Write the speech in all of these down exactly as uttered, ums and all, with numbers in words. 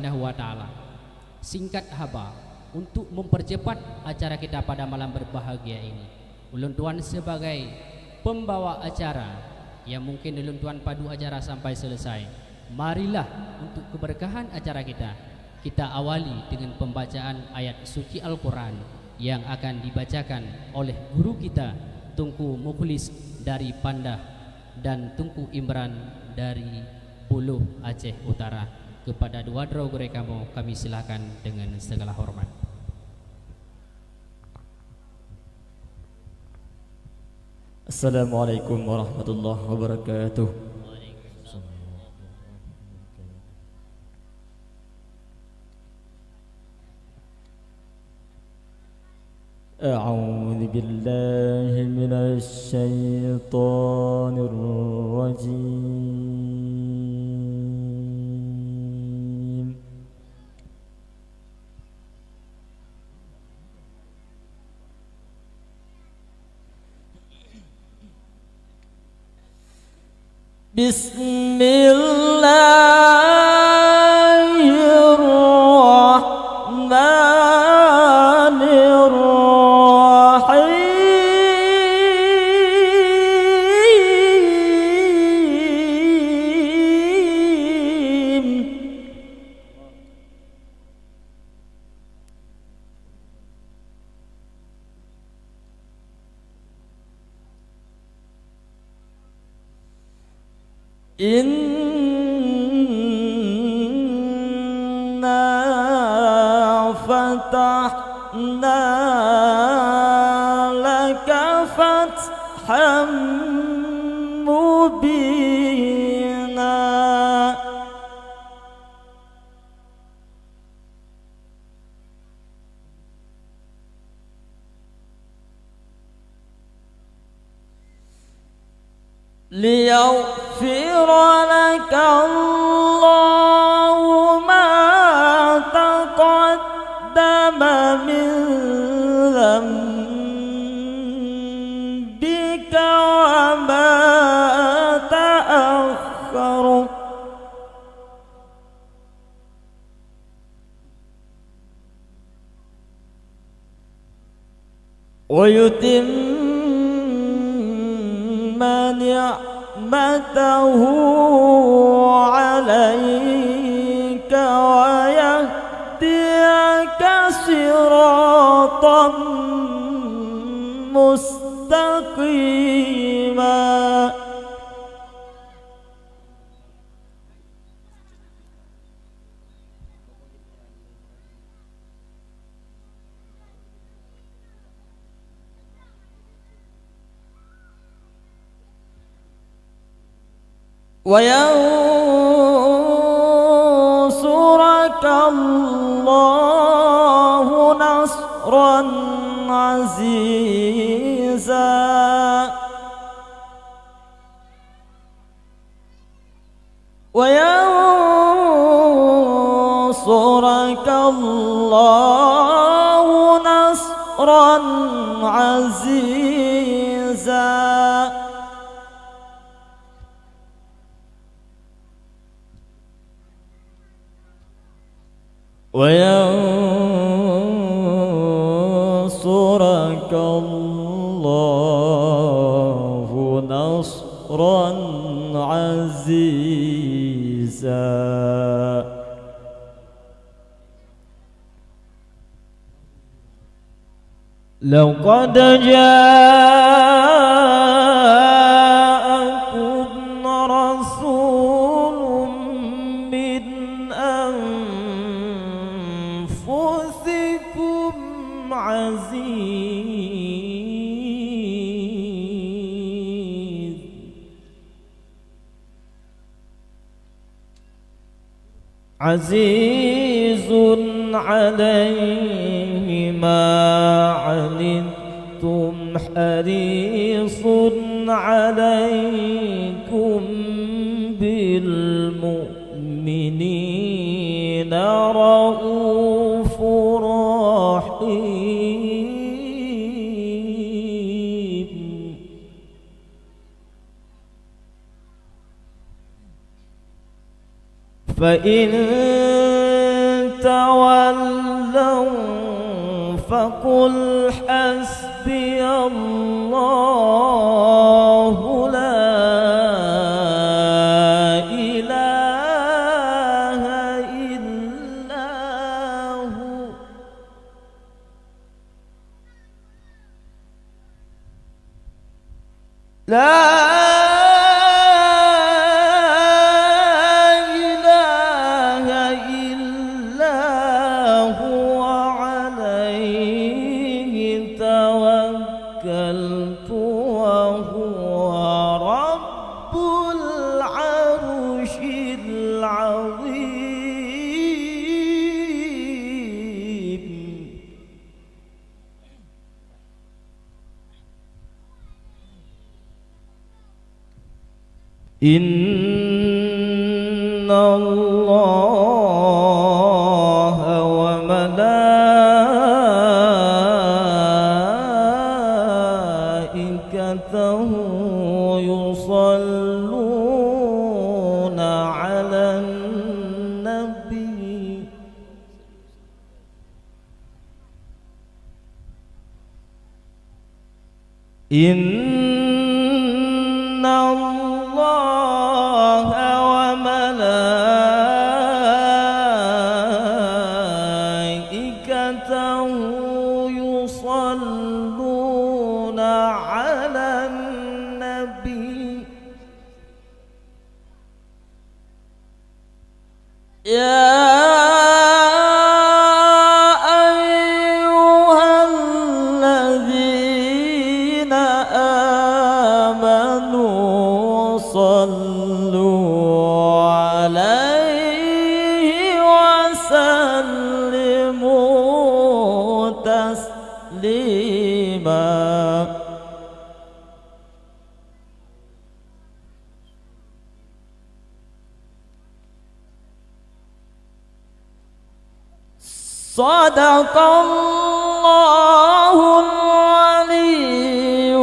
Subhanahu wa Ta'ala. Singkat haba, untuk mempercepat acara kita pada malam berbahagia ini, ulôn tuan sebagai pembawa acara yang mungkin ulôn tuan padu acara sampai selesai, marilah untuk keberkahan acara kita, kita awali dengan pembacaan ayat suci Al-Quran yang akan dibacakan oleh guru kita, Teungku Mukhlis dari Pandah dan Teungku Imran dari Buloh, Aceh Utara. Kepada dua droe gurée kamoe, kami silakan dengan segala hormat. Assalamualaikum warahmatullahi wabarakatuh. أعوذ بالله من الشيطان الرجيم. بسم الله الرحمن الرحيم. إنا فتحنا لك فتحا مبينا. ليغفر لك الله ما تقدم من ذنبك وما تأخر. ويتم نعمته عليك ويهديك صراطا مستقيما. وينصرك الله نصرا عزيزا. وينصرك الله نصرا عزيزا. وينصرك الله نصرا عزيزا. لقد جاءكم رسول من أنفسكم عزيز عزيز عليه ما عنتم حريص عليكم بالمؤمنين رءوف رحيم. فإن تولوا فقل حسبي الله لا إله إلا هو. لا إله إلا هو عليه توكلت وهو رب العرش العظيم. إن الله وملائكته يصلون على النبي. إن الله وملائكته يصلون على النبي. يا أيها الذين آمنوا صلوا عليه وسلموا تسليما. صدق الله العلي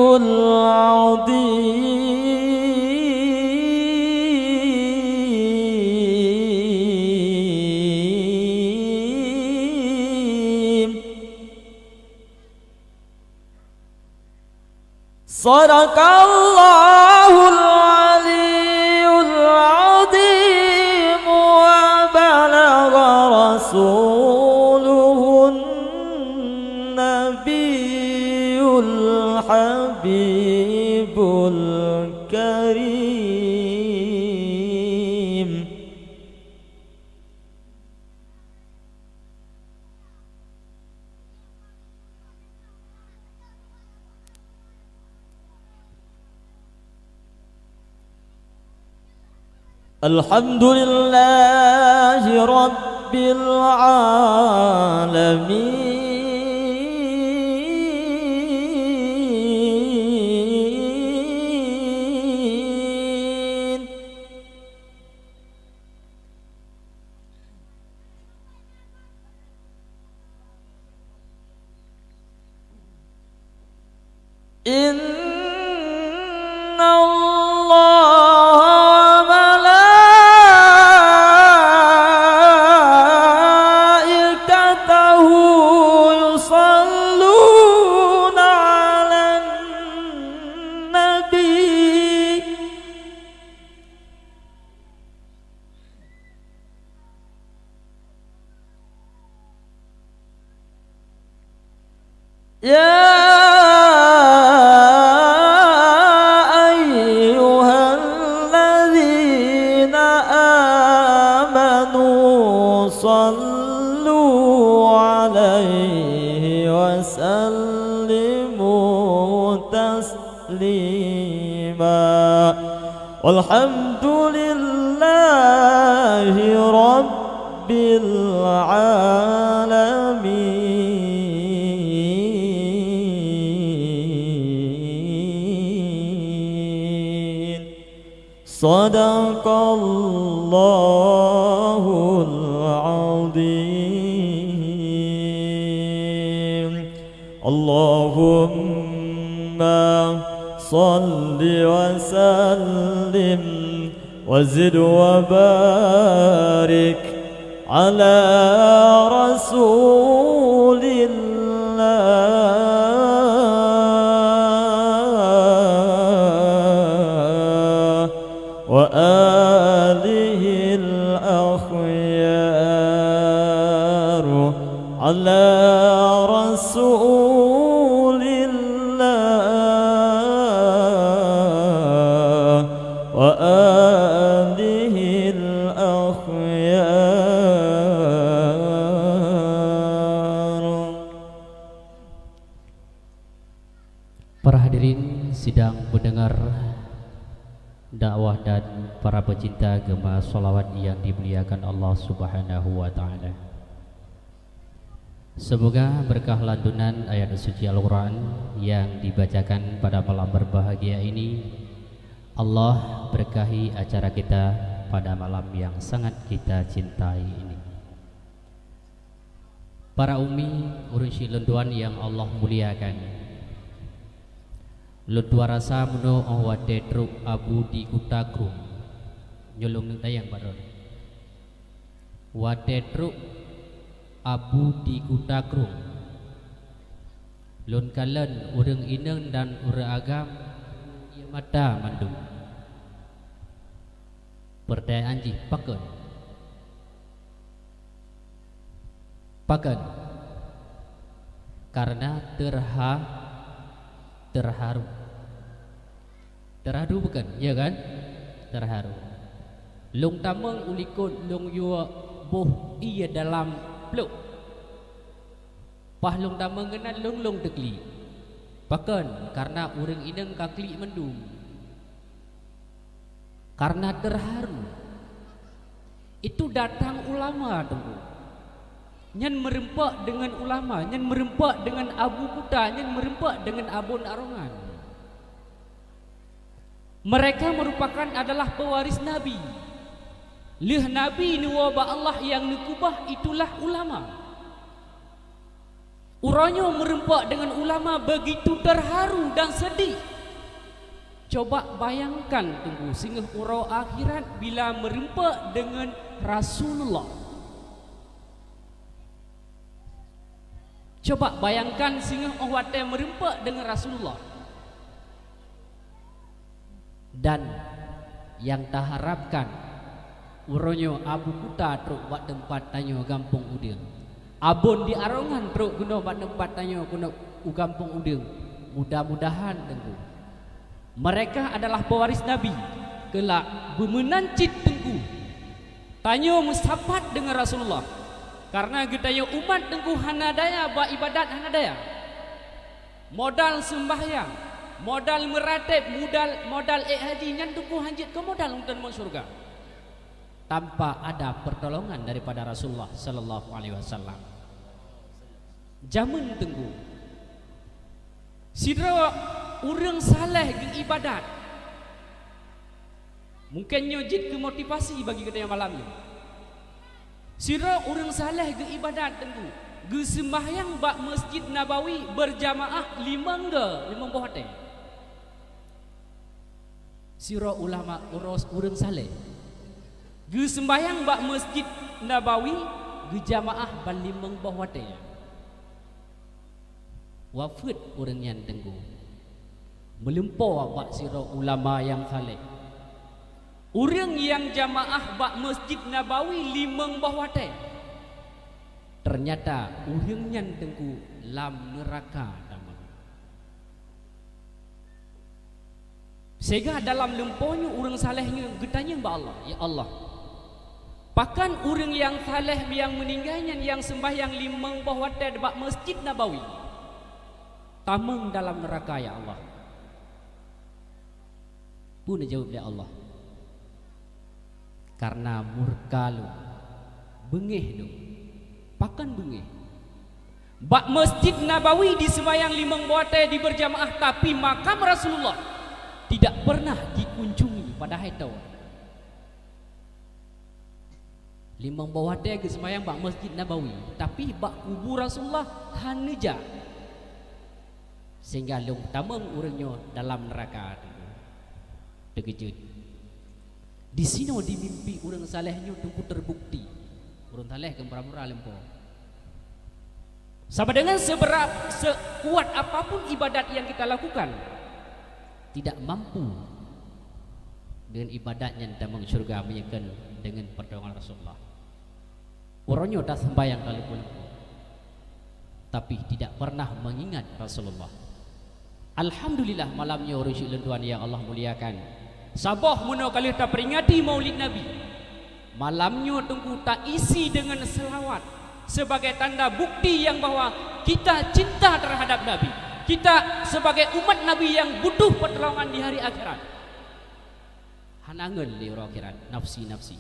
العظيم. صدق الله العلي العظيم وبلغ رسوله النبي الحبيب الكريم. الحمد لله رب العالمين. إن الله وملائكته يصلون على النبي. يا أيها الذين آمنوا صلوا عليه وسلموا تسليما. والحمد لله رب العالمين. صدق الله العظيم. اللهم صل وسلم وزد وبارك على رسول الله وآله الأخيار. على رسول الله وآله الأخيار. Para hadirin sidang pendengar dakwah dan para pecinta gema shalawat yang dimuliakan Allah Subhanahu wa Ta'ala. Semoga berkah lantunan ayat suci Al-Quran yang dibacakan pada malam berbahagia ini, Allah berkahi acara kita pada malam yang sangat kita cintai ini. Para umi, ureuëng syiek lôn tuan nyang Allah muliakan. Lôn tuan rasa meunoe óh watée trok Abu di Kuta Krueng. Nyoe lôn neuk tanyong bak droe. Watée trok Abu di Kuta Krueng, lôn kalon ureuëng inong dan ureuëng agam ie mata mandum. Peurtanyaan jih, pakon? Pakon? Karena terha-, terharu. Terharu bukan? Ya kan? Terharu. Lôn tamong u likot lôn yue boh ie dalam plôk. Paih lôn tamong keunan lôn-lôn teuklik. Pakon? Karena ureuëng inong ka klik mandum. Karena terharu. Itu datang ulama, Teungku. Nyan meureumpok deungon ulama, nyan meureumpok deungon Abu Kuta, nyan meureumpok deungon Abon Arongan. Mereka merupakan adalah pewaris Nabi. Lheueh Nabi neuwoe bak Allah nyang neukeubah, itulah ulama. Uroe nyoe meureumpok deungon ulama begitu terharu dan sedih. Coba bayangkan, Teungku, singoh uroe akhirat bila meureumpok deungon Rasulullah. Coba bayangkan singoh óh watée meureumpok deungon Rasulullah. Dan nyang taharapkan, uroe nyoe Abu Kuta trok bak teumpat tanyoe gampông Udeueng. Abon di Arongan trok keunoe bak teumpat tanyoe keunoe u gampông Udeueng. Mudah-mudahan, Teungku, mereka adalah pewaris Nabi. Keulak beumeunan cit, Teungku, tanyoe meusapat deungon Rasulullah. Karena geutanyoe umat, Teungku, hana daya bak ibadat, hana daya. Modal seumbahyang, modal meuratéb, modal, modal ék haji, nyan, Teungku, hanjeuet keu modal untuk masuk syurga. Tanpa ada pertolongan daripada Rasulullah sallallahu alaihi wasallam. Jameun, Teungku, sidroe ureuëng saleh geuibadat. Mungken nyoe jeuet keu motivasi bagi geutanyoe malam nyoe. Sidroe ureuëng saleh geuibadat, Teungku, geuseumbahyang bak Masjid Nabawi beurjamaah limong go, limong boh watée. Sidroe ulama uros ureuëng saleh geuseumbahyang bak Masjid Nabawi geujamaah ban limong boh watée. Wafeuet ureuëng nyan, Teungku, meulumpoe bak sidroe ulama nyang saleh. Ureuëng nyang jamaah bak Masjid Nabawi limong boh watée. Teunyata ureuëng nyan, Teungku, lam neuraka tamong. Sehingga dalam lumpoe nyoe ureuëng saleh nyoe geutanyong bak Allah, "Ya Allah, pakon ureuëng nyang saleh nyang meuninggai nyan nyang seumbahyang limong boh watée bak Masjid Nabawi tamong dalam neuraka, ya Allah?" Peue neujaweueb lé Allah? Karena murka Lôn, beungéh Lôn. Pakon beungéh? Bak Masjid Nabawi diseumbahyang limong boh watée dibeurjamaah, tapi makam Rasulullah tidak pernah dikunjungi, padahai toh. Limong boh watée geuseumbahyang bak Masjid Nabawi, tapi bak kubu Rasulullah hana jak. Sehingga lôn tamong ureuëng nyoe dalam neuraka. Teukeujot. Disinoe di mimpi ureuëng saleh nyoe, Teungku, teubukti. Ureuëng saleh keu mura-mura lom po. Sama dengan seberap, sekuat apapun ibadat yang kita lakukan, tidak mampu dengan ibadat nyan tamong syurga meunyoe kon dengan pertolongan Rasulullah. Uroe nyoe taseumbahyang ka leumpah-leumpah, tapi tidak pernah mengingat Rasulullah. Alhamdulillah, malam nyoe ureuëng syik lôn tuan nyang Allah muliakan. Saboh meunoe ka lheueh taperingati Maulid Nabi. Malam nyoe teungku taisi deungon seulawat sebagai tanda bukti nyang bahwa kita cinta terhadap Nabi. Kita sebagai umat Nabi nyang butuh pertolongan di hari akhirat. Hana ngon lé uroe akhirat, nafsi-nafsi.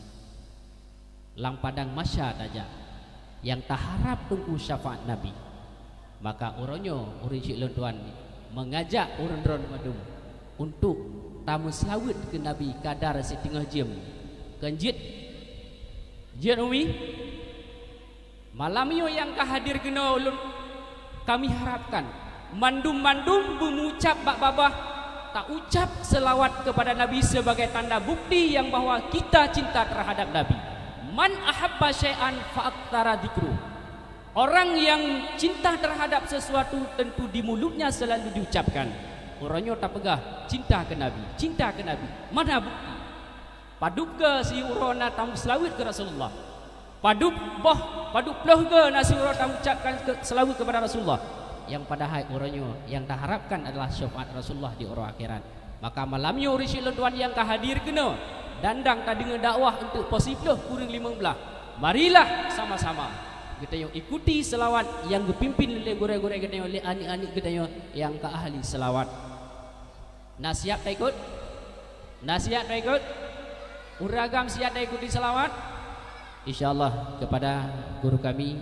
Lam padang mahsyar tajak, nyang taharab teungku syafaat Nabi. Maka uroe nyoe ureuëng syik lôn tuan meungajak ureuëng droeneuh mandum untuk tameuseulaweuet keu Nabi kadar siteungoh jeuem. Kon jeuet? Jeuet, Umi? Malam nyoe nyang ka hadir keunoe ulôn, kami harapkan mandum-mandum beumucab bak babah, taucab seulawat keupada Nabi sebagai tanda bukti nyang bahwa kita cinta terhadap Nabi. "Man ahabba syai'an fa aktsara dzikruh." Orang yang cinta terhadap sesuatu tentu di mulutnya selalu diucapkan. Uroe nyoe tapeugah, "Cinta keu Nabi, cinta keu Nabi." Mana bukti? Padub keu siuroe na tameuseulaweuet keu Rasulullah? Padub boh, padub ploh keu na siuroe tamucabkan keu seulaweuet keupada Rasulullah? Nyang padahai uroe nyoe nyang taharapkan adalah syafaat Rasulullah di uroe akhirat. Maka malam nyoe ureuëng syik lôn tuan nyang ka hadir keunoe, dan dang tadeungoe dakwah untuk poh siplôh kureueng limong blaih. Marilah sama-sama geutanyoe ikuti seulawat nyang geupimpin lé gurée-gurée geutanyoe, lé aneuëk-aneuëk geutanyoe nyang ka ahli seulawat. Na siap taikot? Na siap taikot? Ureuëng agam siap taikuti seulawat? Insya Allah, kepada guru kami,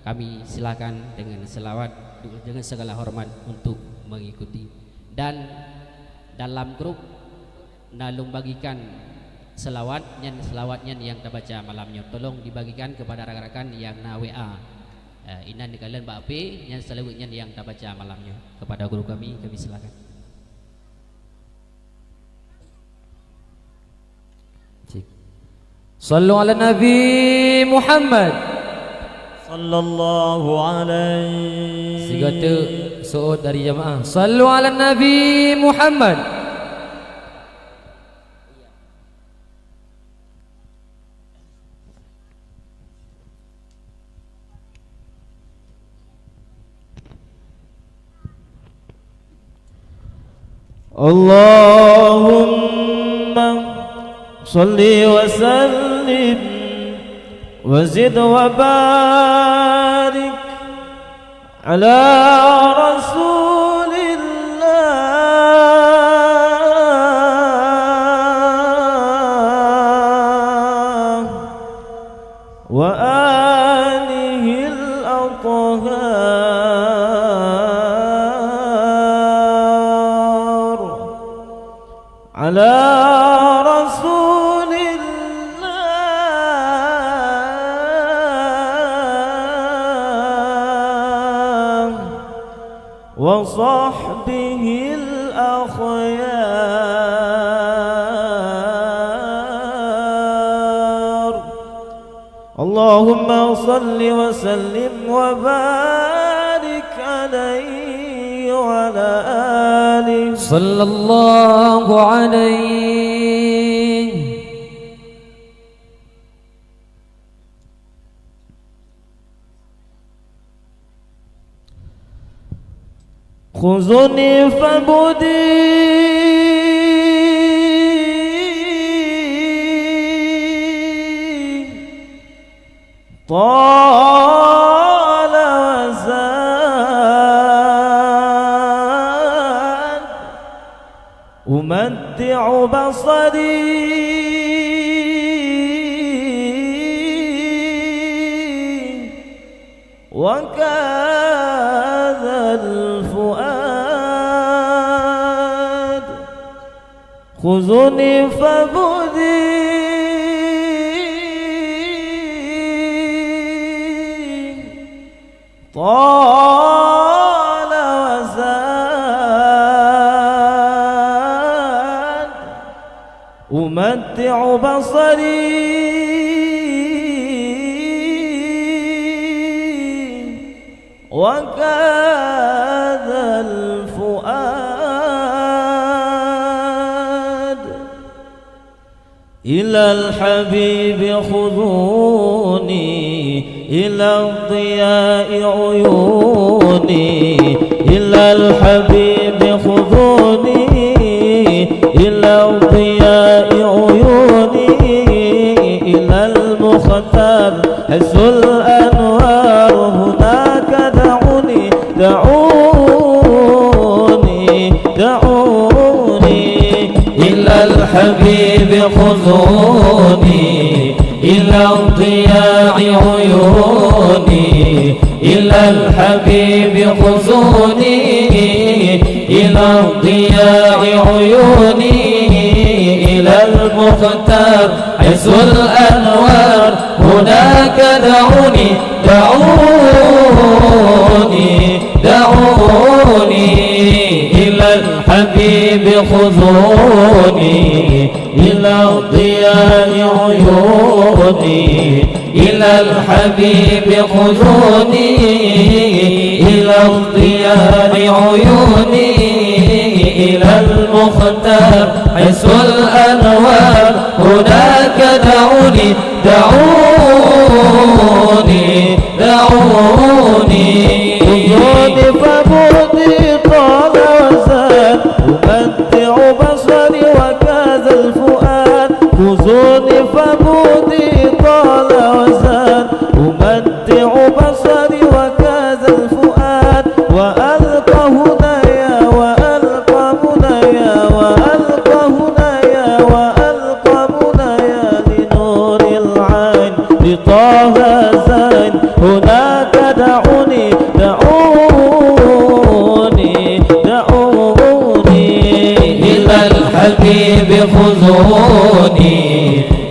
kami silakan dengan seulawat, dengan segala hormat untuk mengikuti. Dan dalam grup na lôn bagikan seulawat nyan, seulawat nyan nyang tabaca malam nyoe. Tolong dibagikan kepada rakan-rakan nyang na W A. Eh, inan dikalon bak H P, nyan seulaweuet nyan nyang tabaca malam nyoe. Kepada guru kami, kami silakan. Cek. Sallu ala Nabi Muhammad. Sallallahu alaihi. Sigoe teuk seuôt dari jamaah. Sallu ala Nabi Muhammad. اللهم صل وسلم وزد وبارك على رسول الله وآله الأطهار. على رسول الله وصحبه الأخيار. اللهم صل وسلم وبارك عليه وعلى آله. صلى الله عليه. خذني فبدي طال وزاد أمتع بصري وكاد الفؤاد. خذني فبدي طال وزاد أمتع بصري وكذا الفؤاد إلى الحبيب خذوني، إلى الضياء عيوني، إلى الحبيب خذوني، إلى الضياء عيوني، إلى المختار حيث الأنوار هناك دعوني، دعوني، دعوني إلى الحبيب خذوني، إلى الضياء عيوني، إلى الحبيب خذوني، إلى الضياء عيوني، إلى المختار حيث الأنوار هناك دعوني، دعوني، دعوني إلى الحبيب خذوني، إلى الضياء عيوني، إلى الحبيب خذوني، إلى الضياء عيوني، إلى المختار حيث الأنوار هناك دعوني، دعوني، دعوني. خذوني فبعدي طال وزاد، أمتع بصري وكذا الفؤاد. خذوني فبعدي طال وزاد، أمتع بصري وكذا الفؤاد. وألقى هنايا، وألقى منايا، وألقى هنايا، وألقى منايا لنور العين، لطه زين. هناك دعوني، دعوني، دعوني إلى الحبيب خذوني،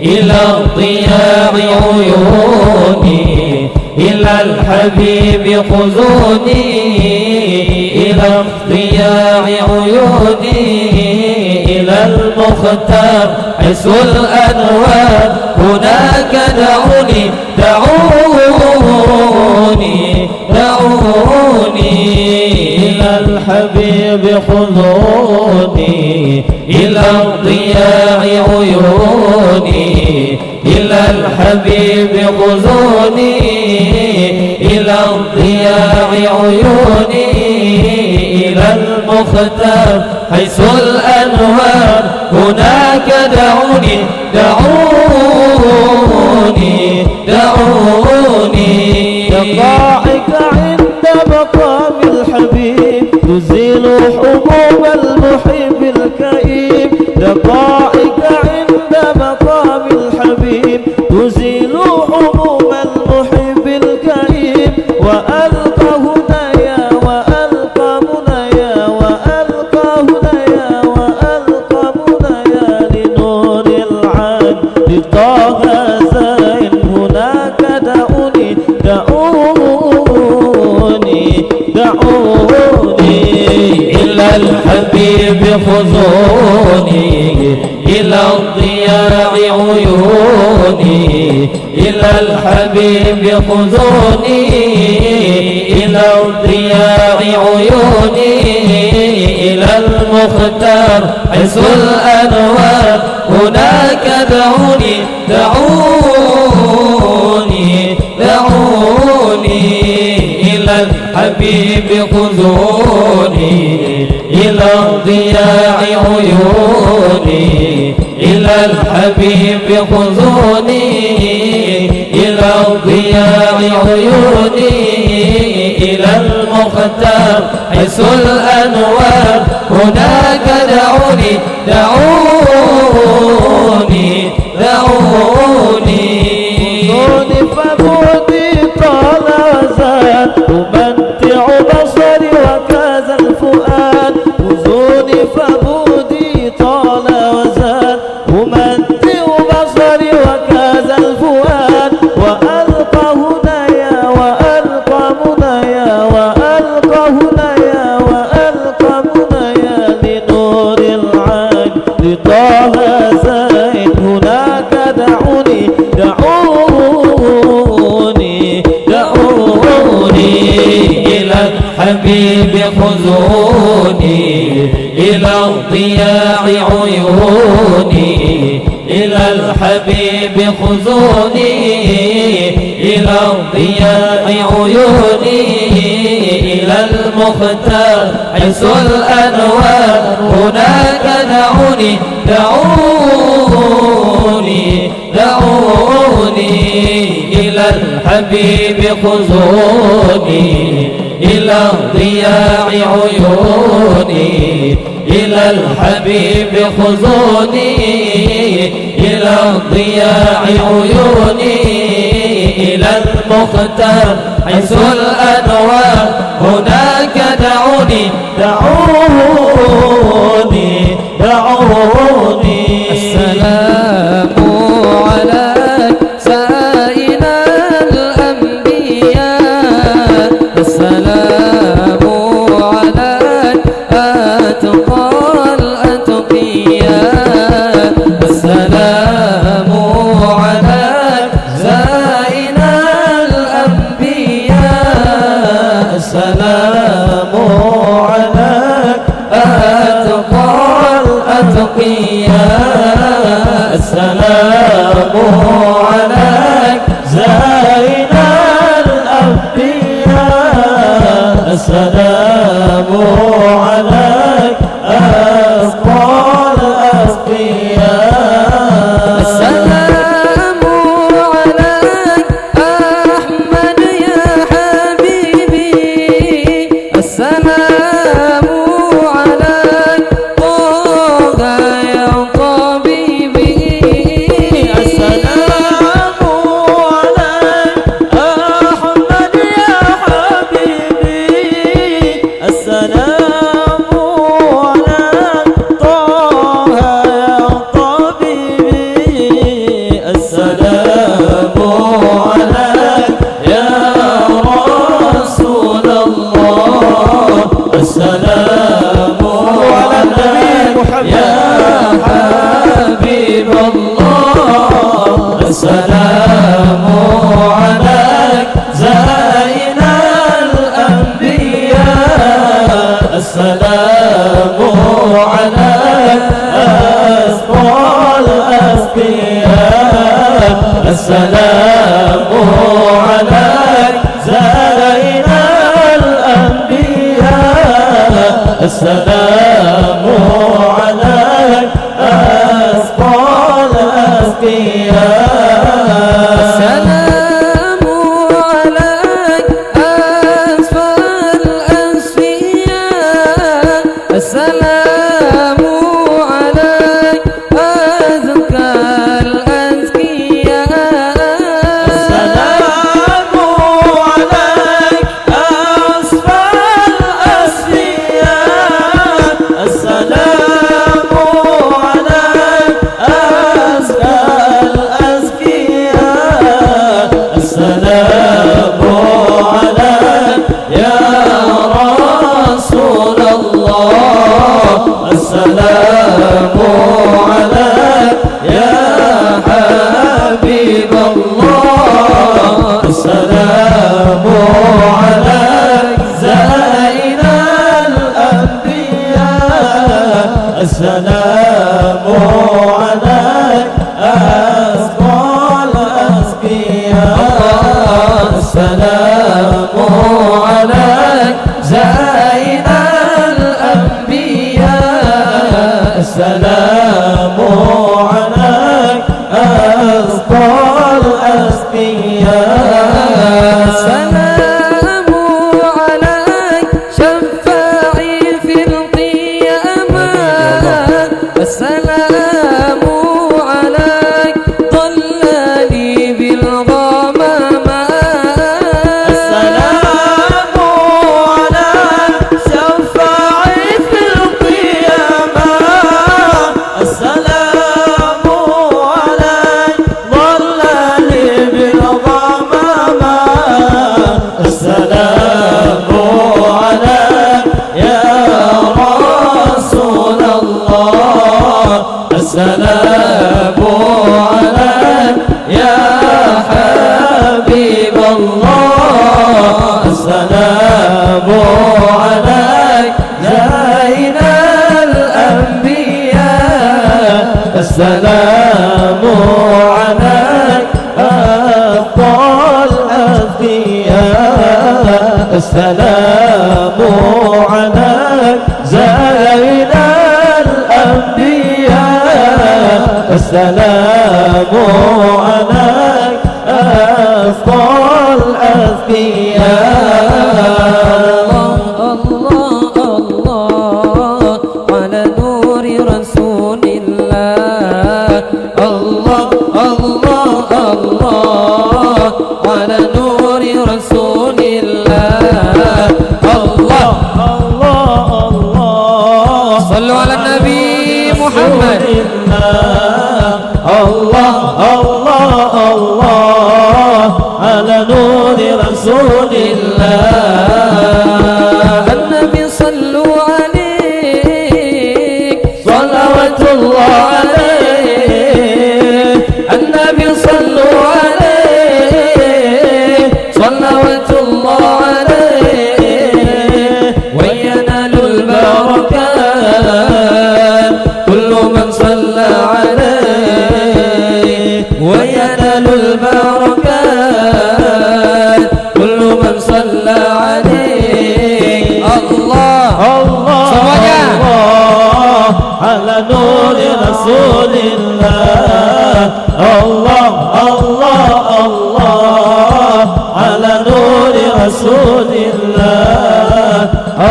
إلى الضياء عيوني، إلى الحبيب خذوني، إلى الضياء عيوني، إلى المختار حيث الأنوار هناك دعوني، دعوني، دعوني إلى الحبيب خذوني، إلى الضياء عيوني، إلى الحبيب خذوني، إلى الضياء عيوني، إلى المختار حيث الأنوار هناك دعوني، دعوني، دعوني. دقائق عند مقام الحبيب تزيل هموم المحب الكئيب. دقائق عند مقام الحبيب تزيل هموم المحب الكئيب. وألقى هنايا، وألقى منايا، وألقى هنايا، وألقى منايا لنور العين، لطه زين. هناك دعوني، دعوني، دعوني إلى الحبيب خذوني، إلى الضياء عيوني، إلى الحبيب خذوني، إلى الضياء عيوني، إلى المختار حيث الأنوار هناك دعوني، دعوني، دعوني إلى الحبيب خذوني، إلى الضياء عيوني، إلى الحبيب خذوني، إلى الضياء عيوني، إلى المختار حيث الأنوار هناك دعوني، دعوني، دعوني. خذوني فبعدي طال وزاد، أمتع بصري وكذا الفؤاد. خذوني فبعدي طال وزاد، أمتع بصري وكذا الفؤاد. وألقى هنايا، وألقى منايا، وألقى هنايا، وألقى منايا لنور العين، لطه زين. هناك دعوني، الحبيب خذوني إلى الضياء عيوني، إلى الحبيب خذوني إلى الضياء عيوني، إلى المختار حيث الأنوار هناك دعوني، دعوني، دعوني إلى الحبيب خذوني إلى الضياء عيوني، إلى الحبيب خذوني إلى الضياء عيوني، إلى المختار حيث الأنوار هناك دعوني، دعوني، دعوني. السلام عليك سيد الأنبياء، السلام عليك أتقى الأتقياء، السلام عليك زين الأنبياء، السلام عليك أتقى الأتقياء، السلام عليك زين الأنبياء، السلام عليك أتقى الأتقياء. السلام عليك أحمد يا حبيبي، السلام عليك طه يا طبيبي، السلام عليك أحمد يا حبيبي، السلام عليك طه يا طبيبي، السلام عليك يا رسول الله، السلام عليك يا حبيب الله، السلام عليك زين الأنبياء، السلام عليك أتقى الأتقياء، السلام عليك زين الأنبياء، السلام عليك أتقى الأتقياء. السلام عليك أصفى الأصفياء، السلام عليك أزكى الأزكياء. السلام عليك أصفى الأصفياء، السلام عليك أزكى الأزكياء، السلام عليك يا رسول الله، السلام عليك يا حبيب الله، السلام عليك زين الأنبياء، السلام عليك أزكى الأزكياء، السلام عليك زين الأنبياء، السلام عليك أزكى الأزكياء. السلام عليك شفاعي في القيامة، السلام عليك ظلالي بالغمامة. السلام عليك شفاعي في القيامة، السلام عليك ظلالي بالغمامة، السلام عليك يا رسول الله، السلام عليك يا حبيب الله، السلام السلام عليك زين الأنبياء، السلام عليك أفضل الأذكياء. الله، الله، الله على نور رسول الله. الله، الله، الله على نور رسول الله. الله، الله، الله. صلوا على النبي محمد. الله، الله، الله على نور رسول الله. النبي صلوا عليه، صلوات الله عليه. النبي صلوا عليه، صلوات الله عليه. وينال البركات كل من صلى عليه، وينال البركات كل من صلى عليه. الله. الله، semuanya. الله على نور رسول الله. الله، الله، الله على نور رسول الله.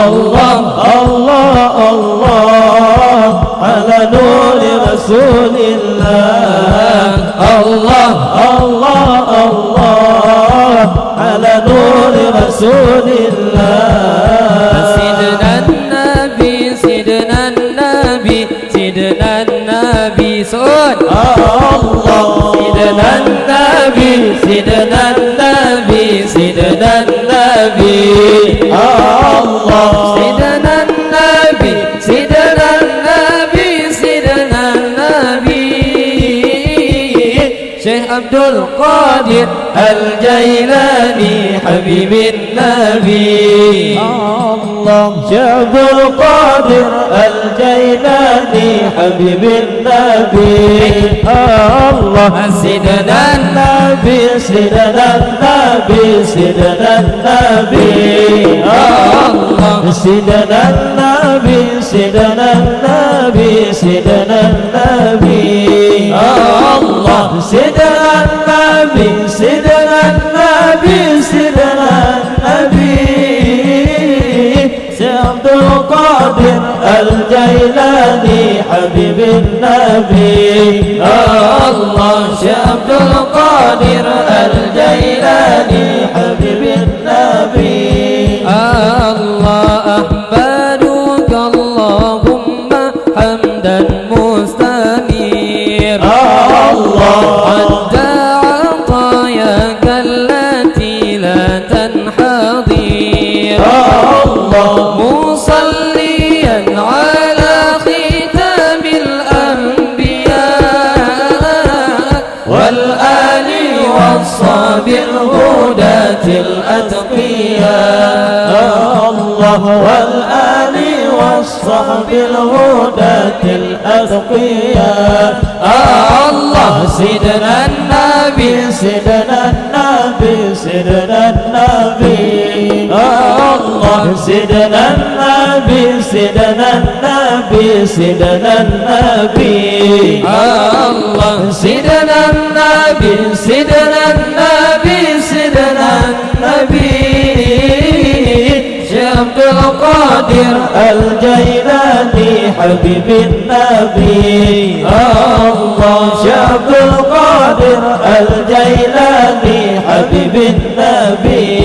الله، الله، الله على نور رسول الله. الله، الله، الله على نور رسول الله. سيدنا النبي، سيدنا النبي، سيدنا النبي، سعود. الله. سيدنا النبي، سيدنا النبي، سيدنا النبي. الله. سيدنا النبي، سيدنا النبي، سيدنا النبي. شيخ عبد القادر الجيلاني حبيب النبي. الله. شيخ عبد القادر الجيلاني حبيب النبي. الله. سيدنا النبي، سيدنا النبي، سيدنا النبي. الله. سيدنا النبي، سيدنا النبي، سيدنا النبي. الله. سيدنا النبي، سيدنا النبي، سيدنا النبي. سيد عبد القادر الجيلاني حبيب النبي. الله. سيد عبد القادر الجيلاني حبيب النبي. الله. أحمدك اللهم حمدا مستمر. الله. حتى عطاياك التي لا تنحضر. الله. مصليا على ختام الأنبياء والآل والصحب الهداة الأتقياء. الله. والآل والصحب الهداة الأتقياء. الله. سيدنا النبي، سيدنا النبي، سيدنا النبي. الله. سيدنا النبي، سيدنا النبي، سيدنا النبي. الله. سيدنا النبي، سيدنا النبي، سيدنا النبي. شيخ عبد القادر الجيلاني حبيب النبي. الله. شيخ عبد القادر الجيلاني حبيب النبي.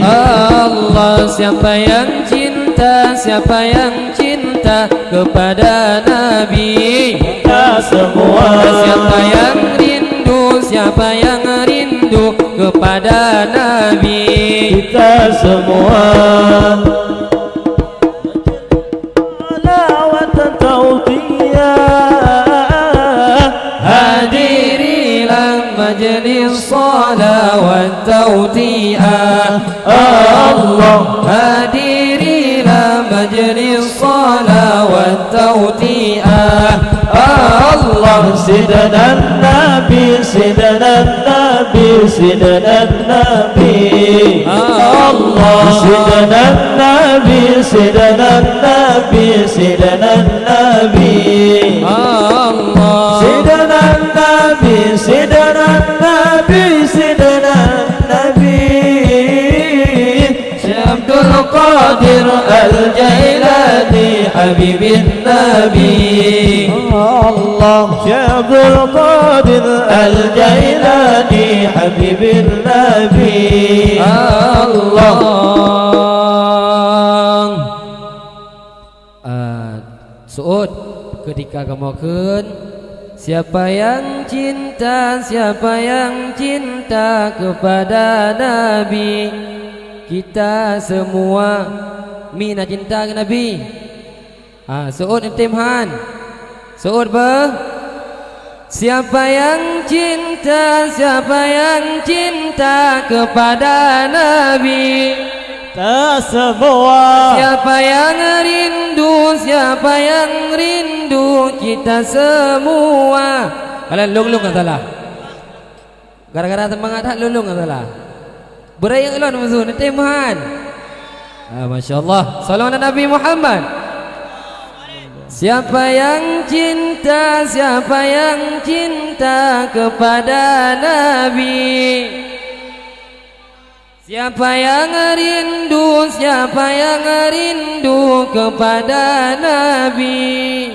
الله. Siapa yang cinta, siapa yang cinta kepada Nabi? Kita semua. Siapa yang rindu, siapa yang rindu kepada Nabi? Kita semua. Salawat tausiah. Hadirilah majlis salawat tausiah. Allah. Hadirilah majlis salawat tausiah. Allah. Sidana Nabi, Sidana Nabi. Nabi, Sidina Nabi. Allah. Sidina Nabi, Sidina Nabi, Sidina Nabi. Allah. Sidina Nabi, Sidina Nabi, Sidina Nabi. Syekh Abdul Qadir Al-Jailani, Habibin Nabi. Allah. Syekh Abdul Qadir Al-Jailani, Habibin Nabi. Allah. Ah, seuôt keutika kamoe kheun, siapa yang cinta, siapa yang cinta kepada Nabi, kita semua. Mi na cinta keu Nabi? Ha, seuôt tem han. Seuôt beuh. Siapa yang cinta, siapa yang cinta kepada Nabi? Kita semua. Siapa yang rindu, siapa yang rindu, kita semua. Kalian lôn-lôn nyang salah. Gara-gara seumangat that lôn-lôn nyang salah. Beuraya lôn musuh, nanti muhan. Ah, Masya Allah. Salawat Nabi Muhammad. Siapa yang cinta, siapa yang cinta kepada Nabi? Siapa yang rindu, siapa yang rindu kepada Nabi?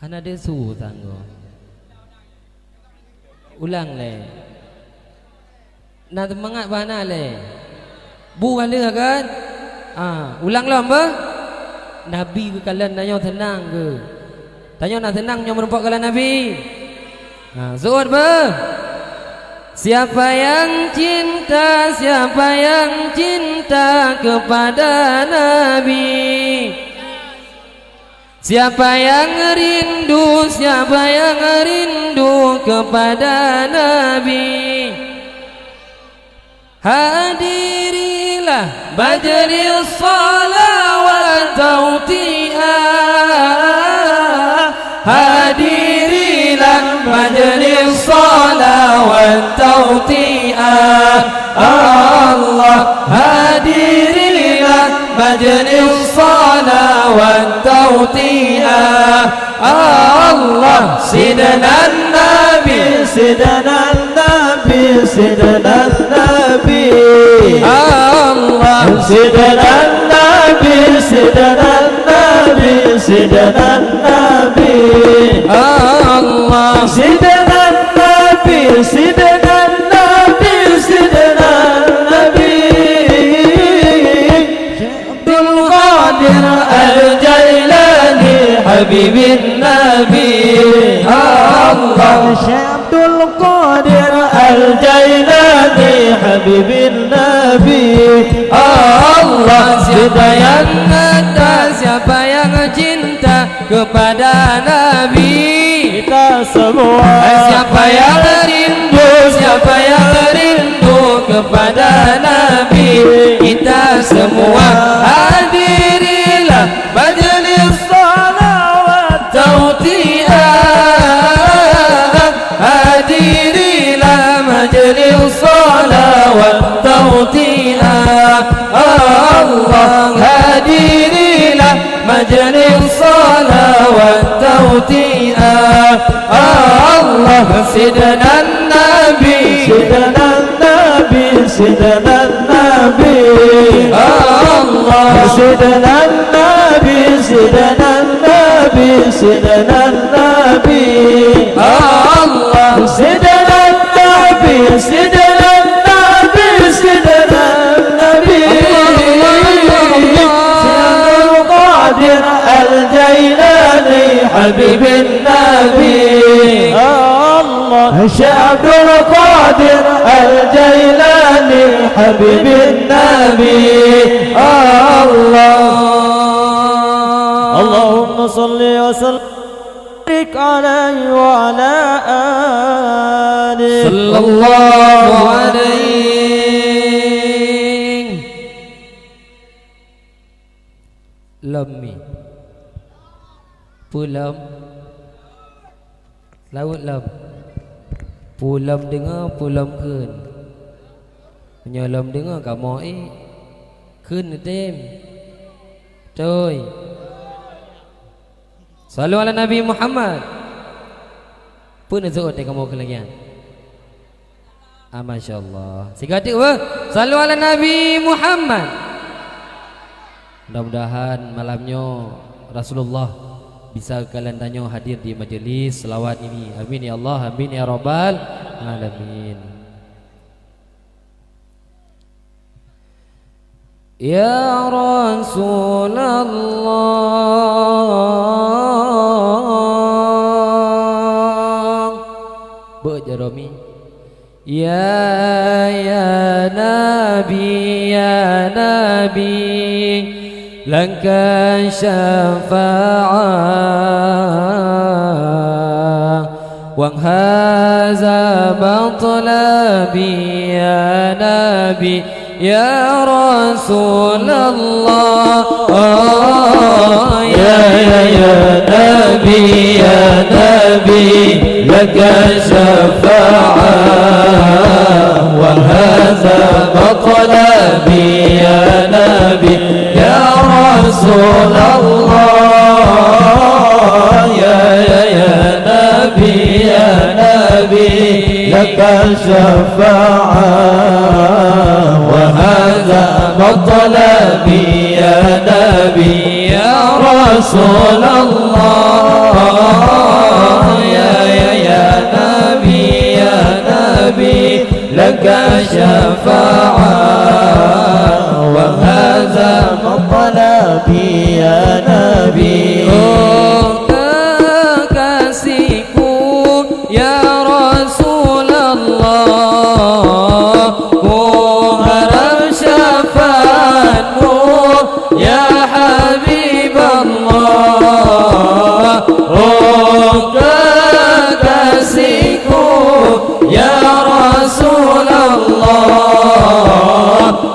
Hana deusu tanggoe. Ulang lé. Na seumangat bak na lé. Bu ka lheueh kan? Ah, ulang lom beuh. Nabi geukalon tanyoe seunang keu. Tanyoe na seunang nyoe meurumpok kalon Nabi. Ha, seuôt beuh. Siapa yang cinta, siapa yang cinta kepada Nabi? Siapa yang rindu, siapa yang rindu kepada Nabi? Hadirilah majlis shalawat tausiah. Hadirilah majlis shalawat tausiah. Allah, hadirilah majlis shalawat tausiah. Allah, Sidina Nabi, Sidina Nabi, Sidina Nabi. Allah, Sidina Nabi, Sidina Nabi, Sidina Nabi. Allah, Sidina Nabi, Sidina Nabi, Sidina Nabi. Abdul Qadir Al-Jailani, Habibin Nabi. Allah, Syekh Abdul Qadir Al-Jailani, Habibin Nabi. Allah, siapa yang cinta, siapa yang cinta kepada Nabi? Kita semua. Siapa yang rindu, siapa yang rindu kepada Nabi? Kita semua. Hadirilah majlis shalawat tausiah. Hadirilah majlis shalawat tausiah. Allah, hadirilah majlis shalawat tausiah. Allah, Sidina Nabi, Sidina Nabi, Sidina Nabi. Allah, Sidina Nabi, Sidina Nabi, Sidina Nabi. Allah, Sidina Nabi, Sidina Nabi, Sidina Nabi. Allah, Allah, Allah, Allah. Syekh Abdul Qadir Al-Jailani, Habibin Nabi. Allah. Syekh Abdul Qadir Al-Jailani, Habibin Nabi. Allah. Allahumma shalli wa sallim. Barik alaihi wa ala alihi. Sallallahu alaihi. Lom mi. Peue lom? Laweuet lom. Peue lom deungoe, peue lom kheun. Meunyoe lom deungoe, kamoe ék kheun neutem. Beutôi. Sallu ala Nabi Muhammad. Peue neuseuôt watée kamoe kheun lagée nyan? Ah, masya Allah. Sigoe teuk beuh. Sallu ala Nabi Muhammad. Mudah-mudahan malam nyoe Rasulullah bisa kalian tanyoe hadir di majelis selawat ini. Amin ya Allah, amin ya rabbal alamin. Ya Rasulullah. Beuh jaromi. Ya, ya Nabi, ya Nabi, laka syafa'ah, wa hadza matlabi, ya Nabi, ya Rasulullah. Oh, ya, ya, ya Nabi, ya Nabi, laka syafa'ah, wa hadza matlabi, ya Nabi, ya Rasulullah. Ya, ya, ya Nabi, ya Nabi, laka syafa'ah, wa hadza matlabi, ya Nabi, ya Rasulullah. Ya, ya, ya Nabi, ya Nabi, laka syafa'ah, wa hadza matlabi, ya Nabi. Oh, kekasihku, ya Rasulullah, kuharap syafaatmu, ya Habiballah. Oh, kekasihku, ya Rasulullah,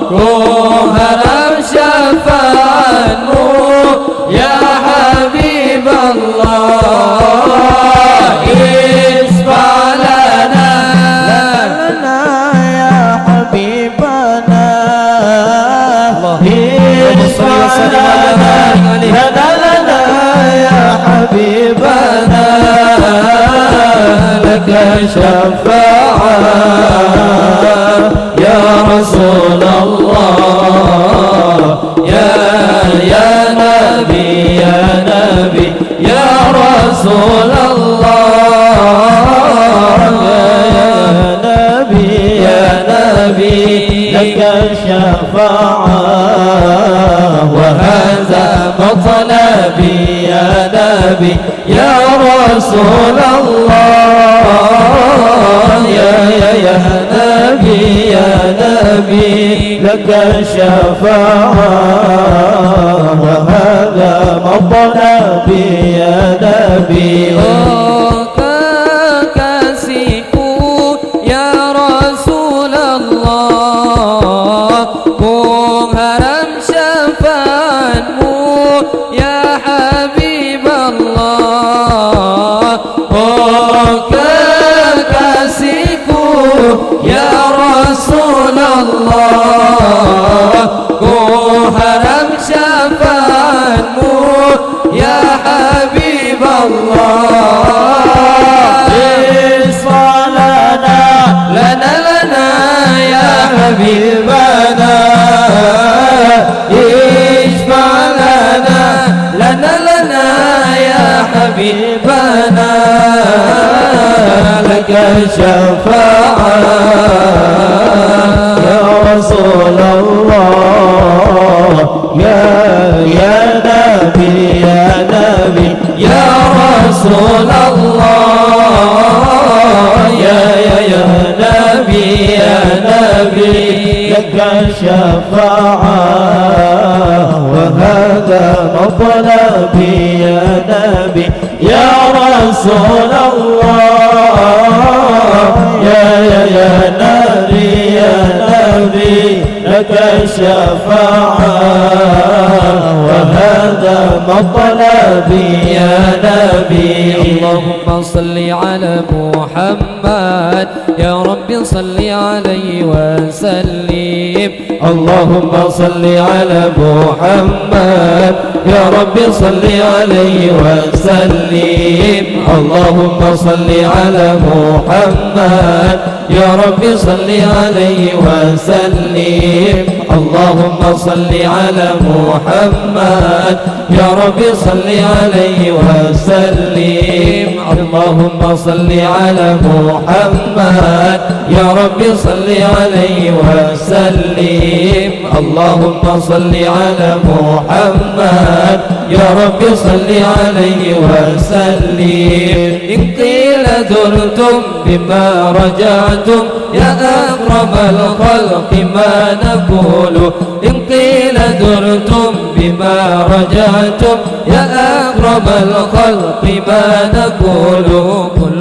kuharap syafaatmu, ya Habiballah. Isfa' lana, lana ya Habibana. Isfa' lana, lana, lana ya Habibana, laka syafa'ah, ya Rasulullah. Ya, ya Nabi, ya Nabi, ya Rasulullah. Ya Nabi, ya Nabi, laka syafa'ah, wa hadza matlabi, ya Nabi, ya Rasulullah. Ya, ya, ya Nabi, ya Nabi, laka syafa'ah, wa hadza matlabi, ya Nabi. Oh, kekasihku, ya Rasulullah, kuharap syafaatmu, ya Habiballah. Oh, kekasihku, ya Rasulullah, kuharap syafaatmu, ya Habiballah. Isfa' lana, lana, lana ya Habibana. Isfa' lana, lana, lana ya Habibana, laka syafa'ah, ya Rasulullah. Ya, ya Nabi, ya Nabi, ya Rasulullah. Ya, ya, ya Nabi, ya Nabi, laka syafa'ah, wa hadza matlabi, ya Nabi, ya Rasulullah. Ya, ya, ya Nabi, ya Nabi, laka syafa'ah, wa هذا مطلبي يا نبي. اللهم صل على محمد، يا رب صل عليه وسلم. اللهم صل على محمد، يا رب صل عليه وسلم. اللهم صل على محمد، يا رب صل عليه وسلم. اللهم صل على محمد، يا رب صل عليه وسلم. اللهم صل على محمد، يا رب صل عليه وسلم. اللهم صل على محمد، يا رب صل عليه وسلم. إن قيل زرتم بما رجعتم، يا أكرم الخلق ما نقول. إن قيل زرتم بما رجعتم، يا أكرم الخلق ما نقول. قل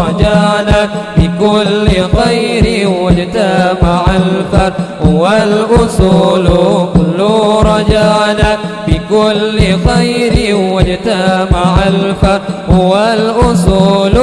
رجعنا بكل خير واجتمع الفرع والأصول. قل رجعنا بكل خير واجتمع الفرع والأصول.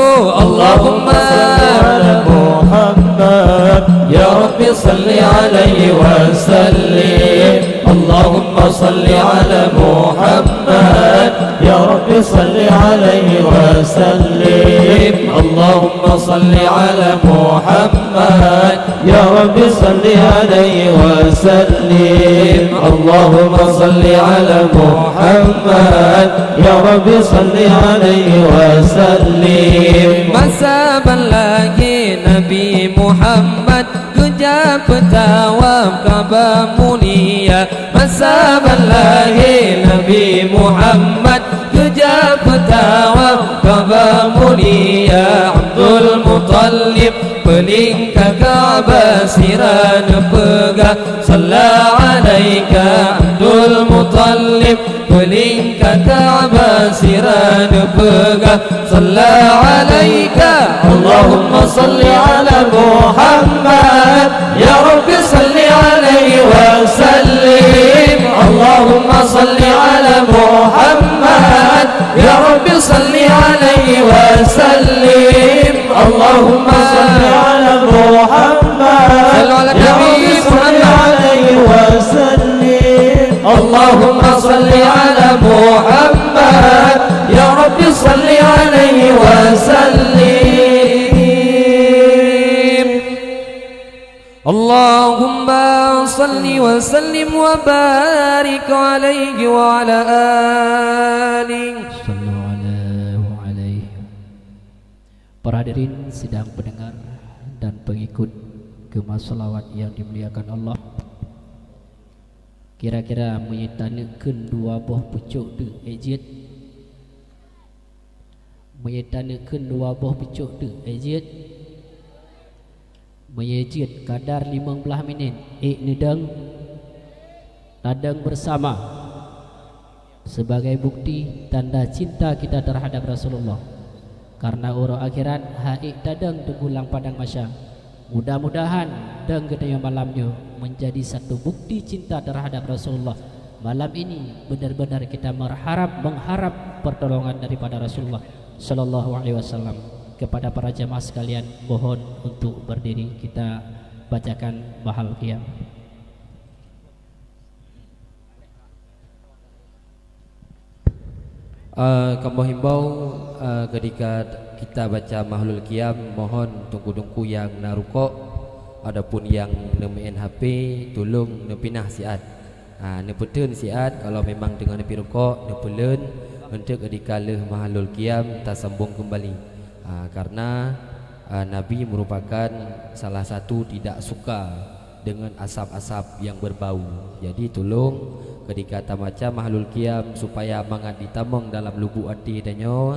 اللهم صل على محمد، يا رب صل عليه وسلم. اللهم صل على محمد، يا رب صل عليه وسلم. اللهم صل على محمد، يا رب صل عليه وسلم. اللهم صل على محمد، يا رب صل عليه وسلم. Masa ban lahé Nabi Muhammad, geujak peutawaf Ka'bah mulia. Masa ban lahé Nabi Muhammad, geujak peutawaf Ka'bah mulia. Abdul Muttalib peulingka Ka'bah sira neupeugah, "Salla alaika." Abdul Muttalib peulingka Ka'bah sira neupeugah, "Salla alaika." Allahumma salli ala Muhammad, ya Rabbi salli alaihi wa sallim. Allahumma salli ala Muhammad, ya Rabbi salli alaihi wa sallim. Allahumma salli ala Muhammad, ya Rabbi salli alaihi wa sallim. Allahumma salli ala Muhammad, ya Rabbi salli alaihi wa sallim. Allahumma salli wa sallim wa barik alaihi wa ala alihi. Sallu ala wa alaihi. Para hadirin sidang pendengar dan pengikut gema salawat yang dimuliakan Allah. Kira-kira meunyoe taneuk kheun dua boh pucok teuk ék jeuet? Meunyoe taneuk kheun dua boh pucok teuk ék jeuet? Meunyoe jeuet kadar limong blaih minit ék neudong? Tadong bersama. Sebagai bukti tanda cinta kita terhadap Rasulullah. Karena uroe akhirat han ék tadong teunggu lam padang mahsyar. Mudah-mudahan dong geutanyoe malam nyoe menjadi satu bukti cinta terhadap Rasulullah. Malam ini benar-benar kita berharap, mengharap pertolongan daripada Rasulullah sallallahu alaihi wasallam. Kepada para jamaah sekalian, mohon untuk berdiri, kita bacakan mahal qiyam. Eh, kamoe himbau, eh, ketika kita baca mahlul qiyam, mohon teungku-teungku nyang na rukok ataupun nyang neumeu'en H P, tulông neupinah siat. Ah, neupeuteun siat, kalau memang teungoh neupi rukok, neupeuleuen, untuk ketika lheueh mahlul qiyam tasambong keumbali. Ah, karena, ah, Nabi merupakan salah satu tidak suka dengan asap-asap yang berbau. Jadi, tulông ketika tamaca mahlul qiyam supaya mangat jitamong dalam lubuk até tanyoe,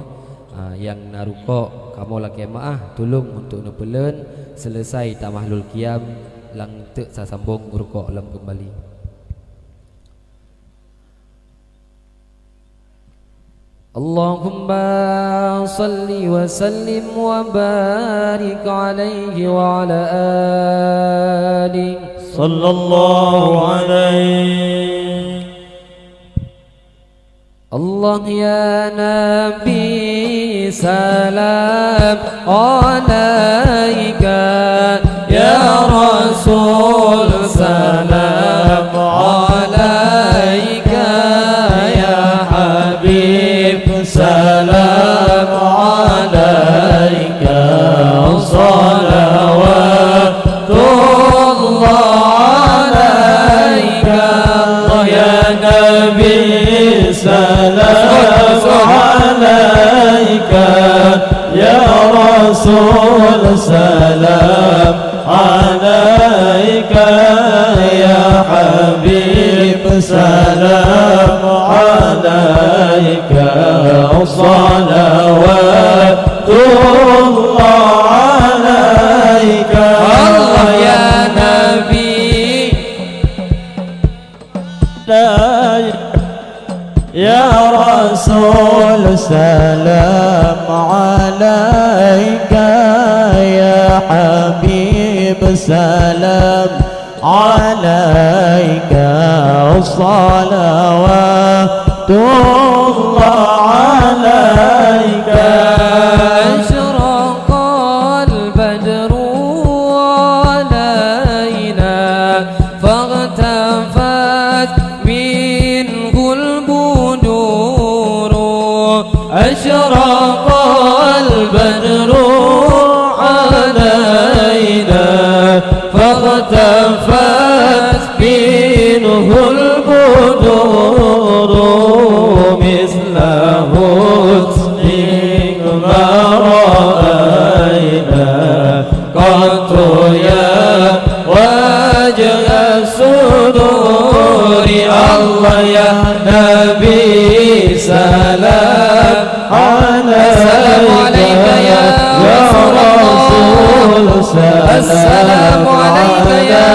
ah, nyang na rukok, kamoe lakée meu'ah, tulông untuk neupeuleuen, seuleusai tamahlul qiyam, lang teuk tasambong rukok lom keumbali. Allahumma salli wa sallim wa barik alaihi wa ala alihi. Sallallahu alaihi. Allah ya Nabi, salam alaika, ya Rasul, salam alaika, ya Habib, salam alaika, salawatullah alaika, ya Nabi, salam alaika, ya Rasul, salam alaika, ya Habib, salam alaika, salawatullah alaika, Allah ya Nabi. Ya Rasul, salam alaika, ya Habib, salam alaika, salawatullah alaika. Asyraqal badru alaina, فاختفت منه البدور، أشرق البدر علينا، فاختفت منه البدور، مثل حسنك ما رأينا قط يا وجه الصدور. الله يا نبي سلام عليك، السلام عليك يا رسول الله. السلام عليك يا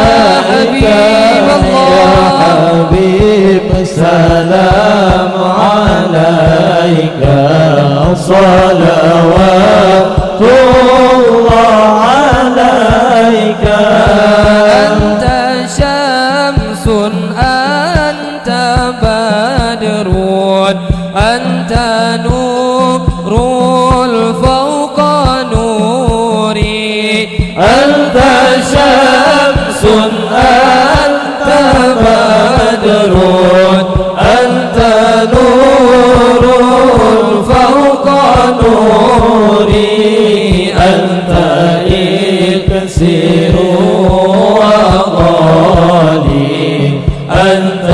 حبيب الله. يا حبيب سلام عليك، صلوات الله عليك. أنت شمس، أنت بدر، أنت نور فوق نوري. أنت شمس، أنت بدر، أنت نور فوق نوري، أنت إكسير وغالي، أنت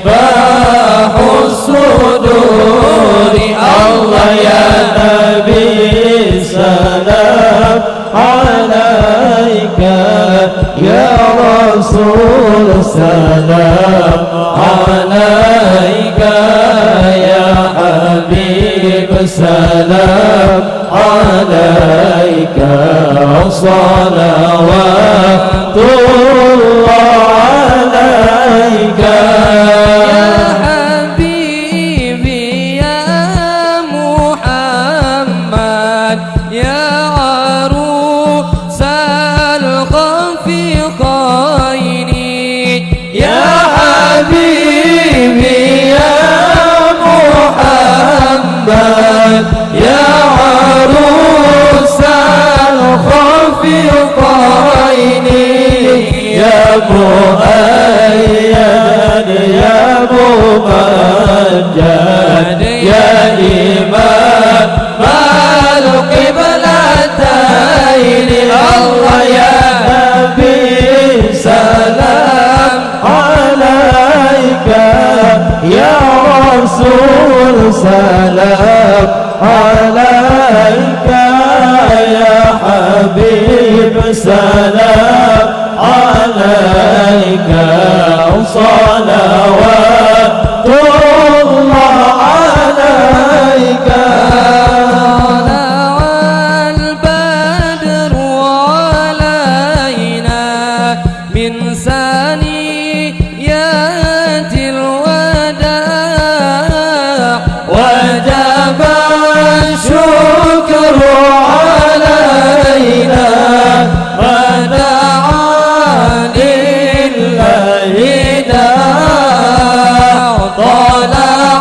مصباح الصدور. الله يا نبي سلام عليك، يا رسول سلام عليك، يا حبيب سلام عليك، صلوات الله عليك. يا حبيبي يا محمد، يا عروس الخفقين، يا حبيبي يا محمد، يا عروس الخفقين، يا مؤيد، يا ممجد، يا إمام القبلتين. الله يا نبي سلام عليك، يا رسول سلام عليك، يا حبيب سلام عليك، صلوات الله عليك. طلع البدر علينا من ثنيات الوداع، وجب الشكر علينا ما دعا لله داع. طلع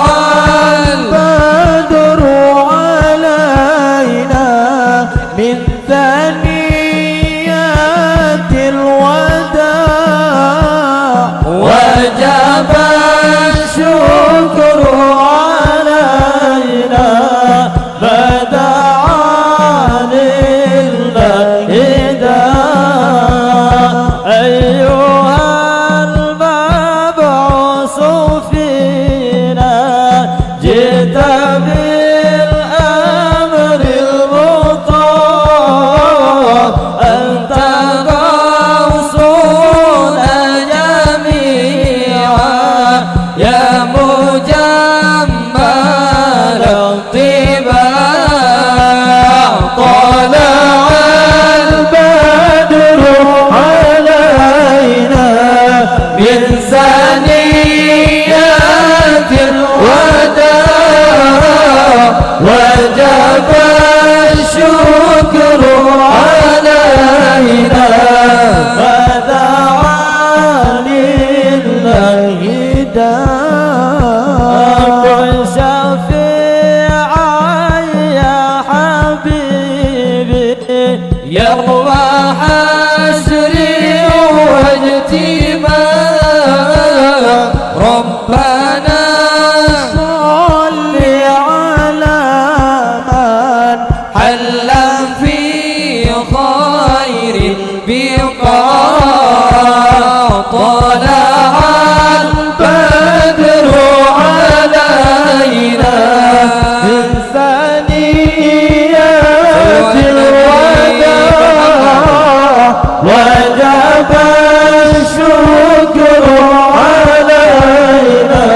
علينا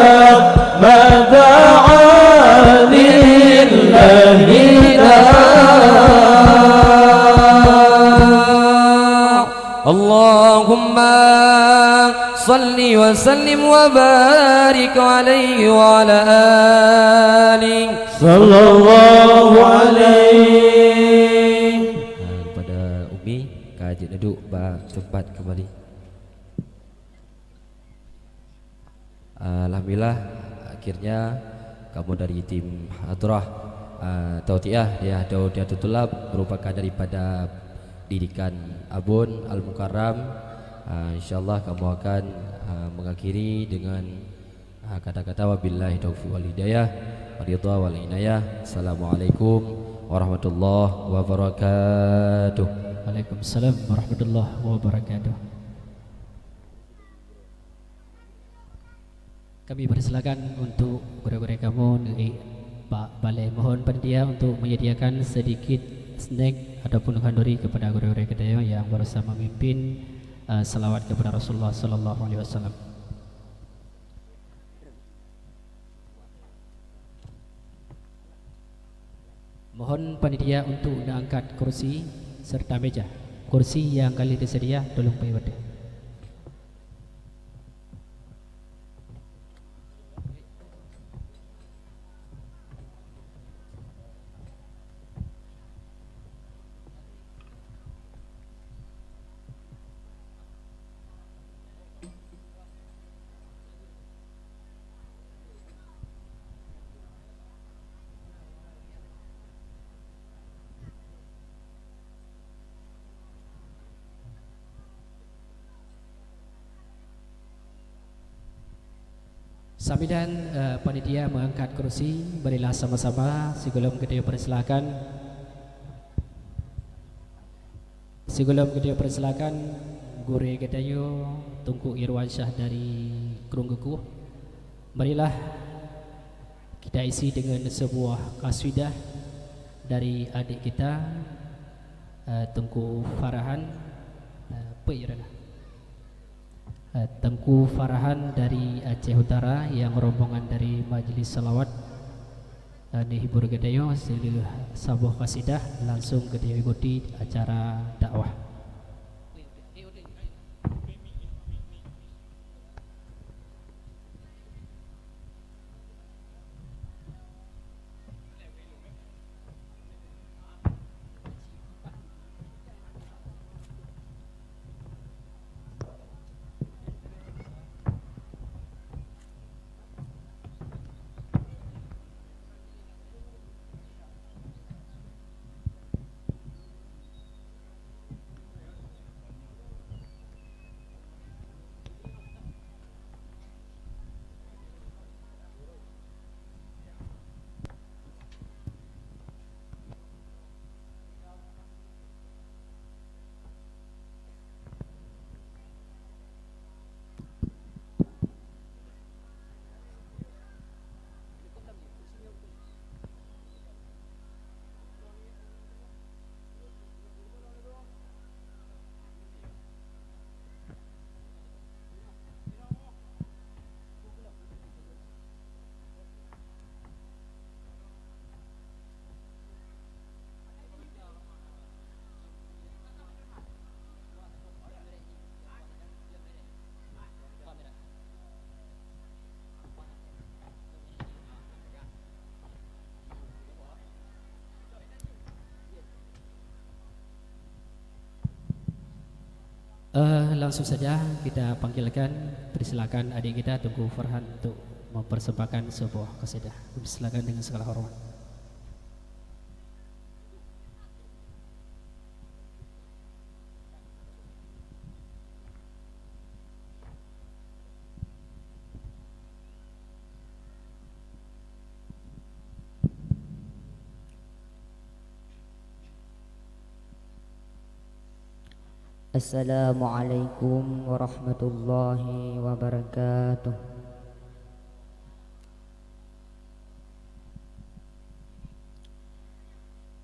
ما دعا لله داع. اللهم صل وسلم وبارك عليه وعلى آله. صلى الله عليه. Ah, kepada Umi, ka jeuet neuduek bak teumpat kembali. Alhamdulillah, akhirnya kamoe dari tim hadrah, ah, Tautiah, ya, Tautiah Tulab merupakan daripada didikan Abon Al-Mukarram. Ah, insyaallah kamoe akan, ah, mengakhiri dengan, ah, kata-kata, "Wabillahi taufiq wal hidayah, wa ridha wal inayah. Assalamualaikum warahmatullahi wabarakatuh." Waalaikumsalam warahmatullahi wabarakatuh. Kami persilakan untuk gurée-gurée kamoe neuék bak balée. Mohon panitia untuk menyediakan sedikit snack ataupun khanduri kepada gurée-gurée geutanyoe yang barusan memimpin, eh, salawat kepada Rasulullah sallallahu alaihi wasallam. Mohon panitia untuk neuangkat kursi serta meja. Kursi nyang ka lheueh teusedia, tolong peuék watée. Sambilan, eh, panitia meuangkat kursi, marilah sama-sama sigohlom geutanyoe persilakan. Sigohlom geutanyoe persilakan gurée geutanyoe Teungku Irwansyah dari Krueng Geukuh. Marilah kita isi dengan sebuah kasidah dari adik kita, eh, Teungku Farhan, eh, Peirana. Eh, Teungku Farhan dari Aceh Utara yang rombongan dari Majlis Salawat, eh, neuhibur geutanyoe sileubeh saboh kasidah, langsung geutanyoe ikuti acara dakwah. Eh, langsung saja kita panggilkan, persilakan adik kita Teungku Farhan untuk mempersembahkan sebuah kasidah. Kami silakan dengan segala hormat. Assalamualaikum warahmatullahi wabarakatuh.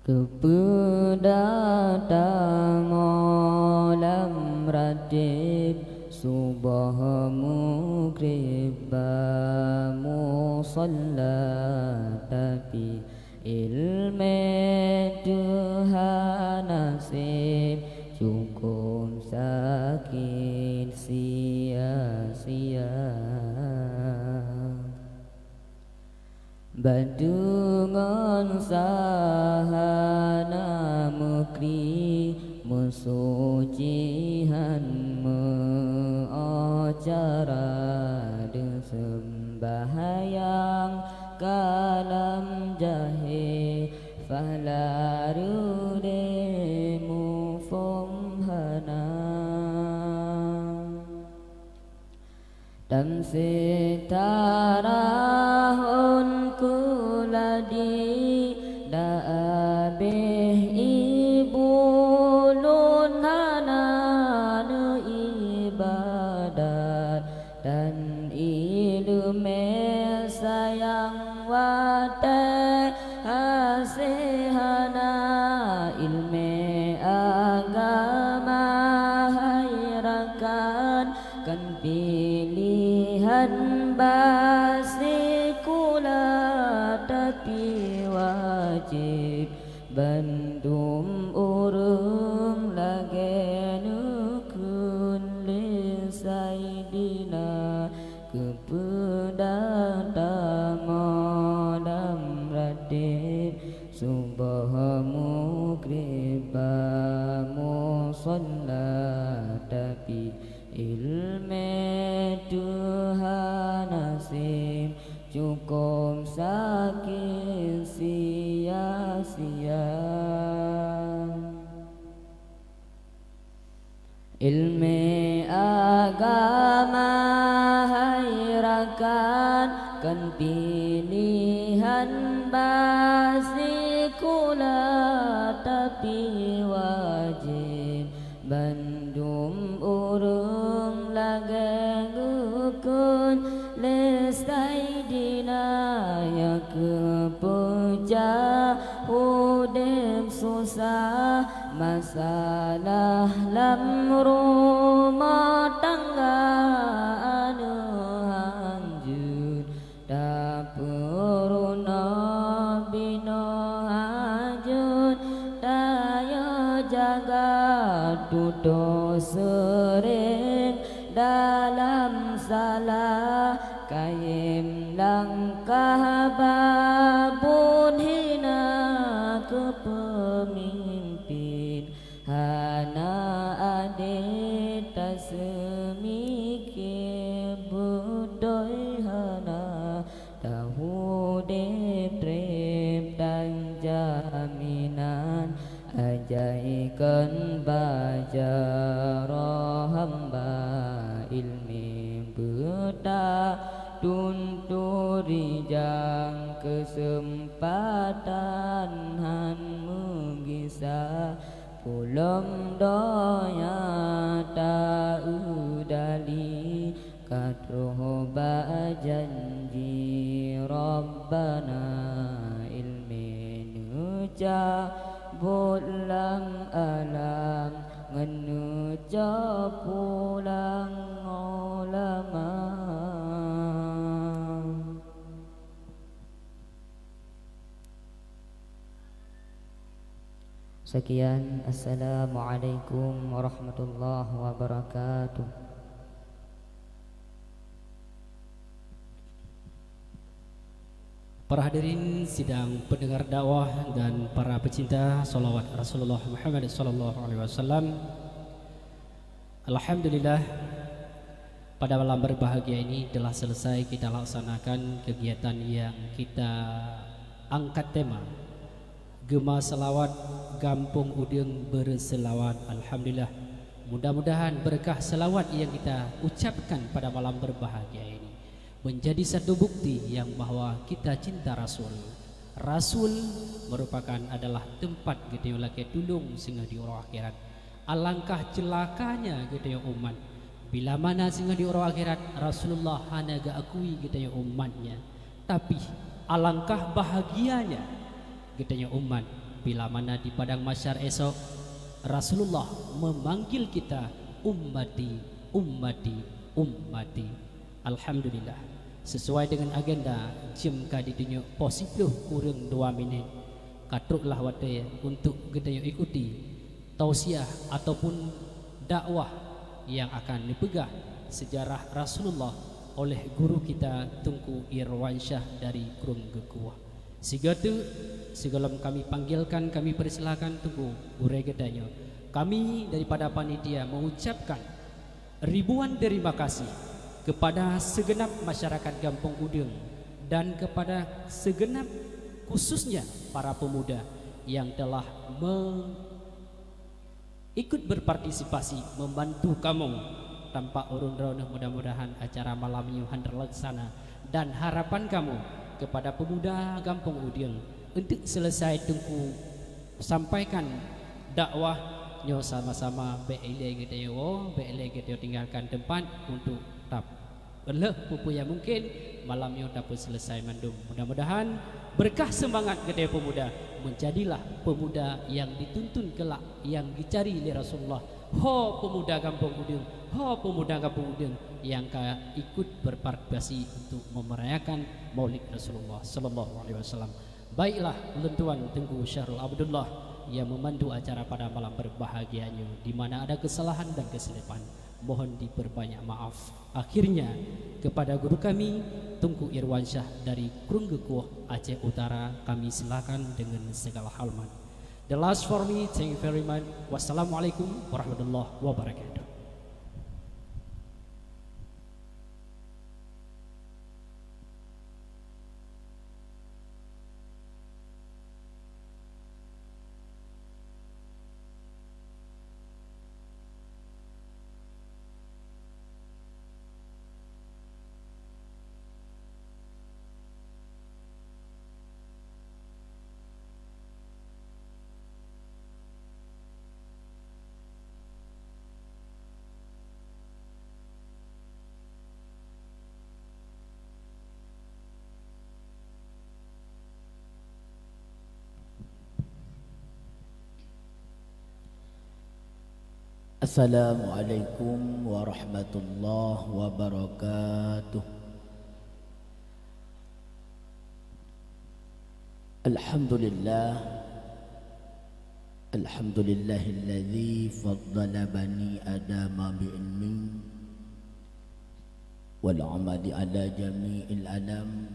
Keupeue that tamong lam rateb Suboh mugreb ba musalla, tapi ileumé teuh hana sép, cukôp sakét sia-sia. Bateungon sahana meukri, meusuci han meu-o cara, deuh seumbahyang ka lam jahé, fala reudée muphom hana. Tan seutarah ôn keuladi, da abéh ibu lôn hana neuibadat, dan ileumé sayang watée hasé hana. Ileumé agama hai rakan, kon piléhan ba sikula, tapi wajéb bandum ureuëng lagée neukheun lé Saidina. Keupeue dak tamoe lam ratéb, suboh mugreb ba musalla, tapi ileumé teuh hana sép, cukôp sakét sia-sia. Ileumé agama hai rakan, kon piléhan ba sikula, tapi wajéb bandum ureuëng lagée geukheun lé Saidina. Nyang keupeujah udeb susah, masalah lam rumoh tangga aneuëk hanjeuet, tapeurunoe binoe hajeuet, tayue jaga tutoe seuréng dalam salah, kayém langkah babon hina keu peumimpén. Hana adé taseumike, beutôi hana taudeb treb dan jaminan. Ajai kon bajaroe hamba, ileumé beuta tuntu rijang, keuseumpatan han meugisa. Pulom donya taeudali, ka troh bak janji Rabbana. Ileumé neucabot lam alam, ngon neucok pulang ulama. Sekian, assalamualaikum warahmatullahi wabarakatuh. Para hadirin sidang pendengar dakwah dan para pecinta salawat Rasulullah Muhammad sallallahu alaihi wasallam. Alhamdulillah, pada malam berbahagia ini telah selesai kita laksanakan kegiatan yang kita angkat tema, Geumasalawat, Gampông Udeueng Beureusalawaat. Alhamdulillah, mudah-mudahan berkah salawat yang kita ucapkan pada malam berbahagia ini menjadi satu bukti yang bahwa kita cinta Rasul. Rasul merupakan adalah tempat geutanyoe lakée tulông singoh di uroe akhirat. Alangkah ceulakanya geutanyoe umat, bila mana singoh di uroe akhirat Rasulullah hana geuakui geutanyoe umatnya. Tapi, alangkah bahagianya geutanyoe umat, bila mana di padang mahsyar esok Rasulullah memanggil kita, "Ummati, Ummati, ummati. Alhamdulillah. Sesuai dengan agenda, jeuem ka jitunyok poh siplôh kureueng dua minit. Ka troklah watée untuk geutanyoe ikuti tausiah ataupun dakwah nyang akan neupeugah sejarah Rasulullah oleh guru kita Teungku Irwansyah dari Krueng Geukuwoh. Sigoe teuk, sigohlom kami panggilkan, kami persilakan Teungku gurée geutanyoe. Kami daripada panitia mengucapkan ribuan terima kasih kepada segenap masyarakat Gampông Udeueng dan kepada segenap, khususnya para pemuda yang telah me-, ikut berpartisipasi membantu kamoe. Tanpa ureuëng droeneueh, mudah-mudahan acara malam nyoe han terlaksana, dan harapan kamoe kepada pemuda Gampông Udeueng untuk selesai Teungku sampaikan dakwah nyoe sama-sama bék ilée geutanyoe woe, bék ilée geutanyoe tinggalkan tempat untuk tap. Lheueh peue-peue nyang mungkin, malam nyoe tapeuselesai mandum. Mudah-mudahan berkah seumangat geutanyoe peumuda, menjadilah peumuda nyang dituntun keulak nyang geucari lé Rasulullah. Ho peumuda Gampông Udeueng, ho peumuda Gampông Udeueng nyang ka ikut berpartisipasi untuk memerayakan Maulid Rasulullah sallallahu alaihi wasallam. Baiklah, ulôn tuan Teungku Syahrul Abdullah yang memandu acara pada malam berbahagia nyoe, di mana ada kesalahan dan kesilapan, mohon diperbanyak maaf. Akhirnya, kepada guru kami, Teungku Irwansyah dari Krueng Geukuwoh, Aceh Utara, kami silakan dengan segala hormat. The last for me, thank you very much. Wassalamualaikum warahmatullahi wabarakatuh. Assalamualaikum warahmatullahi wabarakatuh. Alhamdulillah. Alhamdulillahilladzi faddala bani Adama bi ilmin wal amali ala jami'il alam.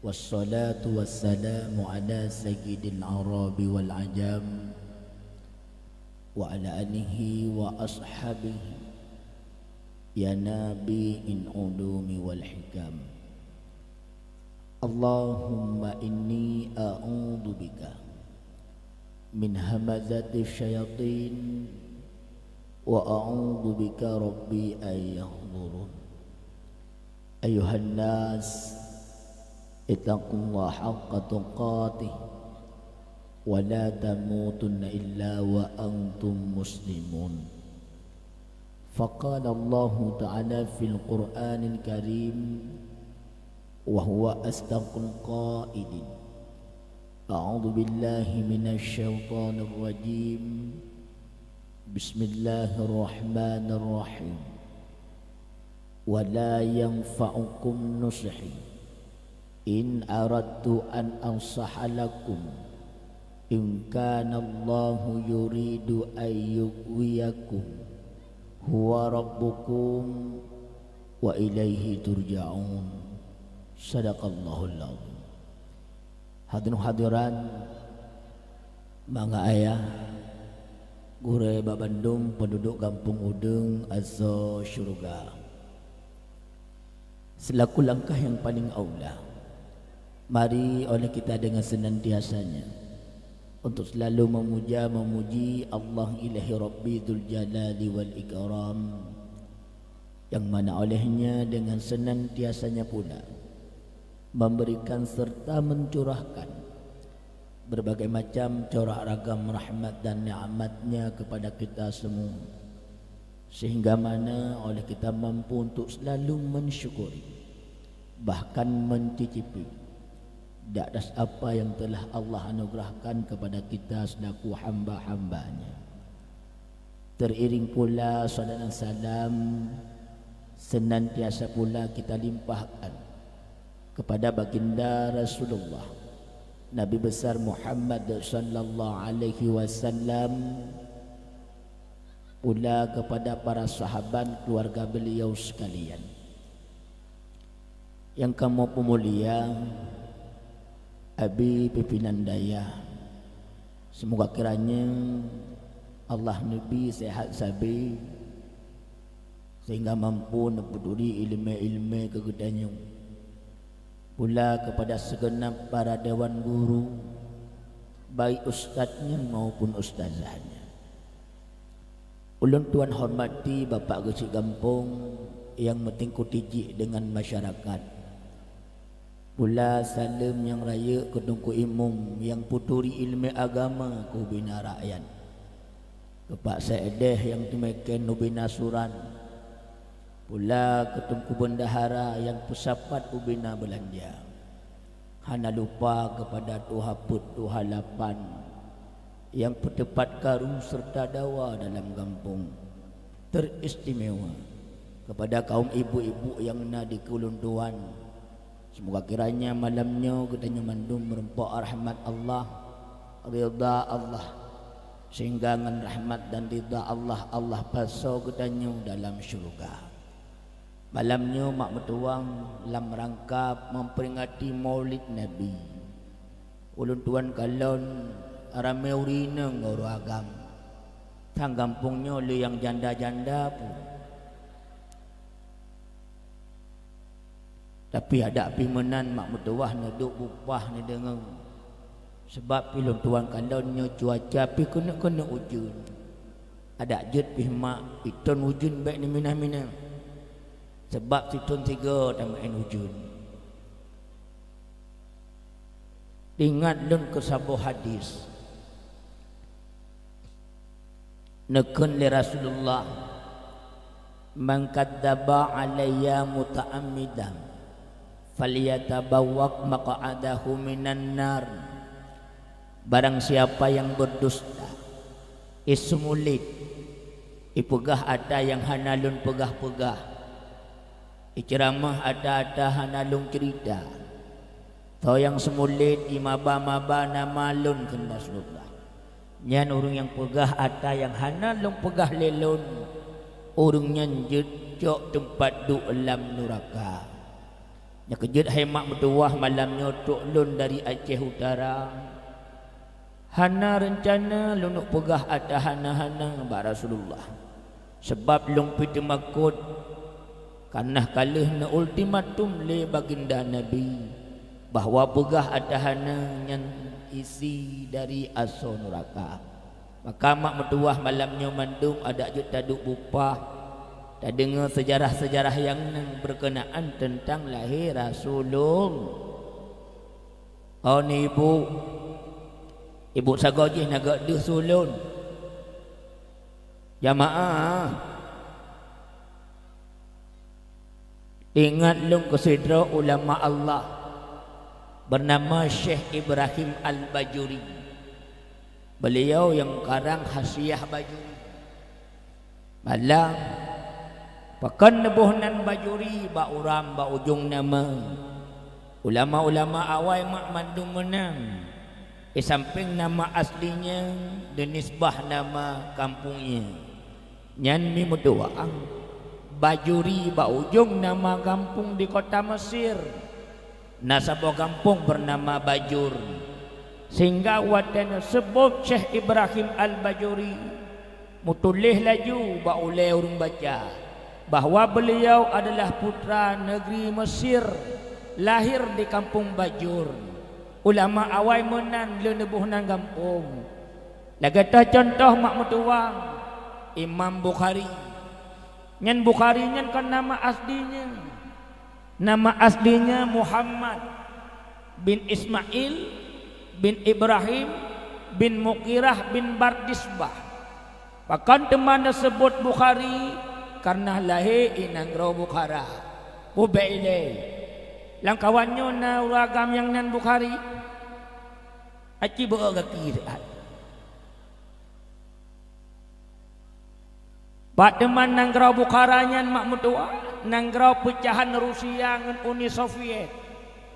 Wassalatu wassalamu ala sayyidil arabi wal ajam, wa ala alihi wa ashabihi, ya nabi'il ulumi wal hikam. Allahumma inni a'udzu bika min hamazati syayatin, wa a'udzu bika rabbi an yahdurun. Ayuhan nas, ittaqullaha haqqa tuqatih, wa la tamutunna illa wa antum muslimun. Faqala Allahu ta'ala fil Qur'anil Karim, wa huwa asdaqul qailin. A'udzu billahi minasy syaithanir rajim. Bismillahirrahmanirrahim. Wa la yanfa'ukum nushi in aradtu an ansaha lakum. In kana Allahu yuridu an yughwiyakum huwa rabbukum wa ilaihi turja'un. Sadaqallahul azim. Hadirin hadirat, mangat ayah, gurée bak bandum penduduk Gampông Udeueng asoe syeuruga. Selaku langkah yang paling aula, mari oleh kita dengan senantiasanya untuk selalu memuja, memuji Allah Ilahi Rabbi Dzul Jalali wal Ikram, yang mana olehnya dengan senantiasanya pula memberikan serta mencurahkan berbagai macam corak ragam rahmat dan nikmat-Nya kepada kita semua, sehingga mana oleh kita mampu untuk selalu mensyukuri, bahkan mencicipi di atas apa yang telah Allah anugerahkan kepada kita selaku hamba-hamba-Nya. Teuiring pula salawat dan salam senantiasa pula kita limpahkan kepada baginda Rasulullah, Nabi besar Muhammad sallallahu alaihi wasallam, pula kepada para sahabat keluarga beliau sekalian. Nyang kamoe peumulia, Abi pimpinan dayah, seumoga kiranya Allah neubi sehat sabe, sehingga mampu neupeuturi ileumé-ileumé keu geutanyoe. Pula kepada segenap para dewan guru, baik ustaznya maupun ustazahnya. Ulôn tuan hormati Bapak Geuchik Gampông nyang meutingkoti jih deungon masyarakat. Pula saleuem nyang rayeuk keu Teungku Imum nyang peuturi ileumé agama keu ubena rakyat. Keu Pak Saideh nyang teumeken ubena surat. Pula keu Teungku Bendahara nyang peusapat ubena beulanja. Hana lupa kepada tuha peuet tuha lapan nyang peuteupat karu serta dawa dalam gampông. Teuistimewa kepada kaum ibu-ibu nyang na dikeue ulôn tuan. Seumoga kiranya malam nyoe geutanyoe mandum meureumpok rahmat Allah, ridha Allah, sehingga ngon rahmat dan ridha Allah, Allah pasoe geutanyoe dalam syeuruga. Malam nyoe mak meutuwah lam rangka memperingati Maulid Nabi. Ulôn tuan kalon ramé ureueng inong ngon ureueng agam. Sang gampông nyoe le nyang janda-janda pun. Tapi adak pih meunan mak meutuwah neuduek bupah neudeungoe. Sabab pih lôn tuan kalon nyoe cuaca pih keuneuk-keuneuk ujeuen. Adak jeuet pih mak, itôn ujeuen bék neuminah-minah. Sabab sithôn sigoe tameu'en ujeuen. Ingat lôn keu saboh hadis. Neukheun lé Rasulullah, "Man kadzdzaba 'alayya muta'ammidan, falyatabawwa' maq'adahu minan nar." Barang siapa yang berdusta, iseumeulét, ipeugah ata nyang hana lôn peugah-peugah, iceuramah ata-ata hana lôn ceurita, soe nyang seumeulét, imaba-maba nama lôn, kheun Rasulullah, nyan ureuëng nyang peugah ata nyang hana lôn peugah lé lôn, ureuëng nyan jeuet cok teumpat duek lam nuraka. Nyang keujeuet hai mak meutuwah, malam nyoe trok lôn dari Aceh Utara. Hana reuncana lôn peugah ata hana-hana bak Rasulullah. Sabab lôn pih teumakot, kareuna ka lheueh neuultimatum lé baginda Nabi bahwa peugah ata hana nyan isi dari asoe nuraka. Maka mak meutuwah, malam nyoe mandum adak jeuet taduek bupah, tadeungoe seujarah-seujarah nyang na beurkeunaan teuntang lahé Rasulullah. Oh ni ibu, ibu sagoe jih na gét deuh su lôn. Jamaah, ingat lôn keu sidroe ulama Allah beunama Syekh Ibrahim Al-Bajuri. Beliau nyang karang Hasyiah Bajuri. Malam, pakon neuboh nan Bajuri bak uram bak ujong nama. Ulama-ulama awai mak mandum meunan. Di sampéng nama aslinya, dinisbah nama kampungnya. Nyan mi meutuwah, Bajuri bak ujong nama gampông di kota Mesir. Na saboh gampông beunama Bajur, sehingga watée neuseubot Syekh Ibrahim Al-Bajuri, meutuléh laju bak ulée ureuëng baca bahwa beuliau adalah putra negeri Mesir, lahir di kampung Bajur. Ulama awai meunan lé neuboh nan gampông. Lagée toh cuntoh mak meutuwah, Imam Bukhari. Nyan Bukhari nyan kon nama aslinya. Nama aslinya Muhammad bin Ismail bin Ibrahim bin Mughirah bin Bardisbah. Pakon teuma neuseubot Bukhari? Kareuna lahé i nanggroe Bukhara. Ubé ilée. Lam kawan nyoe na ureuëng agam nyang nan Bukhari? Aci beu gaki siat. Pat teuma nanggroe Bukhara nyan mak meutuwah, nanggroe peucahan Rusia ngon Uni Soviet.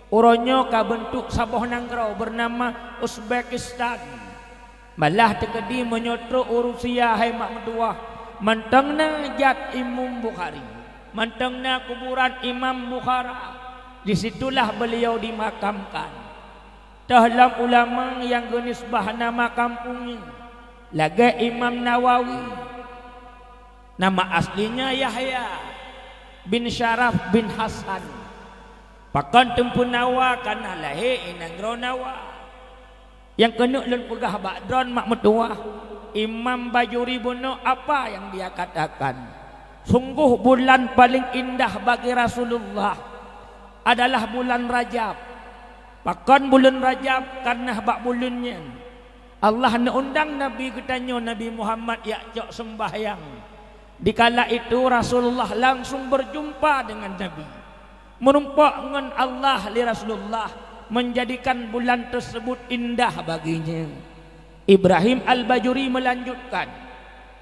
Uroe nyoe ka beuntuk saboh nanggroe beunama Uzbekistan. Malah teukeudi meunyoe trok u Rusia hai mak meutuwah, mantong na jat Imam Bukhari, mantong na kuburan Imam Bukhara. Disitulah beliau dimakamkan. Toh lom ulama nyang geunisbah nama kampung nyan, lagée Imam Nawawi. Nama aslinya Yahya bin Syaraf bin Hasan. Pakon teumpeue Nawa? Kareuna lahé i nanggroe Nawa. Nyang keuneuk lôn peugah bak droen mak meutuwah, Imam Bajuri bunoe apa yang dia katakan, sungguh bulan paling indah bagi Rasulullah adalah bulan Rajab. Pakon buleuen Rajab? Kareuna bak buleuen nyan Allah neuundang Nabi geutanyoe Nabi Muhammad jak cok seumbahyang. Dikala itu Rasulullah langsung berjumpa dengan Nabi. Meurumpok ngon Allah lé Rasulullah, menjadikan bulan tersebut indah baginya. Ibrahim Al-Bajuri melanjutkan,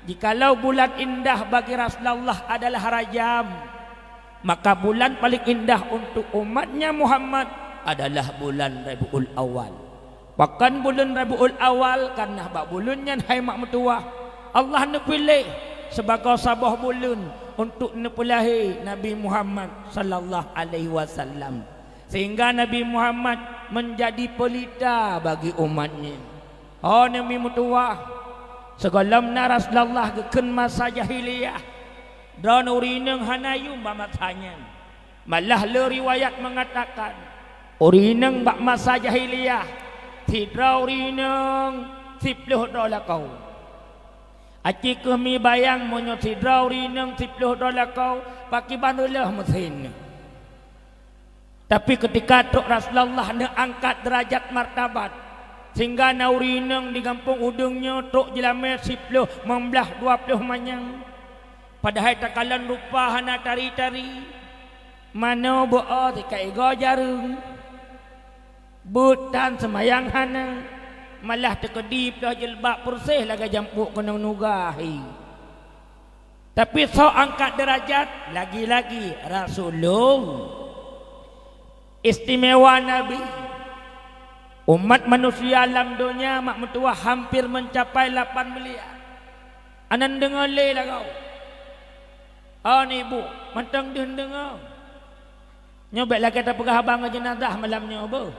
jikalau bulan indah bagi Rasulullah adalah Rajab, maka bulan paling indah untuk umatnya Muhammad adalah bulan Rabiul Awal. Pakon buleuen Rabiul Awal? Kareuna bak buleuen nyan hai mak meutuwah, Allah neupiléh sibagoe saboh buleuen untuk neupeulahé Nabi Muhammad sallallahu alaihi wasallam, sehingga Nabi Muhammad menjadi pelita bagi umat nyan. Ho Nabi meutuwah, sigohlom na Rasulullah geukheun masa jahiliyah, droen ureuëng inong hana yum bak masa nyan. Malah le riwayat meungatakan, ureuëng inong bak masa jahiliyah, sidroe ureuëng inong siplôh droe lakoe. Aci kheueh mibayang, meunyoe sidroe ureuëng inong siplôh droe lakoe, pakriban reuloh meusen. Tapi keutika trok Rasulullah neuangkat deurajat martabat, sehingga na ureuëng inong di gampông udeueng nyoe trok jeulamé siplôh, limong blaih, dua plôh manyang. Padahai takalon rupa hana tari-tari, manoe beu-o sikat igoe jareueng, beuet tan seumayang hana, malah teukeudi ploh jilbab peureséh lagée jampuek keunong nuga hi. Tapi soe angkat deurajat, lagi-lagi Rasulullah. Istimewa Nabi. Umat manusia lam donya mak meutuwah hampir mencapai lapan miliar. Aneuk deungoe lé lagoe. Ôn ibu, mantong deuh deungoe. Nyoe bék lagée tapeugah haba ngon jeunazah malam nyoe beuh.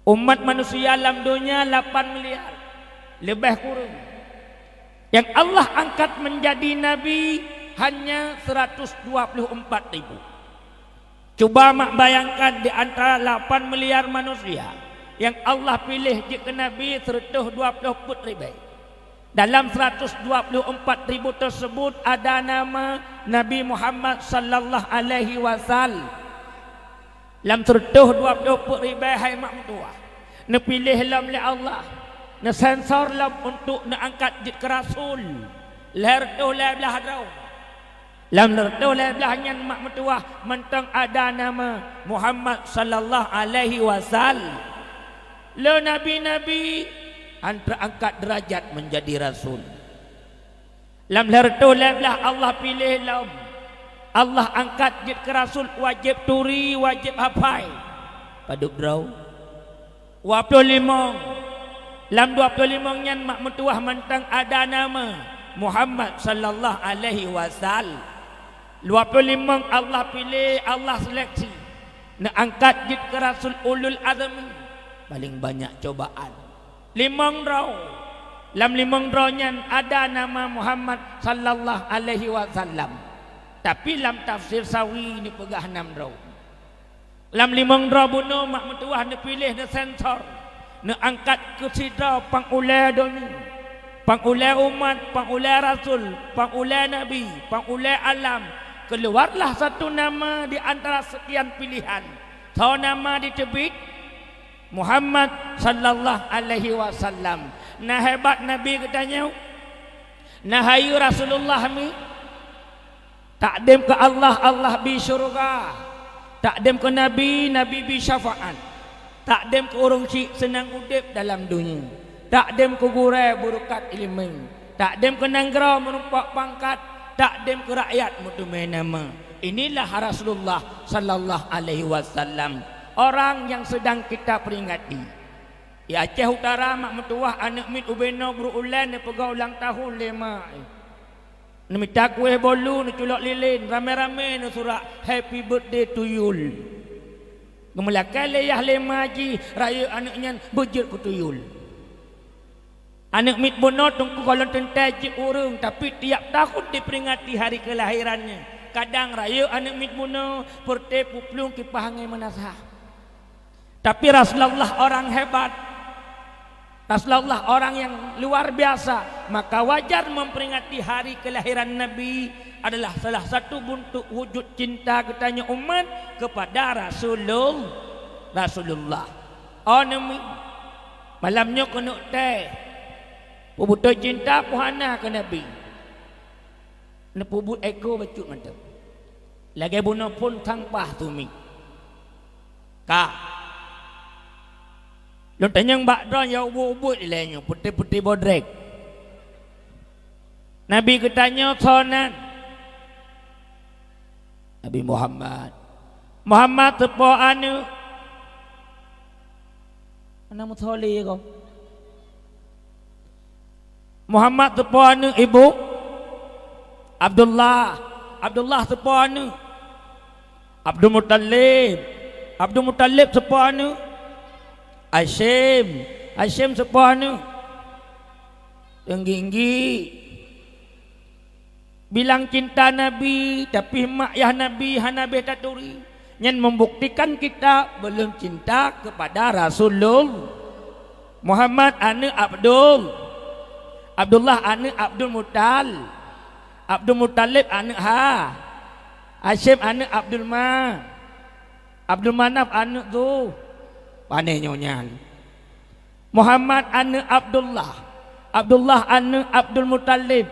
Umat manusia lam donya lapan miliar, leubeh kureueng. Nyang Allah angkat menjadi nabi hanya seratus dua puluh empat ribu. Cuba mak bayangkan, di antara lapan miliar manusia, nyang Allah piléh jeuet keu nabi seratus dua puluh peuet ribée. Dalam seratus dua puluh empat ribu tersebut ada nama Nabi Muhammad sallallahu alaihi wasallam. Lam seratus dua puluh peuet ribée hai mak meutuwah, neupiléh lom lé Allah, neusensor lom untuk neuangkat jeuet keu rasul. Lhée reutôh lhée blaih droe. Lam lhée reutôh lhée blaih nyan mak meutuwah mantong ada nama Muhammad sallallahu alaihi wasallam. Le nabi-nabi han trok angkat deurajat menjadi rasul. Lam lhée reutôh lhée blaih Allah piléh lom. Allah angkat jeuet keu rasul wajéb turi, wajéb hafai. Padub droe? Dua ploh limong. Lam dua ploh limong nyan mak meutuwah mantong ada nama Muhammad sallallahu alaihi wasallam. Dua ploh limong Allah piléh, Allah seleksi, neuangkat jeuet keu rasul ulul azmi, paléng banyak cobaan. Limong droe. Lam limong droe nyan ada nama Muhammad sallallahu alaihi wasallam. Tapi lam tafsir Sawi neupeugah nam droe. Lam limong droe bunoe mak meutuwah neupiléh, neusensor, neuangkat keu sidroe pang ulée donya, pang ulée umat, pang ulée rasul, pang ulée nabi, pang ulée alam. Keuluwarlah satu nama di antara sekian pilihan. Soe nama jiteubiet? Muhammad sallallahu alaihi wasallam. Na hebat nabi geutanyoe? Na hayeue Rasulullah mi? Takdém keu Allah, Allah bi syeuruga. Takdém keu nabi, nabi bi syafaat. Takdém keu ureuëng chik seunang udeb dalam donya. Takdém keu gurée beureukat iéleumé. Takdem keu nanggroe meurumpok pangkat, takdem keu rakyat meuteumé nama. Inilah Rasulullah sallallahu alaihi wasallam, orang yang sedang kita peringati. Di Aceh Utara, mak meutuwah aneuk miet ubé noe brok ulèe neupeugah ulang tahun lé mak. Neumita kueh bolu, neuculok lilin, ramé-ramé neusurak happy birthday to you. Geumeulakèe lé yah lé ma jih, rayeuk aneuk nyan beujeuet keu tuyul. Aneuk miet bunoe teungku gohlom teuntèe jeuet ureueng, tapi tiap tahun diperingati hari kelahirannya. Kadang rayeuk aneuk miet bunoe, peureté peuplueng kipah angèn meunasah. Tapi Rasulullah orang hebat. Rasulullah orang yang luar biasa. Maka wajar memperingati hari kelahiran Nabi adalah salah satu bentuk wujud cinta geutanyoe umat kepada Rasulul-, Rasulullah. Oh, nemi-, malam nyoe keuneuk teh. Peubeutôi cinta puhana keu Nabi. Neupeubuet éko bacut mantong. Lagèe bunoe phôn sampah tumi. Ka. Lôn tanyong bak droe nyang ubit-ubit ilèe nyoe, putéh-putéh bodrek. Nabi geutanyoe soe nan? Nabi Muhammad. Muhammad teupo aneuk. Hana meusoleh ko. Muhammad teupo aneuk ibu Abdullah. Abdullah teupo aneuk Abdul Muttalib. Abdul Muttalib teupo aneuk Hasyim. Hasyim teupo aneuk Teunggi-enggi. Bilang cinta Nabi, tapi mak yah Nabi hana beh taturi. Nyan membuktikan kita belum cinta kepada Rasulullah. Muhammad aneuk Abdul, Abdullah aneuk Abdul Mutal, Abdul Mutalib aneuk Ha, Hasyim aneuk Abdul Ma, Abdul Manaf aneuk Zuh. Pane nyoe nyan. Muhammad aneuk Abdullah, Abdullah aneuk Abdul Muttalib,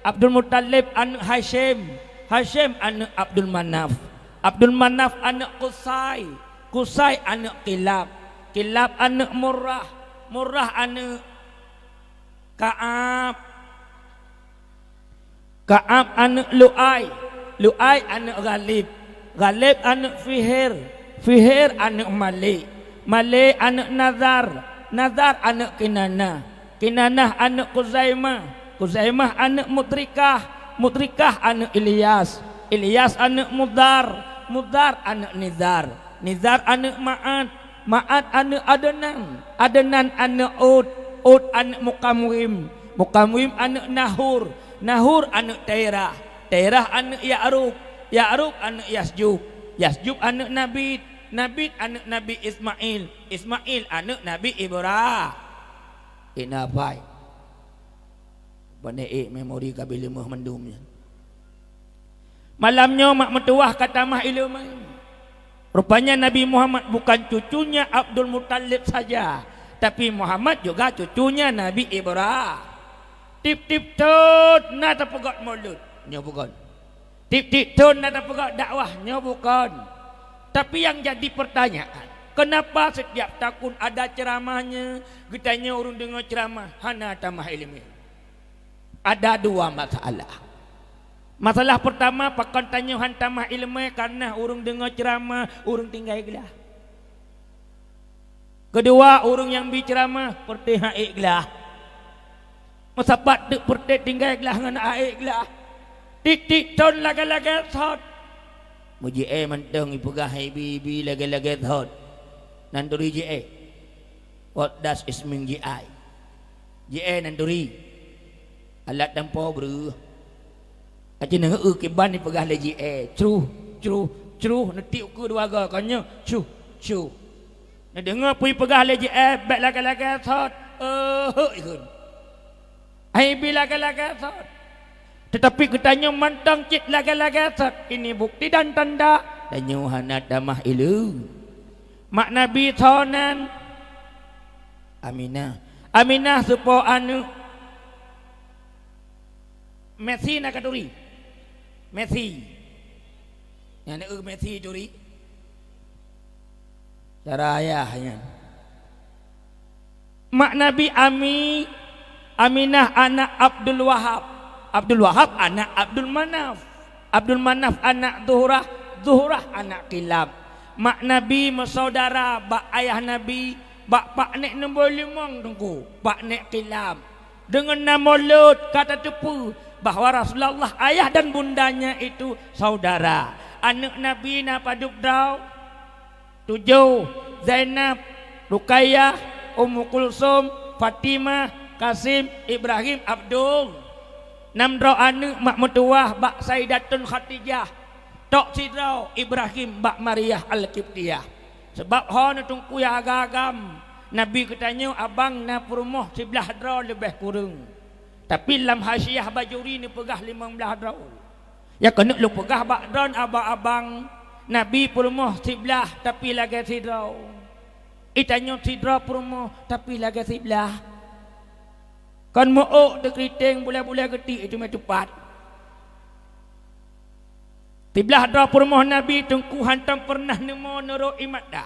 Abdul Muttalib aneuk Hasyim, Hasyim aneuk Abdul Manaf, Abdul Manaf aneuk Qusay, Qusay aneuk Kilab, Kilab aneuk Murrah, Murrah aneuk Ka'ab, Ka'ab aneuk Lu'ai, Lu'ai aneuk Ghalib, Ghalib aneuk Fihr, Fihr aneuk Malik, Malik aneuk Nazar, Nazar aneuk Kinanah, Kinanah aneuk Khuzaimah, Khuzaimah aneuk Mudrikah, Mudrikah aneuk Ilyas, Ilyas aneuk Mudhar, Mudhar aneuk Nizar, Nizar aneuk Ma'ad, Ma'ad aneuk Adnan, Adnan aneuk Ud, Ud aneuk Mukamwim, Mukamwim aneuk Nahur, Nahur aneuk Terah, Terah aneuk Ya'rub, Ya'rub aneuk Yasjub, Yasjub aneuk Nabit, Nabit aneuk Nabi Ismail, Ismail aneuk Nabi Ibra-, Ina pai. Pane ék memori ka beh leumoh mandum nyan. Malam nyoe mak meutuwah ka tamah ileumèe. Rupanya Nabi Muhammad bukan cucunya Abdul Muttalib saja, tapi Muhammad juga cucunya Nabi Ibra-, Tiep-tiep thon na tapeugot mulod, nyoe bukon. Tiep-tiep thon na tapeugot dakwah, nyoe bukon. Tapi yang jadi pertanyaan, kenapa setiap tahun ada ceramahnya, geutanyoe ureueng deungoe ceramah hana tamah ileumèe? Ada dua masalah. Masalah pertama, pakon tanyoe han tamah ileumèe? Karena ureueng deungoe ceramah, ureueng tinggai glah. Keudua, ureueng nyang bi ceramah peureté han ék glah. Meusapat teuk peureté tinggai glah ngon han ék glah. Tiep-tiep thon lagèe-lagèe thot. Meujiéh mantong ipeugah ibi-ibi lagèe-lagèe thot. Nan turi jiéh. What does it mean jiéh? Jiéh nan turi. Alat tampo breuh. Aci neungeue kiban ipeugah lé jiéh. Cruh, cruh, cruh, neutiek ukeue dua goe, kon nyoe, cuh, cuh. Neudeungoe peue ipeugah lé jiéh, bèk lagèe-lagèe thot. Euheuek ikheun. Ai bi lagèe-lagèe thot. Teutapi geutanyoe mantong cit lagèe-lagèe thot. Ini bukti dan tanda tanyoe hana tamah ileumèe. Mak Nabi tho nan Aminah. Aminah teupo aneuk. Messi na katuri? Messi. Nyan eu Messi turi. Cara ayah nyan. Mak Nabi Ami Aminah anak Abdul Wahab, Abdul Wahab anak Abdul Manaf, Abdul Manaf anak Zuhrah, Zuhrah anak Kilab. Mak Nabi meusaudara bak ayah Nabi, bak paknek nombor limong teungku, paknek Kilab. Deungon na mulod ka tateupeue bahwa Rasulullah ayah dan bundanya itu saudara. Aneuk Nabi na padub droe? Tujoh: Zainab, Ruqayyah, Ummu Kulsum, Fatimah, Qasim, Ibrahim, Abdul. Nam droe aneuk mak meutuwah bak Saidatun Khadijah, tok sidroe Ibrahim bak Maryah Al-Qibtiyah. Sabab ho neuteungku nyang agam-agam, Nabi geutanyoe abang na peurumoh siblaih droe leubeh kureueng. Tapi lam Hasyiah Bajuri neupeugah limong blaih droe. Nyang keuneuk lôn peugah bak droen abang-abang, Nabi peurumoh siblaih tapi lagée sidroe. Geutanyoe sidroe peurumoh tapi lagée siblaih. Kon meu-ôk teukriténg bulée-bulée geutik teumé tupat. Siblaih droe peurumoh Nabi teungku hántom peureunah neumo neurôk ié mata.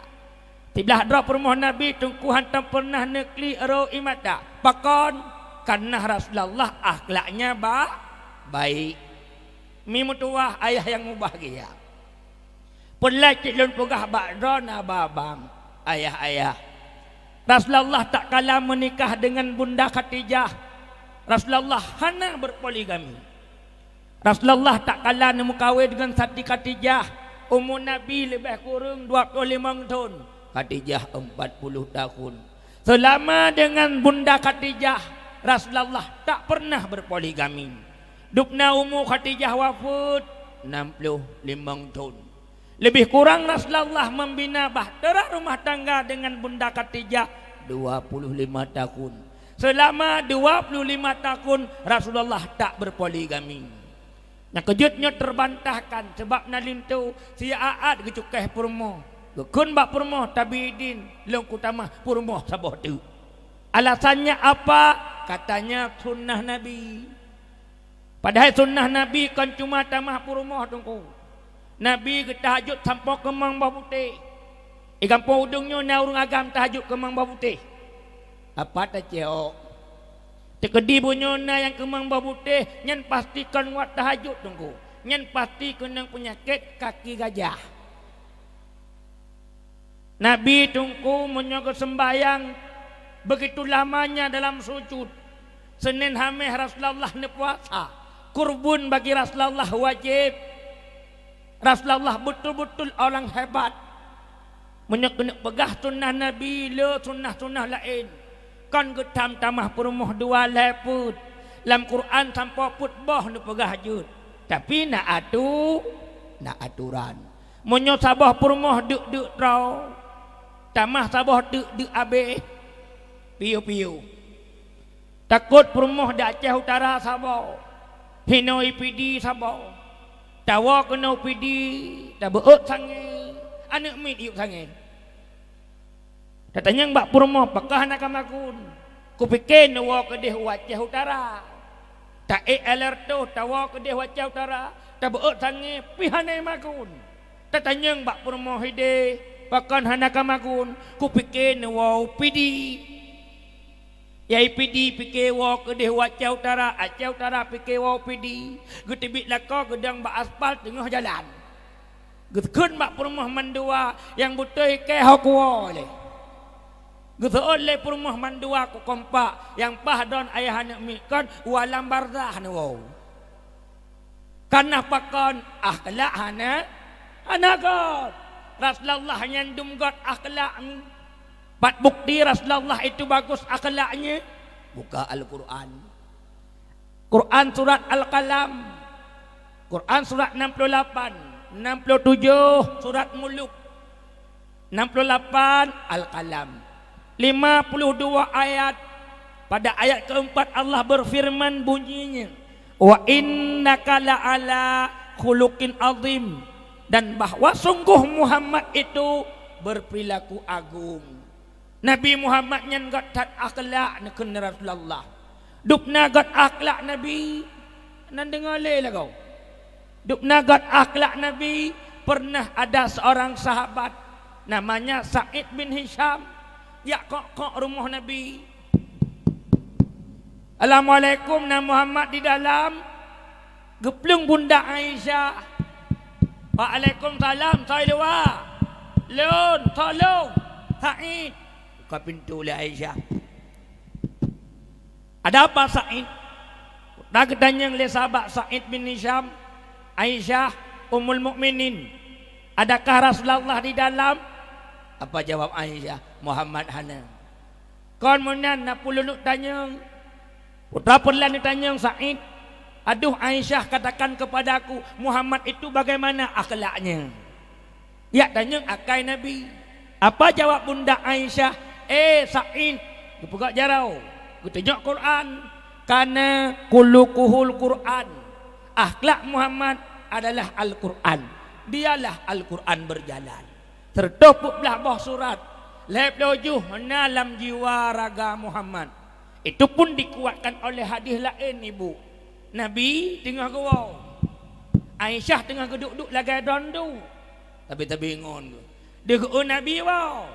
Siblaih droe peurumoh Nabi teungku hántom peureunah neuklik rôk ié mata. Pakon? Kareuna Rasulullah akhlaknya ba-, baik. Mi meutuwah ayah nyang mubahgia. Peulai cit lôn peugah bak droen abang-abang, ayah-ayah. Rasulullah tatkala meunikah deungon Bunda Khadijah, Rasulullah hana berpoligami. Rasulullah tatkala neumeukawen deungon Siti Khadijah, umu Nabi leubeh kureueng dua ploh limong thon, Khadijah empat puluh tahun. Seulama deungon Bunda Khadijah, Rasulullah tak pernah berpoligami. Dubna umu Khadijah wafeuet nam ploh limong thon. Leubeh kurang Rasulullah membina bahtera rumah tangga deungon Bunda Khadijah dua puluh lima tahun. Seulama dua puluh lima tahun Rasulullah tak berpoligami. Nyang keujeuet nyoe teubantahkan, sabab na linto siat-at geucukéh peurumoh. Geukheun bak peurumoh, "Tabi idin, lôn kutamah peurumoh saboh teuk." Alasannya apa? Katanya sunnah Nabi. Padahai sunnah Nabi kon cuma tamah peurumoh teungku. Nabi geutahajud sampoe keumong boh putéh. Di gampông udeueng nyoe na ureuëng agam tahajud keumong boh putéh. Apa tacok? Teukeudi bunoe na nyang keumong boh putéh, nyan pasti kon wat tahajud teungku. Nyan pasti keunong peunyakét kaki gajah. Nabi teungku meunyoe geuseumbahyang, begitu lamanya dalam sujud. Senin Hameh Rasulullah neupuasa, kurbon bagi Rasulullah wajéb. Rasulullah betul-betul orang hebat. Meunyoe keuneuk peugah sunnah Nabi le sunnah-sunnah laén, kon geutam tamah peurumoh dua lhée peuet. Lam Quran sampoe peuet boh neupeugah jeuet, tapi na atu-, na aturan. Meunyoe saboh peurumoh deuk-deuk droe, tamah saboh deuk-deuk abéh, piôh-piôh. Takot peurumoh di Aceh Utara saboh, hinoe Pidie saboh, tawoe keunoe Pidie, tabeuôt sangé, aneuëk miet yub sangé. Tatanyong bak peurumoh, "Pakon hana kamagun?" "Kupike neuwoe keudeh u Aceh Utara." Taék alertoh tawoe keudeh u Aceh Utara, tabeuôt sangé, pih hana magun. Tatanyong bak peurumoh ideh, "Pakon hana kamagun?" "Kupike neuwoe u Pidie." Yai Pidie pike woe keudeh u Aceh Utara, Aceh Utara pike woe u Pidie. Geuteubiet lakoe geudong bak aspal teungoh jalan. Geukheun bak peurumoh mandua, "Nyang beutôi kée ho kuwoe lé." Geuseuôt lé peurumoh mandua keu kompak, "Nyang paih droen ayah aneuëk miet kon u alam barzakh neuwoe." Kareuna pakon? Akhlak hana, hana göt. Rasulullah nyan dum göt akhlak. Pat bukti Rasulullah itu bagus akhlaknya? Buka Al-Quran. Quran surat Al-Qalam. Quran surat enam puluh lapan, enam puluh tujuh surat Muluk, enam puluh lapan Al-Qalam. Lima puluh dua ayat. Pada ayat keempat Allah berfirman bunyinya, "Wa innaka la'ala khuluqin azim." Dan bahwa sungguh Muhammad itu berperilaku agung. Nabi Muhammad nyan göt that akhlak, neukheun Rasulullah. Dubna göt akhlak Nabi, nan deungoe lé lagoe. Dubna göt akhlak Nabi, pernah ada seorang sahabat namanya Sa'id bin Hisham, jak kok-kok rumoh Nabi. "Assalamualaikum, na Muhammad di dalam?" Geuplueng bunda Aisyah. "Waalaikumsalam, soe luwa?" "Lôn, soe lôn?" "Said." Buka pintoe lé Aisyah. "Ada apa, Said?" Ka geutanyong lé sahabat Said bin Hisham, "Aisyah, Ummul Mukminin, adakah Rasulullah di dalam?" Apa jawab Aisyah? "Muhammad hana." "Kon meunan, na peue lôn tanyong?" "Peue teuma peue lôn tanyong, Said?" "Aduh, Aisyah, katakan kepadaku, Muhammad itu bagaimana akhlaknya?" Jak tanyong akai Nabi. Apa jawab bunda Aisyah? "Eh, Said, geupeugah jaroe, geutunyok Quran, karena khuluquhul Quran. Akhlak Muhammad adalah Al-Quran. Dialah Al-Quran berjalan. Seratus peuet blah boh surat, lhèe ploh juh na lam jiwa raga Muhammad." Itu pun dikuatkan oleh hadis laén, Ibu. Nabi teungoh geuwoe. Aisyah teungoh geuduek-duek lagèe droeneuh. Tapi tabingung. Deuh geu-eu Nabi woe.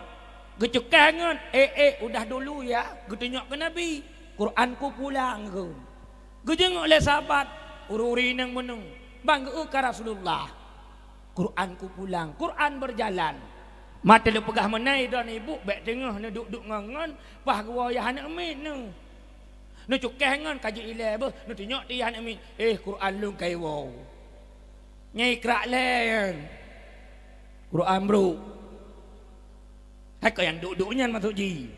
Geucukéh ngon, "Eh, eh, udah dulu ya." Geutunyok keu Nabi. "Quranku pulang," kheun. Geujenguk lé sahabat, ureueng-ureueng inong meunung. Ban geu-eu ka Rasulullah. "Quranku pulang, Quran berjalan." Maté lôn peugah meunan, droeneuh Ibu, bèk teungoh neuduek-duek ngon-ngon, paih geuwoe yah aneuk miet neuh. Neucukéh ngon ka jeuet ilèe beuh, neutunyok teuh yah aneuk miet, "Eh, Quran lôn ka iwoe." Nyan ikrak lé nyan. Quran brôk. Hai keu nyang duek-duek nyan maksud jih.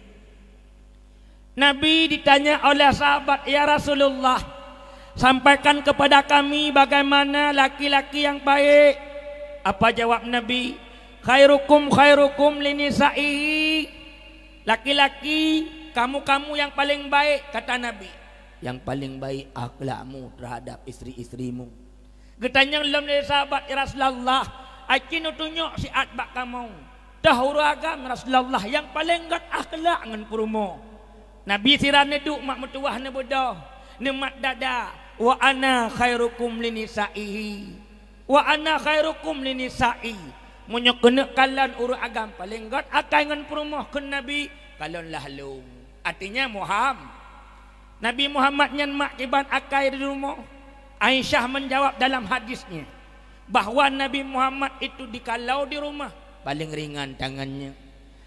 Nabi ditanya oleh sahabat, "Ya Rasulullah, sampaikan kepada kami bagaimana laki-laki yang baik." Apa jawab Nabi? "Khairukum khairukum linisaihi." "Laki-laki, kamu-kamu yang paling baik," kata Nabi, "yang paling baik akhlakmu terhadap istri-istrimu." Geutanyong lom lé sahabat, "Ya Rasulullah, aci neutunyok siat bak kamoe. Toh ureueng agam, Rasulullah, nyang paleng gét akhlak ngon peurumoh." Nabi sira neuduek mak meutuwah neubeudoh, neumat dada, "Wa ana khairukum linisaihi. Wa ana khairukum linisai." Meunyoe keuneuk kalon ureueng agam paleng gét akai ngon peurumoh, kheun Nabi, "Kalonlah lôn." Artinya Muham-, Nabi Muhammad nyan mak kiban akai di rumoh. Aisyah menjawab dalam hadisnya bahwa Nabi Muhammad itu dikalau di rumah, paling ringan tangannya.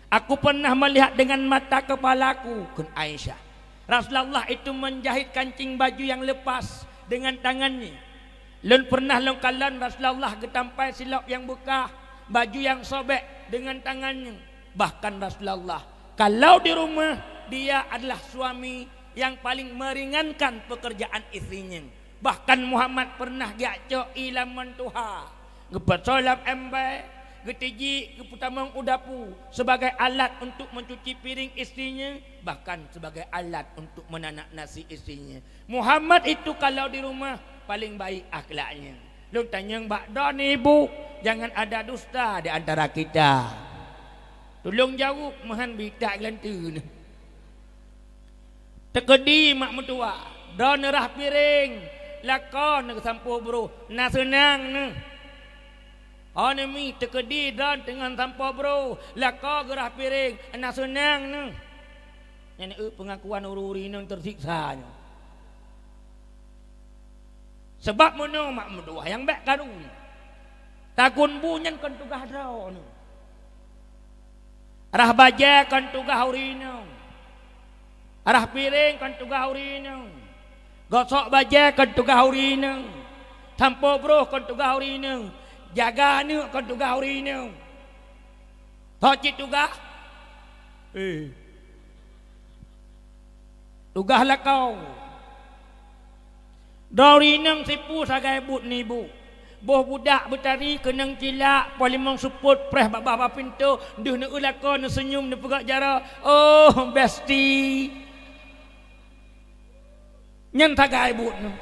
"Aku pernah melihat dengan mata kepalaku," kheun Aisyah, "Rasulullah itu menjahit kancing baju yang lepas dengan tangannya. Lôn pernah lôn kalon Rasulullah geutampai silop nyang beukah, baju nyang sobek dengan tangannya. Bahkan Rasulullah, kalau di rumah, dia adalah suami yang paling meringankan pekerjaan istrinya. Bahkan Muhammad pernah geujak cok ié lam meutuha, geupasoe lam ember, geutijik, geupeutamong u dapu sebagai alat untuk mencuci piring istrinya, bahkan sebagai alat untuk menanak nasi istrinya. Muhammad itu kalau di rumah paling baik akhlaknya." Lôn tanyong bak droeneuh ibu, jangan ada dusta di antara kita. Tulông jaweueb meuhan bita geulanteue. Teukeudi mak meutuwah, droeneuh rhah piréng, lakoe neuh sampoe broh, na seunang neuh. Ho neuh mi teukeudi droeneuh teungoh sampoe broh, lakoe geurhah piréng, na seunang neuh. Nyan eu peungakuan ureuëng-ureuëng inong teusiksa nyoe. Sabab meunoe mak meutuwah nyang bék karu. Takheun bu nyan kon tugaih droeneuh. Rhah bajée kon tugaih ureuëng inong. Rhah piréng kon tugaih ureuëng inong. Gosok bajée kon tugaih ureuëng inong. Sampoe broh kon tugaih ureuëng inong. Jaga aneuëk kon tugaih ureuëng inong. Soe cit tugaih? Eh. Tugaih lakoe. Droe ureuëng inong sipu sagai buet neuh ibu. Boh budak beutari keunong cilak, poh limong seupôt preh babah bak pintoe, deuh neueu lakoe, neuseunyum, neupeugah jaroe, "Oh, besti." Nyan sagai buet neuh.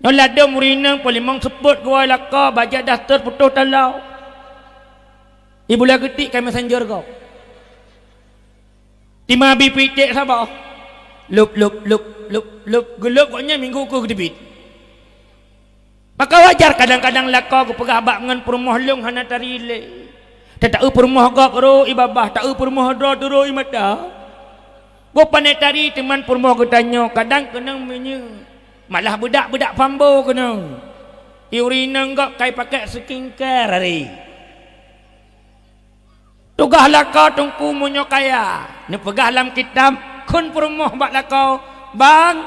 Nyoe ladôm ureuëng inong poh limong seupôt geuwoe lakoe, bajée daster putôh taloe. Ibu lagée tiek ka messenger gob. Teuma bi pitek saboh. Lôb, lôb, lôb, lôb, lôb. Geulôb gobnyan minggu keu geuteubiet. Maka wajar kadang-kadang lakoe geupeugah bak ngon peurumoh lôn hana tari lé. Tataeu peurumoh gob ro ié babah, taeu peurumoh droe turo ié mata. Boh pané tari teuma peurumoh geutanyoe kadang keunong minyeuk, malah beudak-beudak pambo keunong. Ureueng inong gob ka ipakék skincare hari. Tugaih lakoe teungku meunyoe kaya, neupeugah lam kitab kheun peurumoh bak lakoe, "Bang,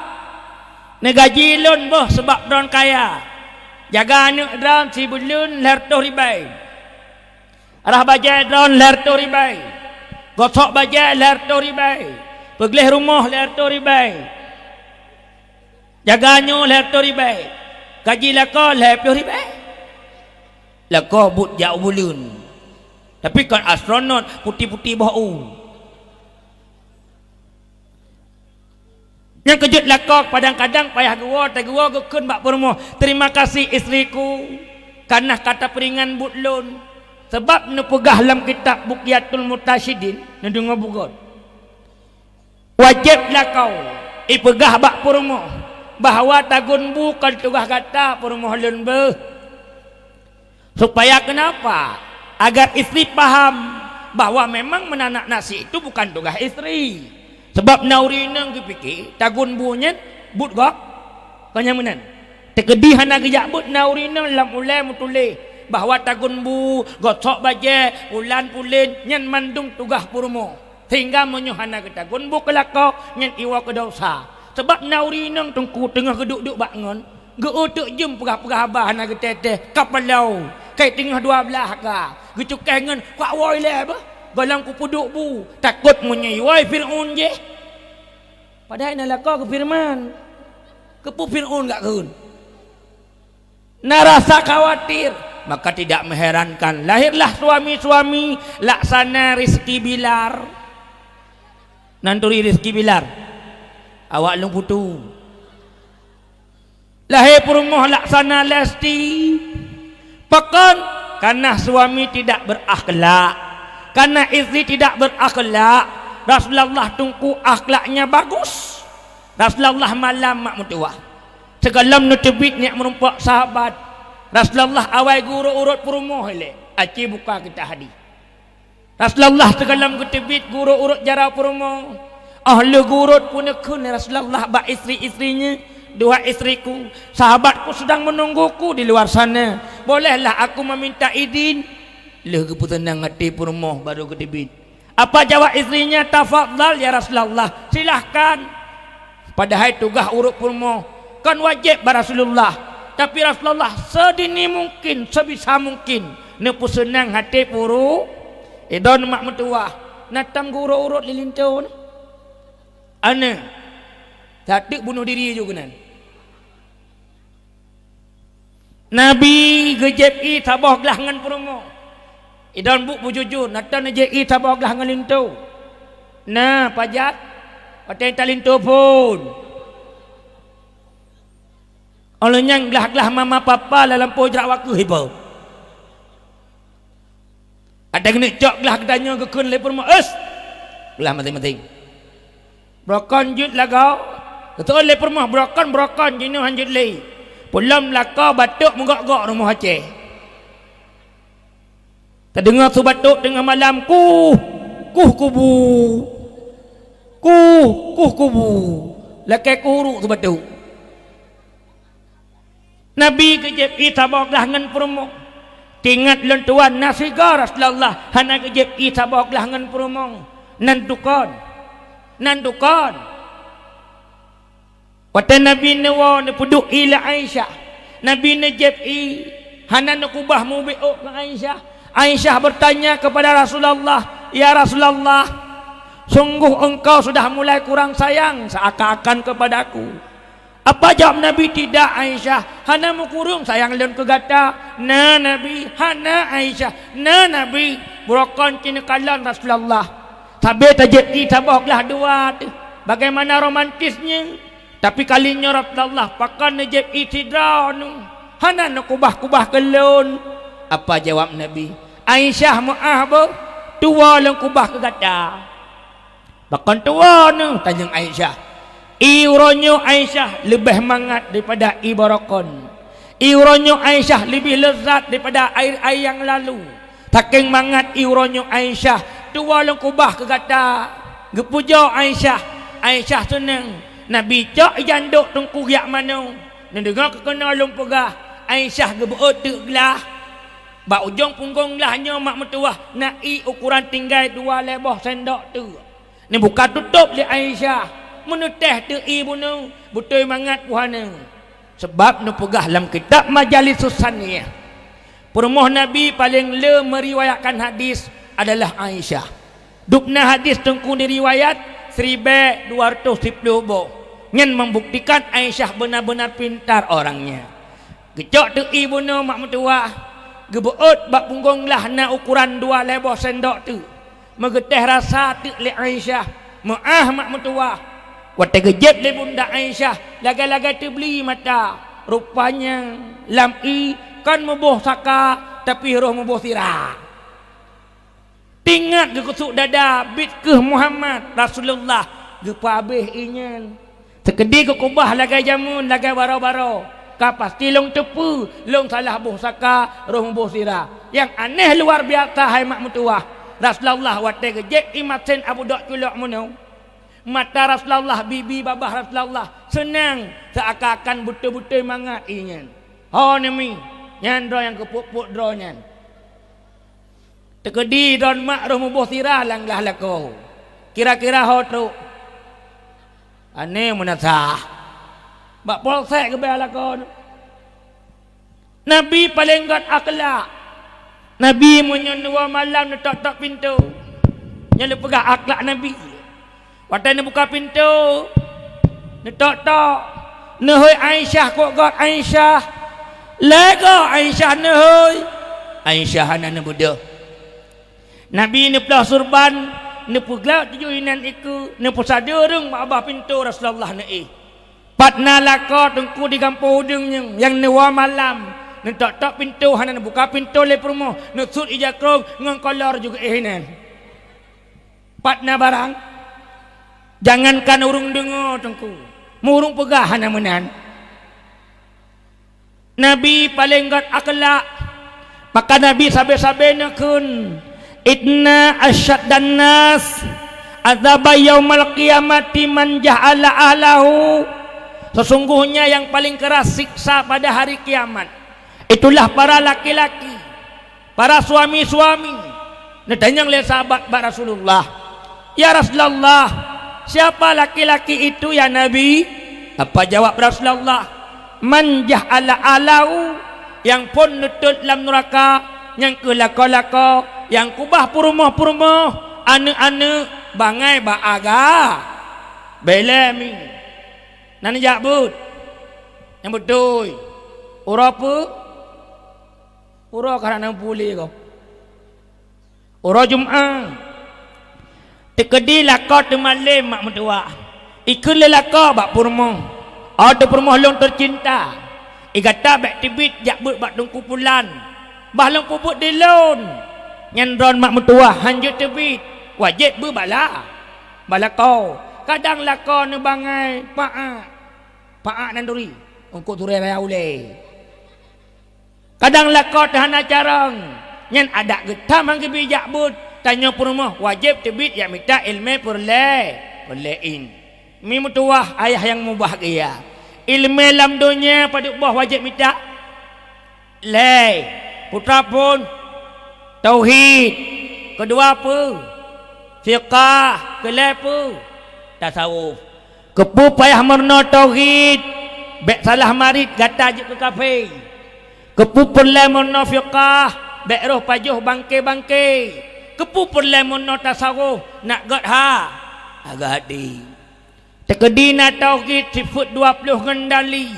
neugaji lôn boh sabab droen kaya. Jaga aneuk droen sibuleuen lhèe reutôh ribèe. Rhah bajèe droen lhèe reutôh ribèe. Gosok bajèe lhèe reutôh ribèe. Peugleh rumoh lhèe reutôh ribèe. Jaga nyoe lhèe reutôh ribèe. Gaji lakoe lhèe plôh ribèe." Lakoe buet jak u buleuen. Tapi kon astronot puti-puti boh u. Nyang keujeuet lakoe kadang-kadang payah geuwoe, tageuwoe geukheun bak peurumoh, "Terima kasih istriku, kareuna ka tapeuringan buet lôn." Sabab neupeugah lam kitab Bughyatul Mustarsyidin, neudeungoe beugöt. Wajéb lakoe ipeugah bak peurumoh bahwa tagun bu kon tugaih gata peurumoh lôn beuh. Supaya kenapa? Agar istri paham bahwa memang meunanak nasi itu bukan tugaih istri. Sabab na ureueng inong geupike tagun bu nyan buet gob. Kon nyang meunan. Teukeudi hana geujak beuet na ureueng inong lam ulèe meutuléh bahwa tagun bu, gosok bajèe, pulan pulen, nyan mandum tugaih peurumoh. Sehingga meunyoe hana geutagun bu keu lakoe, nyan iwoe keu desya. Sabab na ureueng inong teungku teungoh geuduek-duek bak ngon, geu-eu teuk jeuem peugah-peugah haba hana geuteuh-teuh, ka palao, kai teungoh dua blaih ka, geucukéh ngon, "Kuwoe ilèe beuh, gohlom kupeuduek bu, takot meunyoe iwoe Fir'aun jih." Padahai na lakoe geufeureuman, "Keupeue Fir'aun gak kheun?" Na rasa khawatir, maka tidak mengherankan lahirlah suami-suami laksana Rizky Bilar. Nan turi Rizky Bilar, awak lôn putu. Lahé peurumoh laksana Lesti. Pakon? Karena suami tidak berakhlak. Karena istri tidak berakhlak, Rasulullah teungku akhlaknya bagus. Rasulullah malam mak meutuwah. Sigohlom neuteubiet nyak meurumpok sahabat, Rasulullah awai geu urot-urot peurumoh ilèe. Aci buka kitab hadih. Rasulullah sigohlom geuteubiet geu urot-urot jaroe peurumoh. Óh lheueh geu urot peuneukheun lé Rasulullah bak istri-istrinya, "Duhai istriku, sahabatku sedang menungguku di luar sana. Bolehlah aku meminta idin?" Lheueh geupeuseunang até peurumoh baru geuteubiet. Apa jawab istrinya? "Tafadhal ya Rasulullah, silahkan." Padahai tugaih urot peurumoh kon wajéb bak Rasulullah, tapi Rasulullah sedini mungkin, sebisa mungkin neupeuseunang até puru-, idon mak meutuwah, na tom geu urot-urot lé linto nyan. Aneuk, sateuk bunoh diri ju keunan. Nabi geujép ié saboh glah ngon peurumoh. Idon buet beujujur, na tom neujép ié saboh glah ngon linto. Na pajat, watèe talinto phôn. Óh lheueh nyan glah-glah mama papa lam lampôh jrak wakeuh ipo. Adak keuneuk cok glah geutanyoe geukheun lé peurumoh, "Us! Glah maséng-maséng." Beurokon jeuet lagoe, geuseuôt lé peurumoh beurokon-beurokon jinoe han jeuet lé. Peulom lakoe batok meugok-gok rumoh Aceh. Tadeungoe su batok teungoh malam, "Kuh! Kuh kubu! Kuh! Kuh kubu!" Lakèe kuh uruk su batok. Nabi geujép ié saboh glah ngon peurumoh. Teuingat lôn tuan na sigoe Rasulullah hana geujép ié saboh glah ngon peurumoh. Nan dukon. Nan dukon. Watèe Nabi neuwoe neupeuduek ié lé Aisyah, Nabi neujép ié, hana neukubah mubiôk keu Aisyah. Aisyah bertanya kepada Rasulullah, "Ya Rasulullah, sungguh engkau sudah mulai kurang sayang seakan-akan kepadaku." Apa jawab Nabi? "Tidak, Aisyah, hana meukureueng sayang lôn keu gata." "Na, Nabi." "Hana, Aisyah." "Na, Nabi." Beurokon cit neukalon Rasulullah. Sabé tajép ié saboh glah dua teuh. Bagaimana romantisnya. Tapi kali nyoe Rasulullah pakon neujép ié sidroe neuh. "Hana neukubah-kubah keu lôn." Apa jawab Nabi? "Aisyah, meuáh beuh, tuwoe lôn kubah keu gata." "Pakon tuwoe neuh?" tanyong Aisyah. Ié uroe nyoe Aisyah leubeh mangat daripada ié beurokon. Ié uroe nyoe Aisyah leubeh leuzat daripada ié-ié nyang lalu. Sakeng mangat ié uroe nyoe Aisyah, "Tuwoe lôn kubah keu gata." Geupujoe Aisyah, Aisyah seunang. Nabi cok ijandok teungku jak manoe. Neudeungoe keu keunoe lôn peugah, Aisyah geubeuôt teuk glah. Bak ujong punggong glah nyoe mak meutuwah na ié ukoran tinggai dua lhée boh sendok teuk. Neubuka tutôb lé Aisyah, meuneuteh teuk ié bunoe, beutôi mangat puhana. Sabab neupeugah lam kitab Majalisus Saniyah, peurumoh Nabi paleng le meuriwayatkan hadis adalah Aisyah. Dubna hadis teungku neuriwayat siribée dua reutôh siploh boh. Nyan membuktikan Aisyah beuna-beuna pintar orangnya. Geucok teuk ié bunoe mak meutuwah, geubeuôt bak punggong glah na ukoran dua lhée boh sendok teuk. Meugeuteh rasa teuk lé Aisyah, meuáh mak meutuwah. Watée geujieb lé bunda Aisyah, lagée-lagée teubli mata. Rupanya lam ié kon muboh saka, tapi roh muboh sira. Tingat geukeusuk dada, biet kheueh Muhammad Rasulullah geupeuhabéh ié nyan. Teukeudi geukeubah lagée jameun, lagée baroe-baroe. Ka pasti lôn teupeue, lôn salah boh saka, roh muboh sira. Nyang aneh luar biasa hai mak meutuwah, Rasulullah watée geujieb ié masen Abu Dok culok meunoe, mata Rasulullah, bibi babah Rasulullah seunang, seuakan-akan beutôi-beutôi mangat ié nyan. Ho neumi, nyan droe nyang geupeuet-peuet droe nyan. Teukeudi droe mak roh muboh sira lam glah lakoe. Kira-kira ho trok? Aneh meunasah. Bak polsek geubri lakoe. Nabi paleng gét akhlak. Nabi meunyoe neuwoe malam neutok-tok pintoe. Nyan lôn peugah akhlak Nabi. Watée neubuka pintoe, neutok-tok, "Neuhôi Aisyah, kok gét Aisyah?" "Lé goe Aisyah neuhôi." Aisyah hana neubeudôh. Nabi neuploh surban, neupeuglak tujoh inan iku, neupeusadeue ureuëng bak babah pintoe Rasulullah neuéh. Pat na lakoe teungku di gampông udeueng nyoe nyang neuwoe malam, neutok-tok pintoe hana neubuka pintoe lé peurumoh, neusut ija krong ngon kolor juga éh inan. Pat na barang? Jangankan ureuëng deungoe teungku, meureuëng peugah hana meunan. Nabi paleng gét akhlak, maka Nabi sabe-sabe neukheun, "Inna asyaddan nas azaba yaumal qiyamati man ja'ala ahlahu." Sesungguhnya yang paling keras siksa pada hari kiamat, itulah para laki-laki, para suami-suami. Neutanyong lé sahabat bak Rasulullah, "Ya Rasulullah, siapa laki-laki itu ya Nabi?" Apa jawab Rasulullah? "Man ja'ala ahlahu," nyang phon neutot lam nuraka, nyang kheueh lakoe-lakoe, nyang kubah peurumoh-peurumoh, aneuëk-aneuëk, bangai bak aga. Bèk lé mi. Nan jak beuet. Nyang beutôi. Uroe peue? Uroe ka hana pulé gob. Uroe Jumat. Teukeudi lakoe teumalém mak meutuwah. Ikheun lé lakoe bak peurumoh, "Oh teupeurumoh lôn teucinta, i gata bèk teubiet jak beuet bak teungku pulan. Bah lôn peubeuet di lôn." Nyan droe mak meutuwah, "Han jeuet teubiet, wajéb beuet bak la-, bak lakoe." Kadang lakoe neubangai paak, paak nan turi, eungkôt turée raya ulée. Kadang lakoe teuhana carông, nyan adak geutam han geubi jak beuet, tanyoe peurumoh wajéb teubiet jak mita iéleumé peureulée, peureulée in. Mi meutuwah ayah nyang mubahgia, iéleumé lam donya padub boh wajéb mita? Lhée, peue teuma phon? Tauhid. Keudua peue? Fiqah. Keulhée peue? Tasawuf. Keupeue payah meurunoe tauhid, bèk salah marit gata jeuet keu kafé. Keupeue peureulée meurunoe fiqah, bèk roh pajoh bangké-bangké. Keupeue peureulée meurunoe tasawuf, nak gét ha? Agak hati. Teukeudi na tauhid sifeuet dua ploh ngon dali,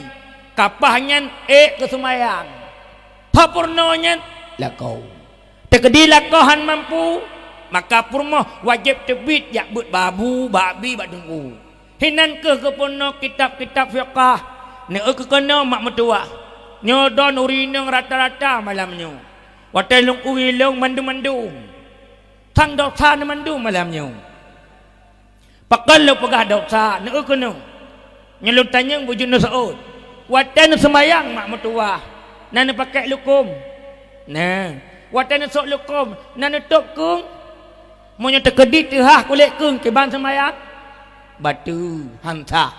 kapah nyan ék keu seumayang. Teupeureunoe nyan lakoe. Teukeudi lakoe han mampu, maka peurumoh wajéb teubiet jak beuet bak abu, bak abi, bak teungku. Hinan kheueh geupeurunoe kitab-kitab fiqah, neueu keu keunoe mak meutuwah. Nyoe droen ureuëng inong rata-rata malam nyoe. Watée lôn uwi lôn mandum-mandum. Sang desya nyoe mandum malam nyoe. Pakon lôn peugah desya, neueu keunoe. Nyoe lôn tanyong beujeuet neuseuôt. Watée neuseumayang mak meutuwah, na neupakék lukom? Na. Watée neusôk lukom, na neutôb keueng? Meunyoe teukeudi teuhah kulét keueng kiban seumayang? Bateue, han sah.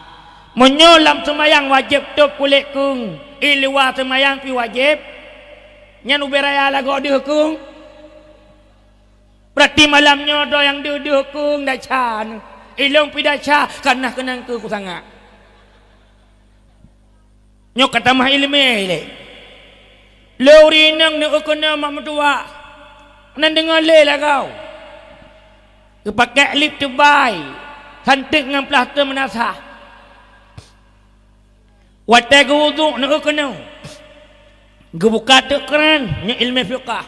Meunyoe lam seumayang wajéb tôb kulét keueng, i luwa seumayang pih wajéb, nyan ubé raya lagoe deuh keueng. Beurati malam nyoe droe nyang deuh-deuh keueng desya neuh. Ilôn pih desya, ka na keunong keu kusangat. Nyoe ka tamah iéleumé ilée. Lé ureuëng inong neueu keunoe mak meutuwah, nan deungoe lé lagoe. Geupakék lip teubai, santeuk ngon plaster meunasah. Watée geuwudhu neueu keunoe, geubuka teuk kran, nyoe iéleumé fiqah.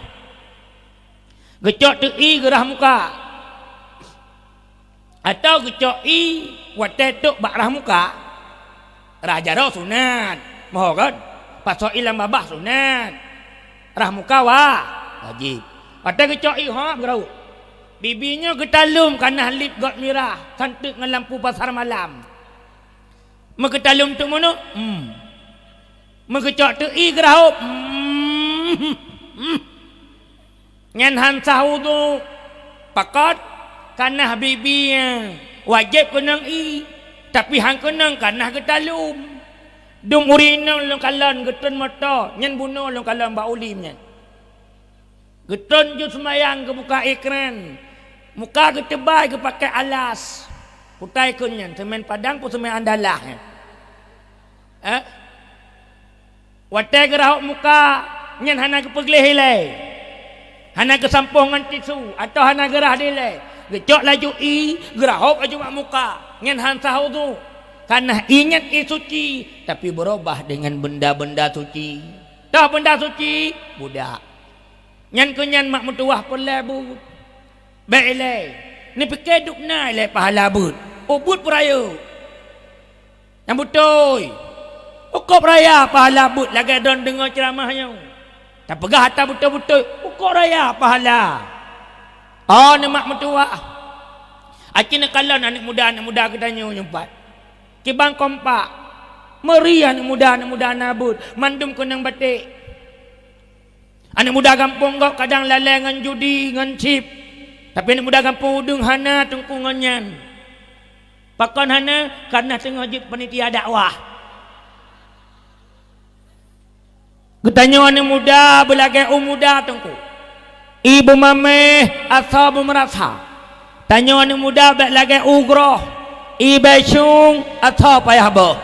Geucok teuk ié geurah muka. Atawa geucok ié watée tôb bak rah muka. Rah jaroe sunat, moho kon? Pasoe ié lam babah sunat. Rah muka wa-, wajéb. Watée geucok ié hop geurahop. Bibi nyoe geutalom ka na lip göt mirah, santeuk ngon lampu pasar malam. Meugeutalom teuk meunoe, hmm. Meugeucok teuk ié geurahop, hmm. Hmm. Nyan han sah wudhu. Pakon? Ka na bibi, wajéb keunong ié, tapi han keunong ka na geutalom. Dum ureuëng inong lôn kalon geutreun moto, nyan bunoe lôn kalon bak ulim nyan. Geutreun ju seumayang geubuka ié kran, muka geuteubai geupakék alas. Kutai kheun nyan, seumén Padang peue seumén Andalas nyan. Eh? Watée geurahop muka, nyan hana geupeugleh ilée, hana geusampôh ngon tisu, atawa hana geurah dilée. Geucok laju ié, geurahop laju bak muka, nyan han sah wudhu. Ka na ié nyan ié suci, tapi beurubah deungon benda-benda suci. Toh benda suci? Budak. Nyan keuh nyan mak meutuwah peureulée beuet. Bék ilée, neupike dub na ilée pahala beuet. Oh, beuet peurayeuk. Nyang beutôi, cukôp raya pahala beuet lagée droen deungoe ceuramah nyoe. Tapeugah atra beutôi-beutôi, cukôp raya pahala. Oh, neumak meutuwah. Aci neukalon aneuëk muda-aneuëk muda geutanyoe nyoe pat. Kiban kompak. Meuri aneuëk muda-aneuëk muda na beuet, mandum keunong baték. Aneuëk muda gampông gob kadang lalée ngon judi, ngon chip. Tapi aneuëk muda gampông udeueng hana teungku ngon nyan. Pakon hana? Kareuna teungoh jeuet panitia dakwah. Geutanyoe aneuëk muda beulagée u muda teungku. Ié beumaméh asoe beumeurasa. Tanyoe aneuëk muda bék lagée u groh. Ié bék syueng asoe payah boh.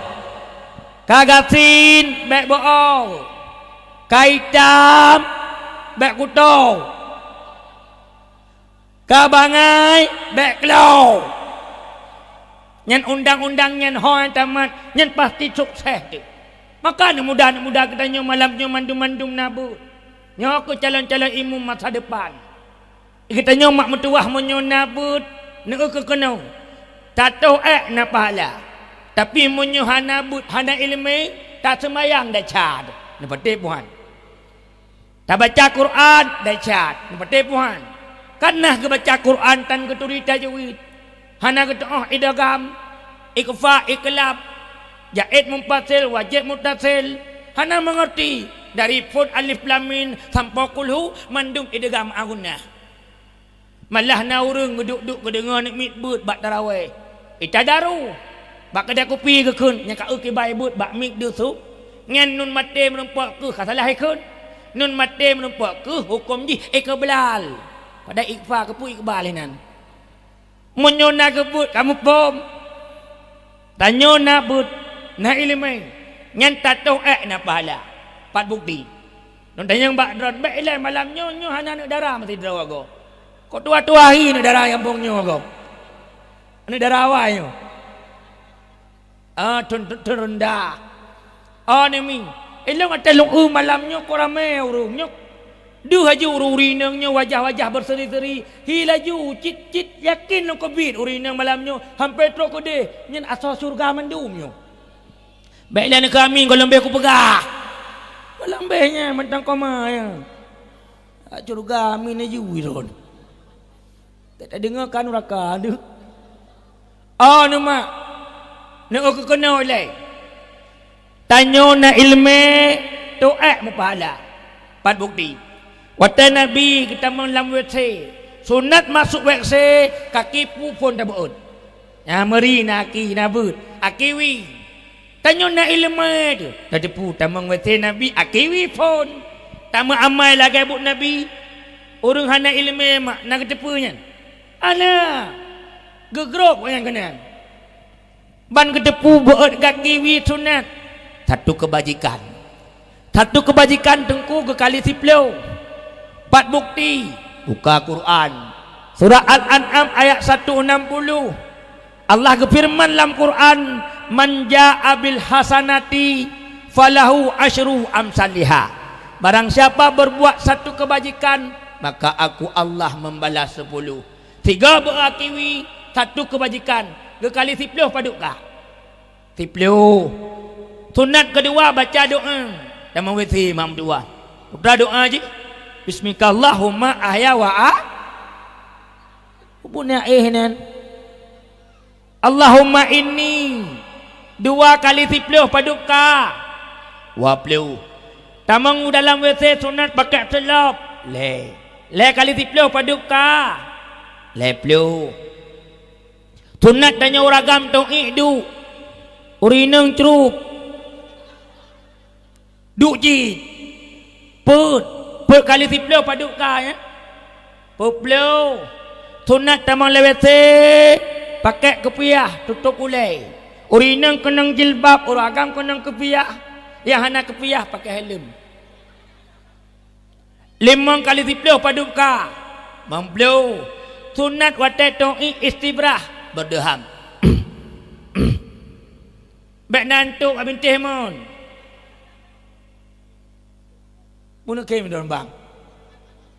Ka gasien bék beuo. Ka itam bék kuto. Ka bangai bék klo. Nyan undang-undang nyan ho nyang tamat, nyan pasti sukses teuk. Maka aneuëk muda-aneuëk muda geutanyoe malam nyoe mandum-mandum na beuet. Nyoe keuh calon-calon imeum masa depan. Geutanyoe mak meutuwah meunyoe na beuet, neueu keu keunoe, tatoh ék na pahala. Tapi meunyoe hana beuet, hana iéleumé, taseumayang desya, neupatéh puhan. Tabaca Quran desya, neupatéh puhan. Ka na geubaca Quran tan geuturi tajwid, hana geutuoh idgham, ikhfa, iqlab, jaiz munfasil, wajéb muttasil, hana meungeurti dari phon alif lam mim sampoe kulhu mandum idgham aghunnah. Malah na ureuëng geuduek-duek geudeungoe aneuëk miet beuet bak tarawéh. Ita daru. Bak keudè kupi geukheun nyang ka eu kibai beuet bak miet deuh su. Nyan nun maté meurumpok keuh ka salah ikheun. Nun maté meurumpok keuh huköm jih ikeubal. Padahai ikhfa keupeue iqbal inan. Meunyoe na geubeuet ka muphom. Tanyoe na beuet, na iéleumé, nyan tatoh ék na pahala. Pat bukti? Lôn tanyong bak droen, bék ilée malam nyoe, nyoe hana aneuëk dara meusidroe gob. Kok tuha-tuha hi aneuëk dara nyang phon nyoe gob? Aneuëk dara awai nyoe. Ah, thon, thon, thon reundah. Oh, neumi. Ilong até lôn eu malam nyoe kok ramé ureuëng nyoe. Deuh laju ureuëng inong nyoe wajah-wajah beuseri-seri. Hi laju, cit-cit yakin lôn keubiet ureuëng inong malam nyoe hampé trok keudeh. Nyan asoe syeuruga mandum nyoe. Bék lé neukeu amin goh lom béh kupeugah. Goh lom béh nyan mantong koma nyan. Syeuruga amin laju droen. Tak tadeungoe ka nuraka deuh. Oh, neumak. Neueu keu keunoe ilée. Tanyoe na iéleumé, toh ék meupahala. Pat bukti? Watée Nabi geutamong lam WC, sunat masôk WC, kaki pu phon tabeuôt. Nyang meuri na aki na beuet, aki wie. Tanyoe na iéleumé teuh, tateupeue tamong W C Nabi, aki wie phon. Tameuamai lagée buet Nabi. Ureuëng hana iéleumé mak na geuteupeue nyan? Hana. Geugrok nyan keunan. Ban geuteupeue beuet gaki wie sunat. Satu keubajikan. Satu keubajikan teungku geukali siplôh. Pat bukti? Buka Quran. Surah Al-An'am ayat satu enam puluh. Allah geufeureuman lam Quran, "Man jaa bil hasanati falahu asyru amsaliha." Barang siapa berbuat satu kebajikan, maka aku Allah membalas sepuluh. Tiga beuet aki wie, satu keubajikan, geukali siplôh padub ka? Siplôh. Sunat keudua baca doa. Tamong W C mak meutuwah. Peugah doa jih, "Bismikallahumma ahya wa a-," Peue na éh nyan? "Allahumma inni." Dua kali siplôh padub ka? Dua ploh. Tamong u dalam W C sunat pakai seulop? Lhée. Lhée kali siplôh padub ka? Lhée ploh. Sunat tanyoe ureuëng agam teuék duek, ureuëng inong crup. Duek jih. Peuet. Peuet kali siplôh padub ka, ya? Peuet ploh. Sunat tamong lé W C pakai kupiah, tutôp ulée. Ureuëng inong keunong jilbab, ureuëng agam keunong kupiah. Nyang hana kupiah pakai helm. Limong kali siplôh padub ka? Limong ploh. Sunat watée teuék istibrah, berdeham. Bék na ntok bak bintéh mon. Bunoe khem dong bang.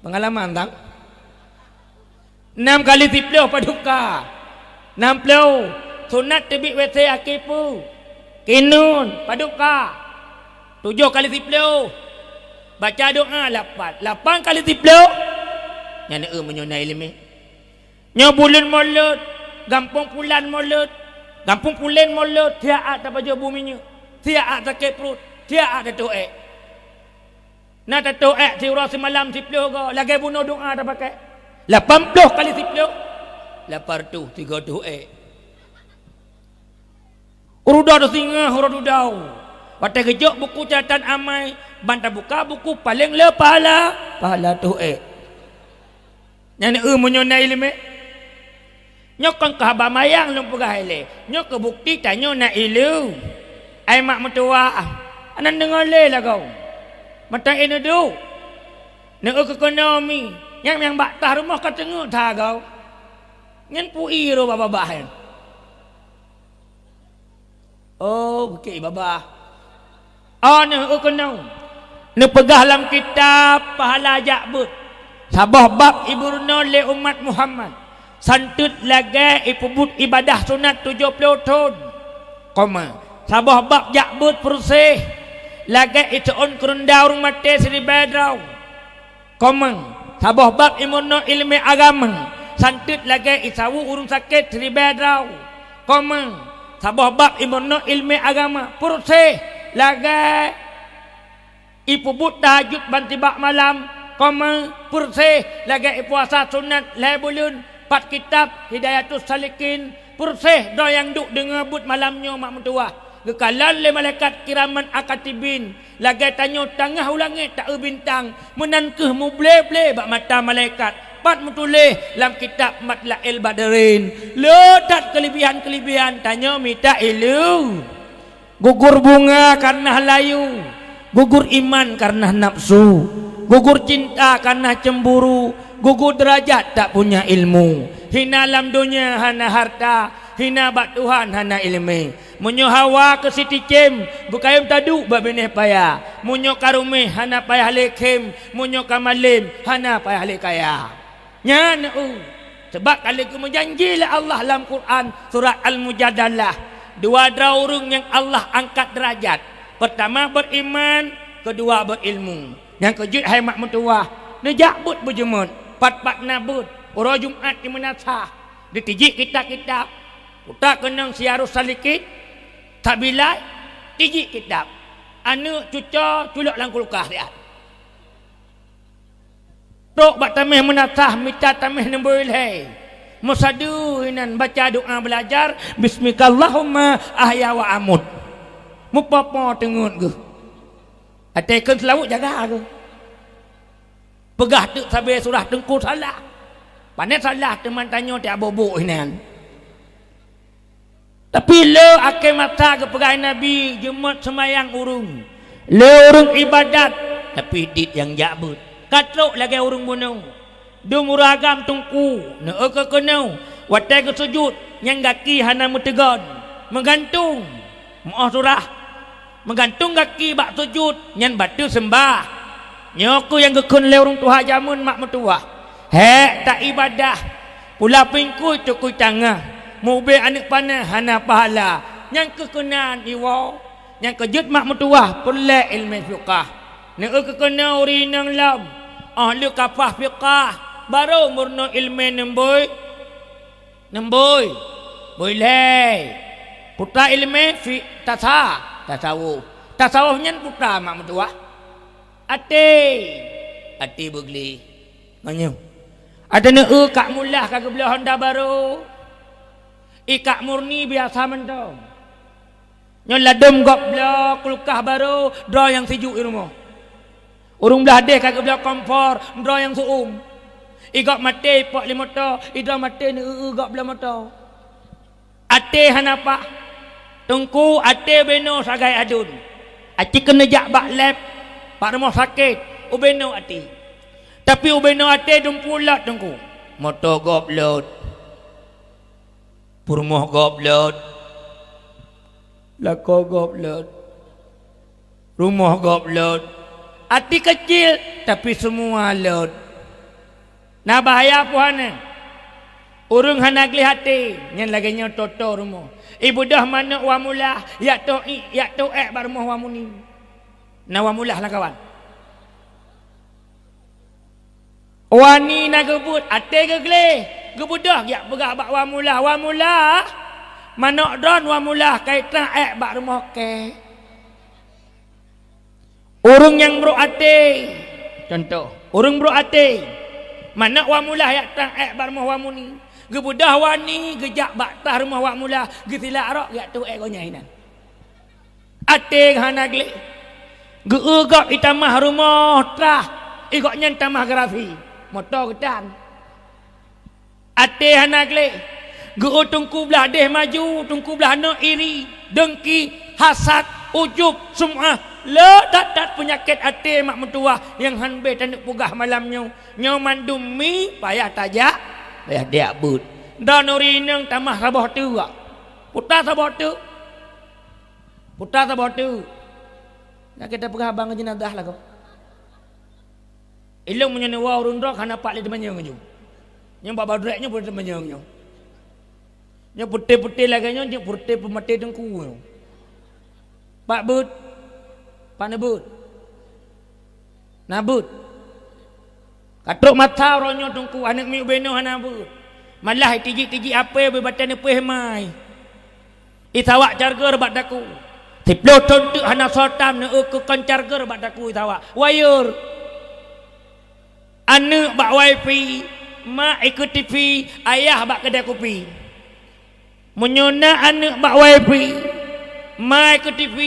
Pengalaman tang. Enam kali siplôh padub ka? Enam ploh. Sunat teubiet W C aki peue? Kinun, padub ka? Tujoh kali siplôh. Baca doa lapan. Lapan kali siplôh. Nyan eu meunyoe na iéleumé. Nyoe buleuen Molot, gampông Pulan Molot, gampông Pulen Molot, siat tapajoh bu minyeuk, siat sakét pruet, siat tatoh ék. Na tatoh ék siuroe simalam siplôh goe, lagée bunoe doa tapakai. Lapan ploh kali siplôh, lapan reutôh tigo reutôh ék. Uroe dua singoh uroe dudoe. Watée geujok buku catatan amai, ban tabuka buku paleng le pahala, pahala teuh ék. Nyan eu meunyoe na iéleumé. Nyoe kon keu haba mayang lôn peugah ilée. Nyoe keu bukti tanyoe na iéleumé. Ai mak meutuwah, hana neudeungoe lé lagoe. Mata ié neuduek. Neu keu ekonomi. Nyang nyang bak tah rumoh ka teungeut that goe. Nyan pui ro babah-babah nyan. Oh, bukét babah. Oh, neueu keunoe. Neupeugah lam kitab pahala jak beuet. Saboh bab iburunoe lé umat Muhammad. Santeut lagée ipeubuet ibadah sunat tujoh ploh thon. Koma. Saboh bab jak beuet peureuseh. Lagée iseuôn keureunda ureuëng maté siribée droe. Komeng, saboh bab imeureunoe iéleumé agama, santeut lagée isawu ureuëng sakét siribée droe. Komeng, saboh bab imeureunoe iéleumé agama, peureuseh lagée ipeubuet tahajud ban tibak malam. Komeng, peureuseh lagée ipuasa sunat lhée buleuen. Pat kitab Hidayatus Salikin, peureuseh droe nyang duek deungoe beuet malam nyoe mak meutuwah. Geukalon lé malaikat kiraman akatibin. Lagée tanyoe tangah u langét ta-eu bintang, meunan kheueh muble-ble bak mata malaikat. Pat meutuléh lam kitab Matla'il Badrin. Le that keulebihan-keulebihan tanyoe mita iéleumé. Gugur bunga kareuna layu, gugur iman kareuna nafsu, gugur cinta kareuna cemburu, gugur deurajat tak punya ilmu. Hina lam donya hana harta, hina bak Tuhan hana iéleumé. Meunyoe hawa keu siticém, beukayém taduek bak binéh paya. Meunyoe ka ruméh hana payah lé khém, meunyoe ka malém hana payah lé kaya. Nyan eu, sabab ka lheueh geumeujanji lé Allah lam Quran, surat Al-Mujadalah, dua droe ureuëng nyang Allah angkat deurajat. Peurtama beuriman, keudua beurilmu. Nyang keujeuet hai mak meutuwah, neujak beuet beujeumeut, pat-pat na beuet, uroe Jumat di meunasah, ditijik kitab-kitab, puta keunong Siyarus Salikin, tabilai, tijik kitab. Aneuëk cuco culok lam kulkas siat. Trok bak taméh meunasah mita taméh neubri lhée. Meusadeue inan baca doa beulajar, "Bismikallahumma ahya wa amut." Mupopo teungeut geuh. Até kheun seulaweuet jaga geuh. Peugah teuk sabe surah teungku salah. Pané salah teuma tanyoe tiak bobok inan. Tapi le akhé masa geupeugah Nabi, jeuet seumayang ureuëng, le ureuëng ibadat, tapi dit nyang jak beuet. Ka trok lagée ureuëng bunoe. Dum ureuëng agam teungku, neueu keu keunoe, watée geusujut, nyang gaki hana meuteugon, meugantung, meuoh surah. Meugantung gaki bak sujut nyan bateue seumbah. Nyoe keuh nyang geukheun lé ureuëng tuha jamén mak meutuwah. Hék ta ibadah, pula pingkui tukui tangah, mubée aneuëk panah hana pahala, nyang keuh keunan iwoe. Nyang keujeuet mak meutuwah peureulée iéleumé fiqah. Neueu keu keunoe ureuëng inong lom, óh lheueh kafah fiqah, barô meurunoe iéleumé neumbôi. Neumbôi, bôi lhée. Putra iéleumé fi tasa, tasawuf. Tasawuf nyan putra mak meutuwah. Até, até beugleh. Ngon nyoe. Até neueu kak mulah ka geubloe honda barô. Ikak murni biasa mantong. Nyoe ladôm gob bloe kulkah barô, droe nyang sijuek i rumoh. Ureuëng blah deh ka geubloe kompor, droe nyang seu-uem. I gob maté ipok lé moto, i droe maté neueu-eu gob bloe moto. Até hana paih. Teungku, até ubenoe sagai aduen. Aci keuneuk jak bak lab, bak rumoh sakét, ubenoe até. Tapi ubenoe até dumpeue lot teungku. Moto gob lot. Peurumoh gob lot, lakoe gob lot, rumoh gob lot, até keucil tapi seumua lot. Na bahaya puhana. Ureuëng hana gleh até, nyan lagée nyoe toto rumoh. Ibeudôh manök wa mulah, yak toh iek, yak toh ék bak rumoh wa muni. Na wa mulah lam kawan. Wani na geubeuet, até geugleh, geubeudôh jak peugah bak wa mulah, "Wa mulah, manök droen wa mulah ka itrang ék bak rumoh kée." Ureuëng nyang brok até, contoh, ureuëng brok até, manök wa mulah jak trang ék bak rumoh wa muni, geubeudôh wani geujak bak trah rumoh wa mulah, geusilak rok jak toh ék gobnyan inan. Até hana gleh. Geu-eu gob itamah rumoh trah, i gobnyan tamah garasi. Moto geutan. Até hana gleh. Geu-eu teungku blah deh maju, teungku blah noe iri, dengki, hasad, ujub, sum'ah. Le that-that peunyakét até mak meutuwah nyang han béh taneuk peugah malam nyoe. Nyoe mandum mi payah tajak, payah tajak beuet. Droeneuh inong tamah saboh teuk. Putra saboh teuk. Putra saboh teuk. Nyan ka tapeugah abang jenazah lagoe. Ilong meunyoe neuwoe ureuëng droe hana pat lé teumanyong nyoe. Nyang bak badrek nyoe peureute teumanyong nyoe. Nyoe putéh-putéh lagée nyoe jeuet putéh peumaté teungku nyoe. Pat beuet? Pat neubeuet? Na beuet. Ka trok masa uroe nyoe teungku, aneuëk miet ubenoe hana beuet. Malah itijik-tijik apée beu batée neupeuhmai. Isawak cargeur bak daku. Siploh thon teuk hana soe tam neueu keu kon cargeur bak daku isawak. Wayeur. Aneuëk bak wifi, mak ikeu TV, ayah bak keudée kupi. Meunyoe na aneuëk bak wifi, mak ikeu TV,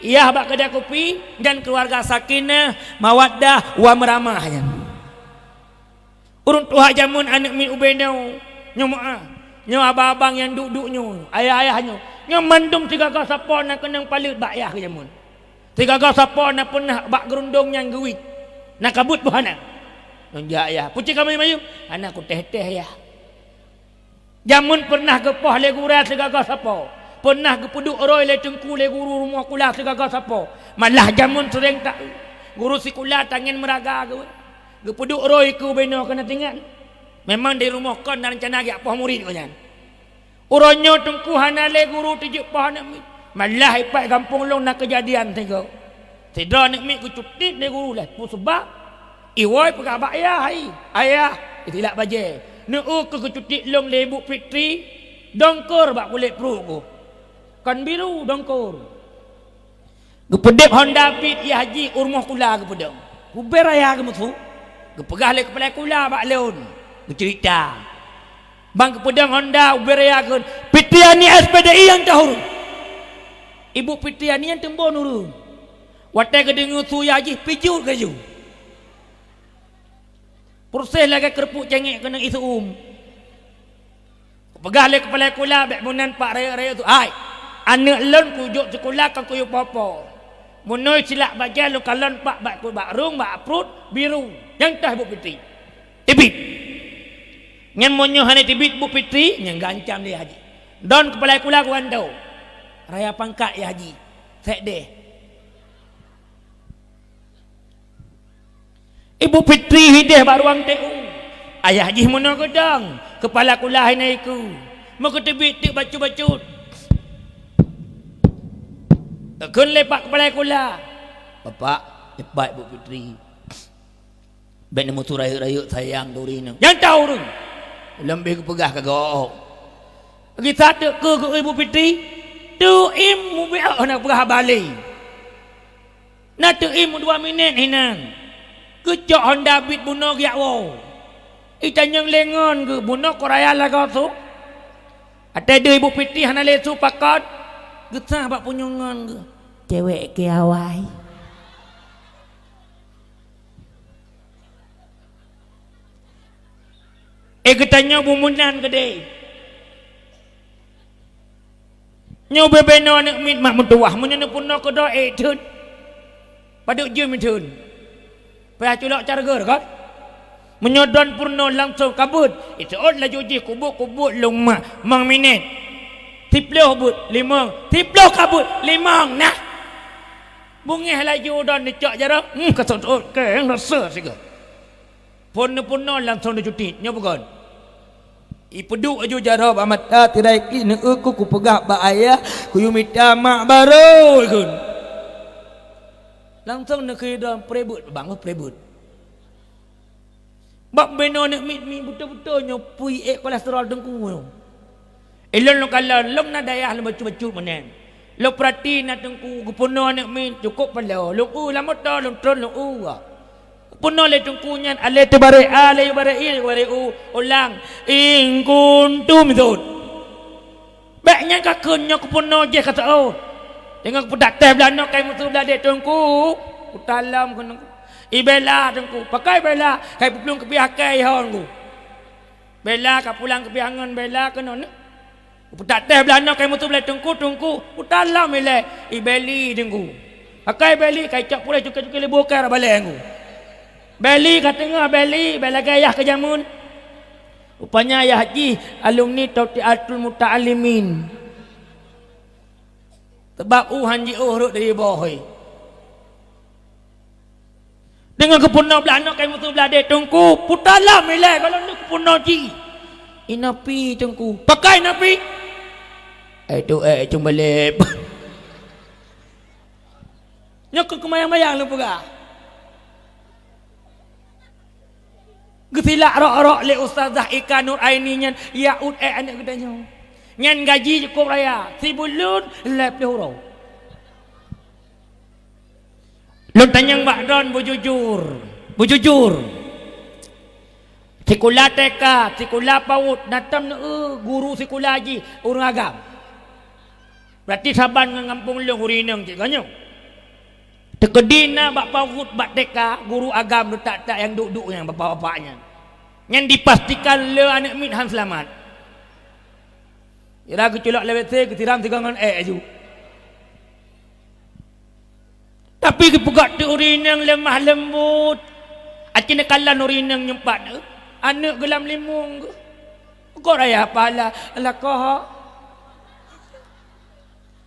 yah bak keudée kupi, dan keuluwarga sakinah, mawaddah, wa meuramah nyan. Ureuëng tuha jamén aneuëk miet ubenoe, nyoe meuah, nyoe abang-abang nyang duek-duek nyoe, ayah-ayah nyoe, nyoe mandum sigaga sapo na keunong paleuet bak yah keu jamén. Sigaga sapo na peunah bak geurundong nyang geuwit, na kabeuet boh hana. Nyoe jak yah, pucéh ka mayeuem-mayeuem, hana kutéh-téh yah. Jamén peunah geupoh lé gurée sigaga sapo, peunah geupeuduek roi lé teungku lé guru rumoh kula sigaga sapo. Malah jamén seuréng ta-, guru sikula tangen meuraga geuh. Geupeuduek roi keu ubenoe keuneuk tingat. Memang di rumoh kon na reuncana geujak poh murit gobnyan. Uroe nyoe teungku hana lé guru teujeuet poh aneuëk miet. Malah ipat gampông lôn na keujadian sigoe. Sidroe aneuëk miet geucutit lé guru lé. Peue seubab? Iwoe peugah bak yah, "Hai, ayah, itilak bajée. Neueu keu geucutit lôn lé ibu Fitri, dongkor bak kulét pruet geuh. Kon biru, dongkor." Geupeudeb Honda Beat yah jih u rumoh kula geupeudong. Ubé raya geumeusu. Geupeugah lé keupala kula bak lôn. Geuceurita. Ban geupeudong honda ubé raya kheun, "Fitriani S P D I nyang toh ureueng." Ibu Fitriani nyan teumbon ureueng. Watée geudeungoe su yah jih, pijuet laju. Peureséh lagée keureupuk céngék keuneuk iseu'uem. Peugah lé keupala sikula, bék meunan pak rayeuk-rayeuk su, "Hai, aneuëk lôn kujok sikula kon kuyue po-po. Meunyoe silak bajée lôn kalon pak bak, bak rhueng, bak pruet biru, nyang toh Ibu Fitri. Teubiet." Nyan meunyoe hana teubiet Ibu Fitri, nyan geuancam lé yah jih. Don keupala sikula geugantoe. Raya pangkat yah jih. Sék deh. Ibu Fitri hideh bak ruang T U. Ayah jih meunoe geudong, keupala sikula hana ikeu. Meukeuteubiet teuk bacut-bacut. Teukheun lé pak keupala sikula, "Bapak, cepat Ibu Fitri. Bék neumeusu rayeuk-rayeuk sayang turi nyoe." Nyang toh ureueng. Ulôn beh geupeugah ka gob. Gisa teuk keu Ibu Fitri, teuiem mubiôh na peugah haba lé. Na teuiem dua minét hinan. Geucok honda Beat bunoe geujak woe. Itanyong lé ngon geuh bunoe keu raya lagoe su. Watée deuh Ibu Fitri hana lé su pakon, geusah bak punyueng ngon geuh. Cewek keu awai. Eh, geutanyoe bumeunan keudeh. Nyoe bubena aneuëk miet mak meutuwah, meunyoe neupeurunoe keudroe ék theun. Padub jeuem theun. Payah culok carger kon. Meunyoe droen peurunoe langsong kabeuet, iseuôt laju jih kubuet-kubuet lôn mak, limong minét. Siploh buet, limong. Siploh kabeuet, limong. Nah. Beungéh laju droen neucok jaroe, hmm, ka seuôt-seuôt keu rasa sigoe. Phon neupeurunoe langsong neucutit, nyoe peugah. Ipeuduek laju jaroe bak mata, tirai klik neueu ku kupeugah bak ayah, kuyue mita mak barô ikheun. Langsong neukheun droen prebeuet, bang, oh, prebeuet. Bak bubena aneuëk miet-miet beutôi-beutôi nyoe pui ék kolesterol teungku nyoe. Ilôn lôn kalon, lôn na dayah lôn bacut-bacut meunan. Lôn peurati na teungku geupeurunoe aneuëk miet cukôp paloe. Lôn eu lam moto, lôn tron lôn eu. Geupeurunoe lé teungku nyan, alé teubarek A, alé barek I, alé barek U, ulang, "In kuntum zut." Bék nyan ka kheun nyoe geupeurunoe jih ka seuôt. Teungoh geupeutak teh blah noe kai meusu blah deh teungku. Peutalom keunoe. Ibela teungku. Pakai bela, kai peuplueng keupiah kai ihon ku. Bela ka pulang keupiah ngon bela keunoe. Peutak teh blah noe kai meusu blah teungku, teungku, peutalom ilée, ibeli teungku. Pakai beli, kai cok puléh cukai-cukai leubeh kara balée teungku. Beli ka teungoh beli, bela gaya keu jameun. Rupanya ayah jih alumni Tautiatul Muta'allimin. Sabab u han jiôh rhot dari boh, hei. Deungon geupeurunoe blah noe kai meusu blah deh teungku, peutalom ilée gohlom nyoe geupeurunoe cit. Inapi teungku, pakai napi? Eh, tu, eh, cung baleb. Nyoe keuh keumayang-mayang lôn peugah. Geusilak rok-rok lé Ustazah Ika Nur Aini nyan, ya ut ék aneuëk geutanyoe. Nyan gaji cukôp raya, sibuleuen lhée ploh uroe. Lôn tanyong bak droen beujujur, beujujur. Sikula T K, sikula PAUD, na tom neueu guru sikula jih ureuëng agam. Berarti saban ngon gampông lôn ureuëng inong cit geuh nyoe. Teukeudi na bak PAUD, bak T K, guru agam leutak-tak nyang duek-duek nyan, bapak-bapak nyan. Nyan dipastikan le aneuëk miet han seulamat. Ira geuculok lé W C, geusiram sigoe ngon ék laju. Tapi geupeugah teuk ureuëng inong lemah lembut. Aci neukalon ureuëng inong nyoe pat, aneuëk geulam limong geuh. Kok raya pahala, lakoe.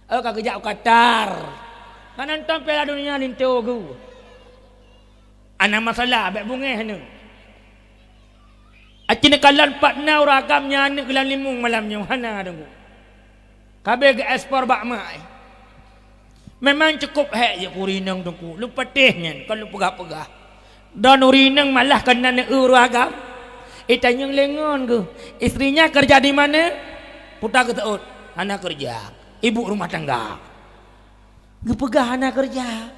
Oh, ka geujak u Qatar. Ka nonton Piala Dunia linto geuh. Hana masalah, bék beungéh nyoe. Aci neukalon pat na ureuëng agam nyan aneuëk geulam limong malam nyoe, hana deungoe. Ka abéh geuekspor bak mak, eh. Memang cukôp hék jih keu ureuëng inong teungku. Lôn patéh nyan, kon lôn peugah-peugah. Droen ureuëng inong malah keunan neueu ureuëng agam. Itanyong lé ngon geuh, "Istrinya kerja di mana?" Puta geuseuôt, "Hana kerja. Ibu rumah tangga." Geupeugah hana keureuja.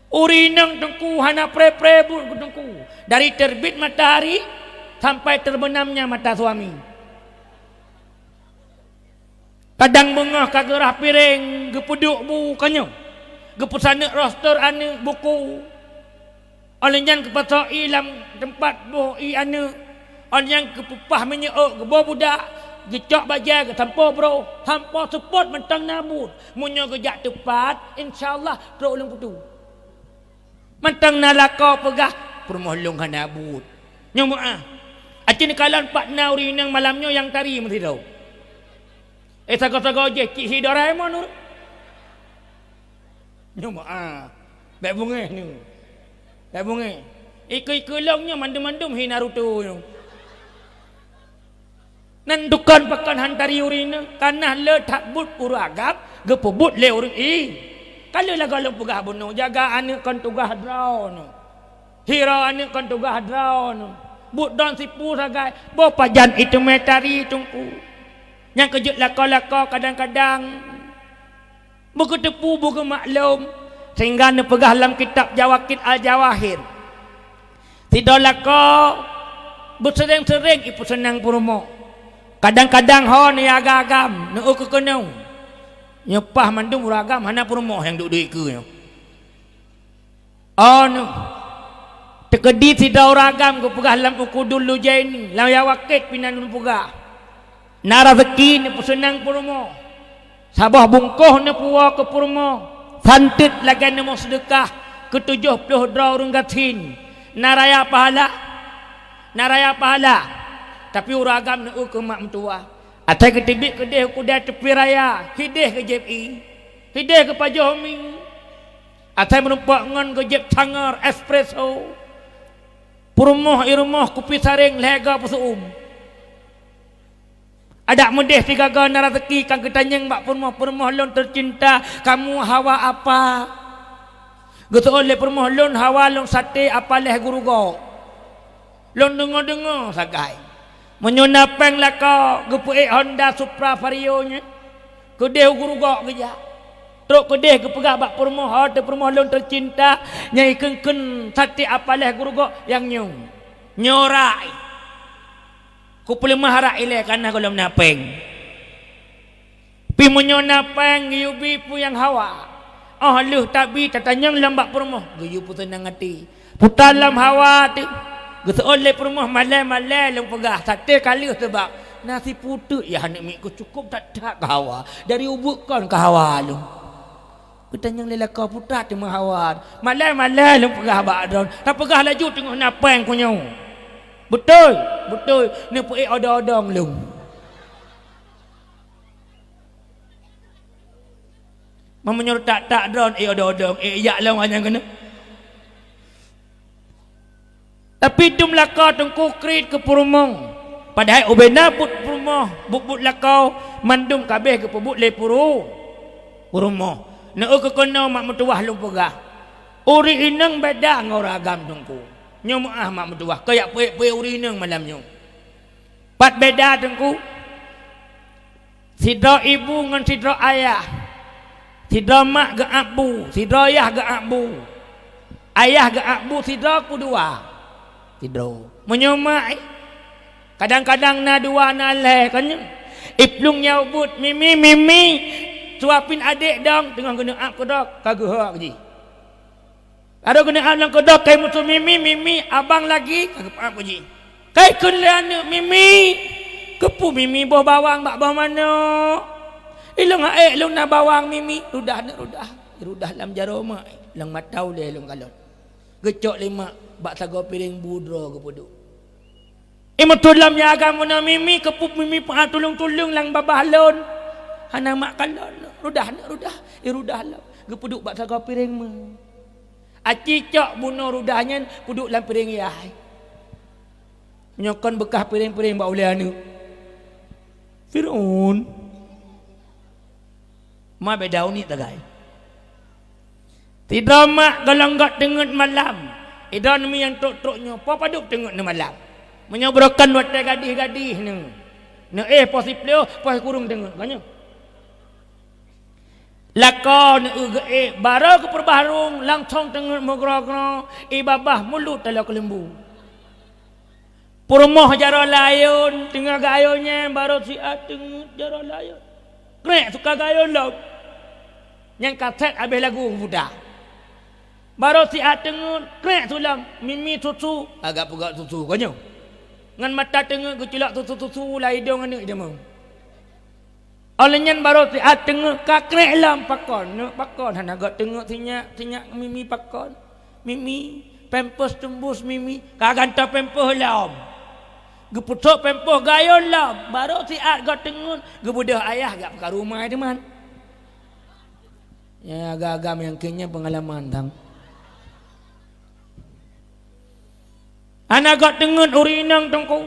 Ureuëng inong teungku hana pré-pré buet keu teungku. Dari terbit matahari sampai terbenamnya mata suami. Kadang beungoh ka geurhah piréng, geupeuduek bu kanyong, geupeusaneuk roster aneuëk buku. Óh lheueh nyan geupasoe ié lam teumpat boh ié aneuëk. Óh lheueh nyan geupeupah minyeuk ôk, geuboh budak, geucok bajée, geusampoe broh, sampoe seupôt mantong na buet. Meunyoe geujak teupat, insya Allah trok ulôn peutu. Mantong na lakoe peugah, "Peurumoh lôn hana buet." Nyoe meuáh. Aci neukalon pat na ureuëng inong malam nyoe nyang tari meusidroe. Eh, sagoe-sagoe jih cit hi Doraemon ureuëng. Nyoe meuáh. Bék beungéh nyoe. Bék beungéh. Ikeue-ikeue lôn nyoe mandum-mandum hi Naruto nyoe. Nan dukon pakon han tari ureuëng inong, kana le that buet ureuëng agam, geupeubuet lé ureuëng i. Ka lheueh lagée lôn peugah bunoe, jaga aneuëk kon tugaih droeneuh. Hira aneuëk kon tugaih droeneuh. Buet droeneuh sipu sagai, boh pajan iteumé tari teungku. Nyang keujeuet lakoe-lakoe kadang-kadang beugeuteupeue, beugeumeumaklum, sehingga neupeugah lam kitab Jawakit Al-Jawahir, sidroe lakoe beuseuréng-seuréng ipeuseunang peurumoh. Kadang-kadang ho neuyaga agam, neueu keu keunoe. Nyoe paih mandum ureuëng agam hana peurumoh nyang duek-duek ikeue nyoe. Oh nyoe, teukeudi sidroe ureuëng agam geupeugah lam Uqudul Lujaini, lam Jawakit pih na lôn peugah. Na raseuki neupeuseunang peurumoh. Saboh bungkôh neupuwoe keu peurumoh, santet lagée neumeuseudekah keu tujoh ploh droe ureuëng gasien. Na raya pahala, na raya pahala. Tapi ureuëng agam neueu keu mak meutuwah. Asai geuteubiet keudeh u keudai teupie raya, hideh keu jép ié, hideh keu pajoh mi. Asai meurumpok ngon geujép sangor espresso. Peurumoh i rumoh kupi saréng lhée goe peuseuuem. Adak meudeh sigaga na raseuki ka geutanyong bak peurumoh, "Peurumoh lôn teucinta, kamu hawa apa?" Geuseuôt lé peurumoh, "Lôn hawa lôn saté apa lhée geurugoe." Lôn deungoe-deungoe sagai. Meunyoe na péng lakoe geupeuék Honda Supra Vario nyan, keudeh u geurugoe geujak. Trok keudeh geupeugah bak peurumoh, "Ho teuh peurumoh lôn teucinta, nyang ikheun-kheun saté apa lhée geurugoe nyang nyoe. Nyoe rak." Kupeuleumah rak ilée kareuna gohlom na péng. Pih meunyoe na péng geuyue bi peue nyang hawa. Óh lheueh tabi tatanyong lom bak peurumoh, geuyue peuseunang até. Puta lom hawa teuh, geuseuôt lé peurumoh, "Malée-malée lôn peugah, saté ka lheueh seubab na sipu teuk yah aneuëk miet keu cukôp that-that ka hawa, dari ubeut kon ka hawa lôn." Geutanyong lé lakoe, "Puta teuma hawa?" "Malée-malée lôn peugah bak droen, tapeugah laju teungoh na péng keu nyoe." "Beutôi, beutôi, neupeuék odong-odong lôn." Meunyoe tak-tak droen, ék odong-odong, ék jak lom hana keuneuk. Tapi dum lakoe teungku kriet keu peurumoh. Padahai ubena buet peurumoh, buet-buet lakoe, mandum ka abéh geupeubuet lé peuru-, peurumoh. Neueu keu keunoe mak meutuwah lôn peugah. Ureuëng inong beda ngon ureuëng agam teungku. Nyoe meuáh mak meutuwah, keu jak peuék-peuék ureuëng inong malam nyoe. Pat beda teungku? Sidroe ibu ngon sidroe ayah. Sidroe mak geuab bu, sidroe yah geuab bu. Ayah geuab bu sidroe peue dua? Sidroe. Meunyoe mak, eh, kadang-kadang na dua, na lhée, kan nyoe. Iplueng nyang ubeut, "Mimi, Mimi, suapin adék dong," teungoh geuneuk ab keudroe, ka geuhok jih. Adak keuneuk ab lam keudroe kai musoh, "Mimi, Mimi, abang lagi," ka geupeuab jih. Kai kheun lé aneuëk, "Mimi, keupeue Mimi boh bawang bak boh manok? Ilong hak ék lôn na bawang Mimi." Rudah aneuëk rudah, rudah lam jaroe mak, lam mata ulée lôn kalon. Geucok lé mak bak sagoe piréng bu droe geupeuduek. Imeutulam ya agam meunan, "Mimi, keupeue Mimi peuha tuleueng-tuleueng lam babah lôn? Hana mak kalon." Rudah aneuëk rudah, i rudah lom. Geupeuduek bak sagoe piréng meuh. Aci cok bunoe rudah nyan peuduek lam piréng yah. Nyoe kon beukah piréng-piréng bak ulée aneuëk. Fir'aun. Ma beda unik tagai. Sidroe mak golom gét teungeut malam. Idroe neumi nyang trok-trok nyoe, po padub teungeut neumalam. Meunyoe beurokon watée gadih-gadih neu, neuéh poh siplôh, poh sikureueng teungeut, ka nyoe. Lakoe neueu geuék, barô geupeurubah rueng, langsong teungeut meugroe-groe, i babah mulut taloe keuleumbu. Peurumoh jaroe layôn, teungoh geuayôn nyan, barô siat teungeut jaroe layôn. Krek suka gayôn lom. Nyang kasét abéh lagu puta. Barô siat teungeut, krek sulam, mimi susu, agak peugah susu konyoe. Ngon mata teungeut geuculok susu-susu lam idông aneuk deungoe. Óh lheueh nyan barô siat teungeut ka krek lom pakon, neuk pakon hana gét teungeut sinyak, sinyak mimi pakon. Mimi, pampers teumbus mimi, ka gantoe pampers lom. Geupeusok pampers gayôn lom, barô siat gét teungeut, geubeudôh ayah gak peukaru ma teuma. Ya, agam-agam nyang keu nyan peungalaman tang. Hana gét teungeut ureueng inong teungku.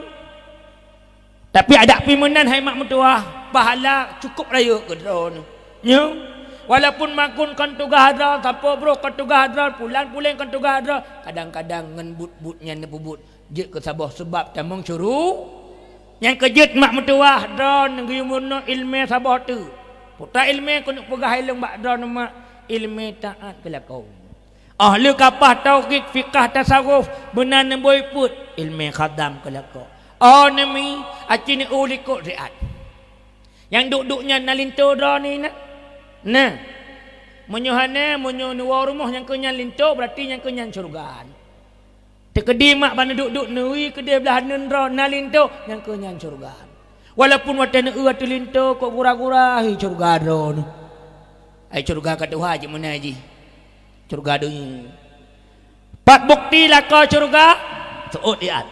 Tapi adak pih meunan hai mak meutuwah, pahala cukup rayeuk keu droeneuh. Nyoe, walaupun makun kon tugaih droe, sapo brôk kon tugaih droe, pulan puléng kon tugaih droe, kadang-kadang ngon buet-buet nyan neupeubuet jeuet keu saboh seubab tamong syuru-. Nyang keujeuet mak meutuwah droeneuh geuyue meurunoe ileumèe saboh teuk. Peue ta ileumèe keuneuk peugah ilong bak droeneuh mak, ileumèe taát keu lakoe. Óh lheueh kapah tauhid, fiqah, tasawuf, meunan neubôi peuet, ileumèe khadam keu lakoe. Oh neumi, aci neu-eu likot siat. Nyang duek-duek nyan na linto droeneuh na? Na. Meunyoe hana, meunyoe neuwoe rumoh nyang keu nyan linto, beurati nyang keu nyan syeuruga. Teukeudi mak ban neuduek-duek neui keudeh blah neuen droe na linto, nyang keu nyan syeuruga. Walaupun watèe neu-eu ateueh linto kok gura-gura, hi syeuruga droeneuh. Ai syeuruga ka tuha cit meunan jih. Syeuruga donya. Pat bukti lakoe syeuruga? Seuôt siat.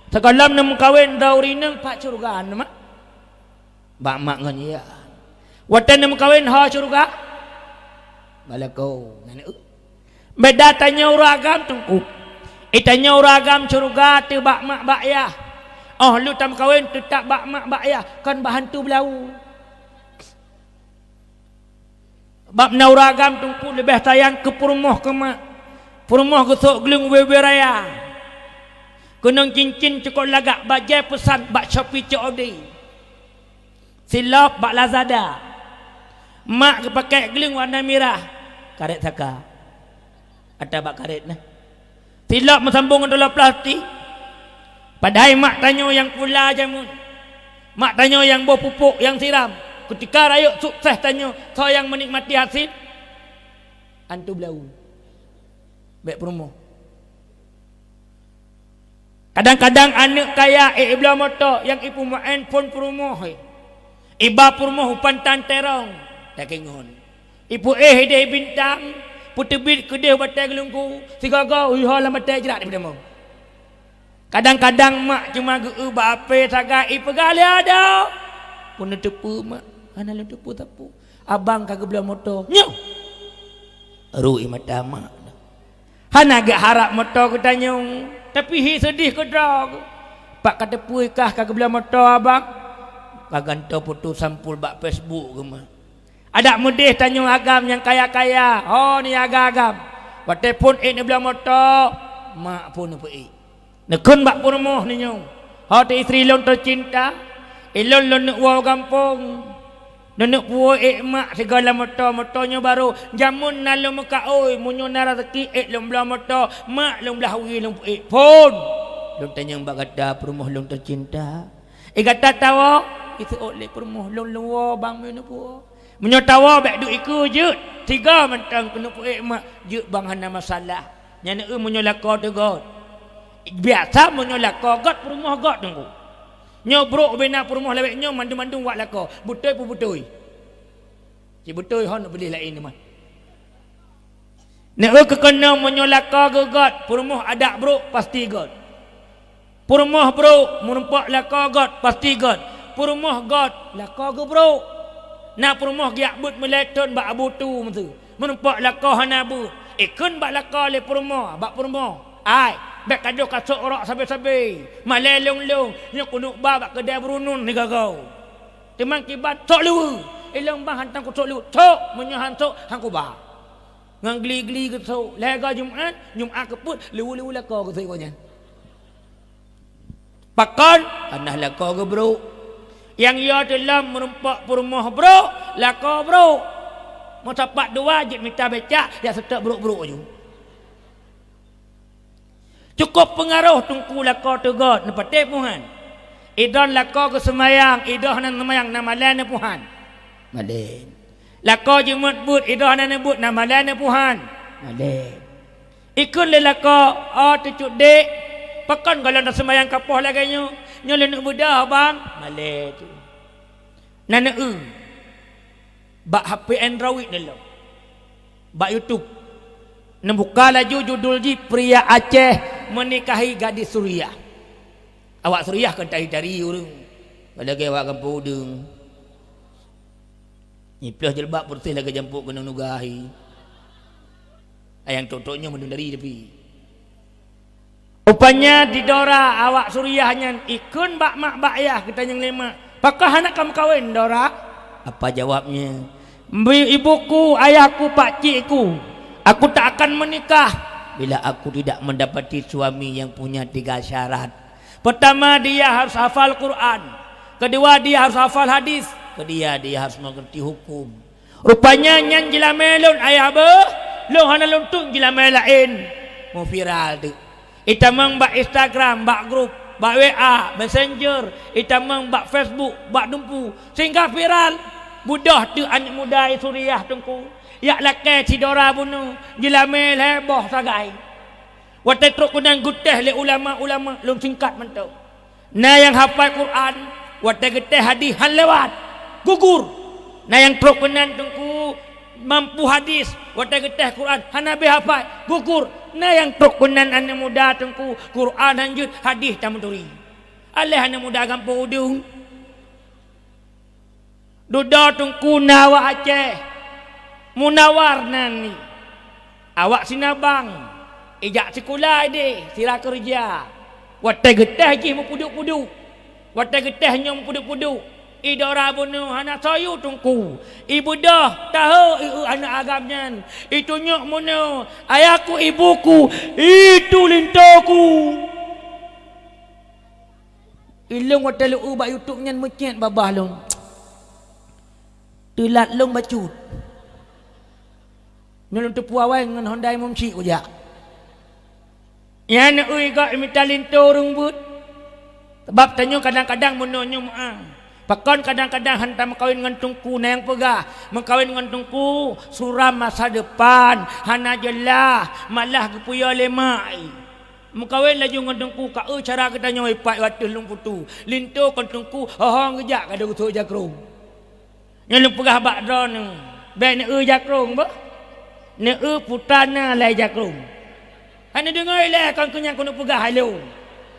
Sigohlom neumeukawen droe ureueng inong pat syeuruga, na mak? Bak mak ngon yah. Watèe neumeukawen ho syeuruga? Bak lakoe, na neu-eu. Beda tanyoe ureueng agam teungku. Eh, tanyoe ureueng agam syeuruga teuh bak mak bak yah. Óh lheueh tameukawen teutap bak mak bak yah, kon bak hantu beulawu. Bak na ureueng agam teungku leubeh sayang keu peurumoh keu mak. Peurumoh geusok gleueng wé-wé raya. Keunong cincin cukôp lagak, bajèe peusan bak Shopee C O D. Silop bak Lazada. Mak geupakèk gleueng warna mirah. Karét saka. Ata bak karét na. Silop meusambong ngon taloe plastik. Padahai mak tanyoe nyang pula jameun. Mak tanyoe nyang boh pupuk nyang siram. Keutika rayeuk sukses tanyoe, soe nyang meunikmati hasé? Hantu beulawu. Bèk peurumoh. Kadang-kadang aneuk kaya ék ibloe moto nyang ipeumeu'en phôn peurumoh, eh. Iba peurumoh u pantan terong, takengon. Ipeuéh ideh bintang, peuteubiet keudeh batèe geulungku, sigoe-goe ueh ho lam batèe jrat ipeutamong. Kadang-kadang mak cuma geu-eu bak apé sagai ipeugah lé adoe. Peue neuteupeue mak? Hana lôn teupeue sapeue. Abang ka geubloe moto. Nyoe! Rui mata mak. Hana geuharab moto geutanyoe, tapi hi seudeh keudroe. Pat ka teupeue kah ka geubloe moto abang? Ka gantoe foto sampul bak Facebook geuh mah. Adak meudeh tanyoe agam nyang kaya-kaya, ho ni agam-agam. Watèe phôn ék neubloe moto, mak phôn neupeuék. Neukheun bak peurumoh neunyoe, "Ho teu istri lôn teucinta, ilôn lôn neuk woe u gampông. Lôn neuk puwoe ék mak sigoe lam moto, moto nyoe barô. Jameun na lôn meukaôi, meunyoe na raseuki ék lôn bloe moto, mak lôn blah wie lôn peuék phôn." Lôn tanyong bak gata peurumoh lôn teucinta. Eh, gata tawoe, iseuôt lé peurumoh lôn, lôn woe bang meu neupeuwoe. Meunyoe tawoe bèk duek ikeue jeuet, sigoe mantong keuneuk peuék mak, jeuet bang hana masalah. Nyan eu meunyoe lakoe teuh göt. Biasa meunyoe lakoe göt, peurumoh göt teungku. Nyoe brôk ubena peurumoh lawét nyoe mandum-mandum wak lakoe. Beutôi peue beutôi? Cit beutôi hon ubeuléh laén teuma. Neu keukeunong meunyoe lakoe geuh göt, peurumoh adak brôk pasti göt. Peurumoh brôk, meurumpok lakoe göt, pasti göt. Peurumoh göt, lakoe geuh brôk. Na peurumoh geujak beuet meulée thon bak Abu Tu meusu. Meurumpok lakoe hana beuet. Ikheun bak lakoe lé peurumoh, bak peurumoh, "Ai, bèk ka deuh ka sôk rok sabe-sabe. Malée lôn-lôn, nyoe keuneuk ba bak keudè beurunun sigoe-goe." Teuma kiban sôk luweue. Ilôn bang hantom kusôk luweue. Sôk, meunyoe han sôk, han kuba. Ngon gli-gli geusôk. Lhèe goe Jumat, Jumat keupeuet, luweue-luweue lakoe geusôk nyan. Pakon? Kareuna lakoe geuh brôk. Nyang yo teulom meurumpok peurumoh brôk, lakoe brôk. Meusapat dua jeuet mita becak, jak seutôt brôk-brôk aju. Cukôp peungaroh teungku lakoe teuh göt, neupatéh puhan. Idroe lakoe geuh seumayang, idroe hana seumayang, na malée neupuhan. Malèe. Lakoe jeuet buet, idroe hana neubuet, na malèe neupuhan. Malèe. Ikheun lé lakoe, "Oh, teucut dék, pakon gohlom taseumbahyang kapoh lagèe nyoe? Nyoe lôn beudôh, Bang." Malèe tu. Na neueu bak H P Android neuh lom, bak YouTube. Neubuka laju judul jih Pria Aceh Menikahi Gadis Suriah. Awak Suriah kon tari-tari ureueng, lagèe awak gampông udeueng. Nyiplôh jilbab beureuséh lagèe jampôk keunong nugah. Hai nyang trok-trok nyoe meunurot dari tapi. Rupanya di dara awak Suriah nyan ikheun bak mak bak yah geutanyong lé mak, "Pakon hana kamoe kawen, dara?" Apa jawabnya? "Ibuku, ayahku, pakcikku, aku tak akan menikah bila aku tidak mendapati suami yang punya tiga syarat. Pertama, dia harus hafal Quran. Kedua, dia harus hafal hadis. Ketiga, dia harus mengerti hukum." Rupanya nyan jilamèe lôn ayah beuh, lôn hana lôn tut jilamèe laén. Meuviral teuk. Itamong bak Instagram, bak grup, bak W A, Messenger, itamong bak Facebook, bak dumpu, sehingga viral. Beudôh teuk aneuk muda Suriah teungku. Jak lakèe sidroe bunoe, jilamèe lhèe boh sagai. Watèe trok keunan geutéh lé ulama-ulama, lôn singkat mantong. Na nyang hafai Quran, watèe geutéh hadis han lewat, gugur. Na nyang trok keunan teungku mampu hadis, watèe geutéh Quran hana bèh hafai, gugur. Na nyang trok keunan aneuk muda teungku, Quran han jeuet, hadis tameuturi. Aléh aneuk muda gampông udeueng. Dudoe teungku na awak Aceh, Munawar nan nyan. Awak Sinabang, ijak sikula idéh, sira keureuja. Watèe geutéh jih meupuduek-puduek. Watèe geutéh nyoe meupuduek-puduek. Idroe bunoe hana soe yue teungku. Ibeudôh, taho ieu aneuk agam nyan. Itunyok bunoe, ayahku, ibuku, itu lintoku. Ilôn watèe lôn eu bak YouTube nyan meucét babah lôn. Teulat lôn bacut. Nyoe lôn teupeu awai ngon Honda Imum Syik kujak. Nyan eu igoe mita linto ureueng beuet. Sabab tanyoe kadang-kadang meunoe nyoe meu'ah. Pakon kadang-kadang han tameukawen ngon teungku, na nyang peugah, meukawen ngon teungku suram masa depan, hana jeulaih, malah geupeuyô lé mak. Meukawen laju ngon teungku, ka eu cara geutanyoe ipat watèe lôn putôh. Linto kon teungku, ho-ho geujak ka deuh geusok jakrong. Nyoe lôn peugah bak droeneuh, bèk neueu jakrong beuh. Neueu puta na lhèe jakrong. Hana deungoe ilèe kon keu nyang keuneuk peugah hai lôn.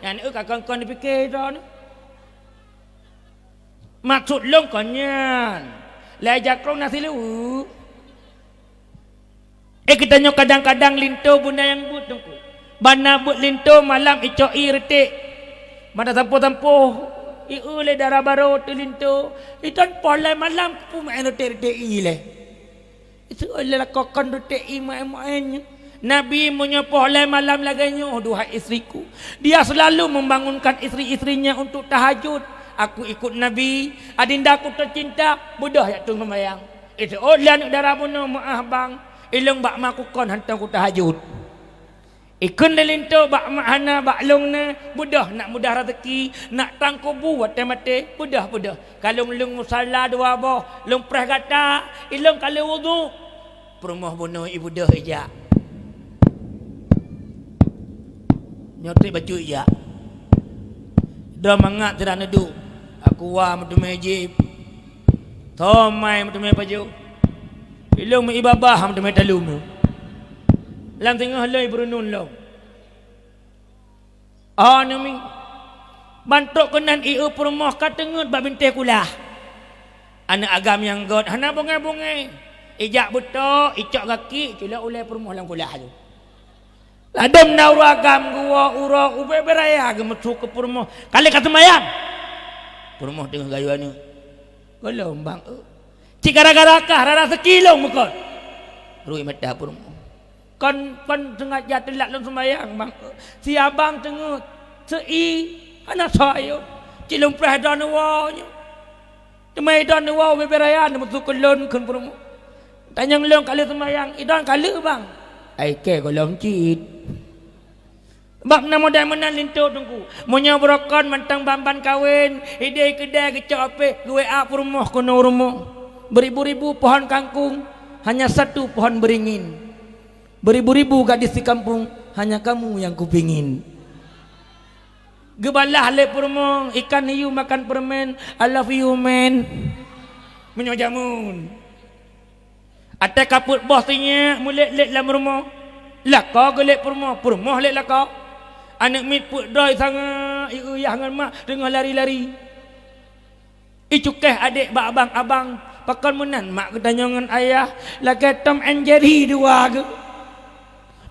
Nyan eu ka kon-kon neupiké droeneuh. Maksud lôn kon nyan. Lhèe jakrong na siluweue. Eh, geutanyoe kadang-kadang linto beuna nyang beuet teungku. Bana beuet linto malam icok ié reuték. Mata sampoh-sampoh, ié lé dara barô teuh linto. Iton poh lhèe malam keupeue meu'én reuték-reuték ié lé. Itu adalah kokon reuték ié meu'én-meu'én nyan. Nabi meunyoe poh lhèe malam lagèe nyoe, "Duhai istriku." Dia selalu membangunkan istri-istrinya untuk tahajud. "Aku ikut Nabi, adindaku tercinta, beudôh jak tueng seumayang." Itu, "Oh, lé aneuk dara bunoe meu'ah bang, ilôn bak ma kukon hantom kutahajud." Ikheun lé linto bak mak hana, bak lôn na, beudôh nak mudah raseuki, nak trang kubu watèe maté, beudôh-beudôh. Ka lôn leueng musala dua boh, lôn preh gata, ilôn ka lheueh wudhu. Peurumoh bunoe ibeudôh ijak. Nyoe trép bacut ijak. Droe mangat sira neuduek. Aku wa meuteumé jieb. Thomai meuteumé pajoh. Ilôn meuibabah meuteumé taleuem. Lam teungoh lôn ibeureunon lom. Oh, neumi. Ban trok keunan ié peurumoh ka teungeut bak bintéh kulah. Aneuk agam nyang göt hana bungé-bungé. Ijak beutok, icok gaki, culok ulèe peurumoh lam kulah tu. Ladôm na ureueng agam geuwoe uroe ubé-bé raya geumeusu keu peurumoh. "Ka lé ka seumayang?" Peurumoh teungoh gayue aneuk. "Gohlom, Bang." "Cit gara-gara kah rara seuki lôn meukot?" Ruwet mata peurumoh. "Kon, kon sengaja teulat lôn seumayang, Bang. Si abang teungeut, seu-i, hana soe ayue. Cit lôn preh droeneuh woe nyoe. Teuma droeneuh woe ubé-bé raya neumeusu keu lôn," kheun peurumoh. "Tanyong lôn ka lheueh seumayang, droeneuh ka lheueh, Bang." "Ai kèe gohlom cit." Bak na model meunan linto teungku. Meunyoe beurokon mantong ban-ban kawen, idéh keudè geucok apéh, geu-W A peurumoh keunoe rumoh. Beribu-ribu pohon kangkung, hanya satu pohon beringin. Beribu-ribu gadis di kampung, hanya kamu yang kupingin. Geubalah lé peurumoh, ikan hiu makan permen, "I love you, man." Meunyoe jameun. Até kapeuet boh sinyak, mulét-lét lam rumoh. Lakoe geulét peurumoh, peurumoh lét lakoe. Aneuk miet peuet droe sangat, i-, iyah ngon mak teungoh lari-lari. Icukéh adék bak abang, "Abang, pakon meunan mak geutanyoe ngon ayah, lagée Tom and Jerry dua geuh."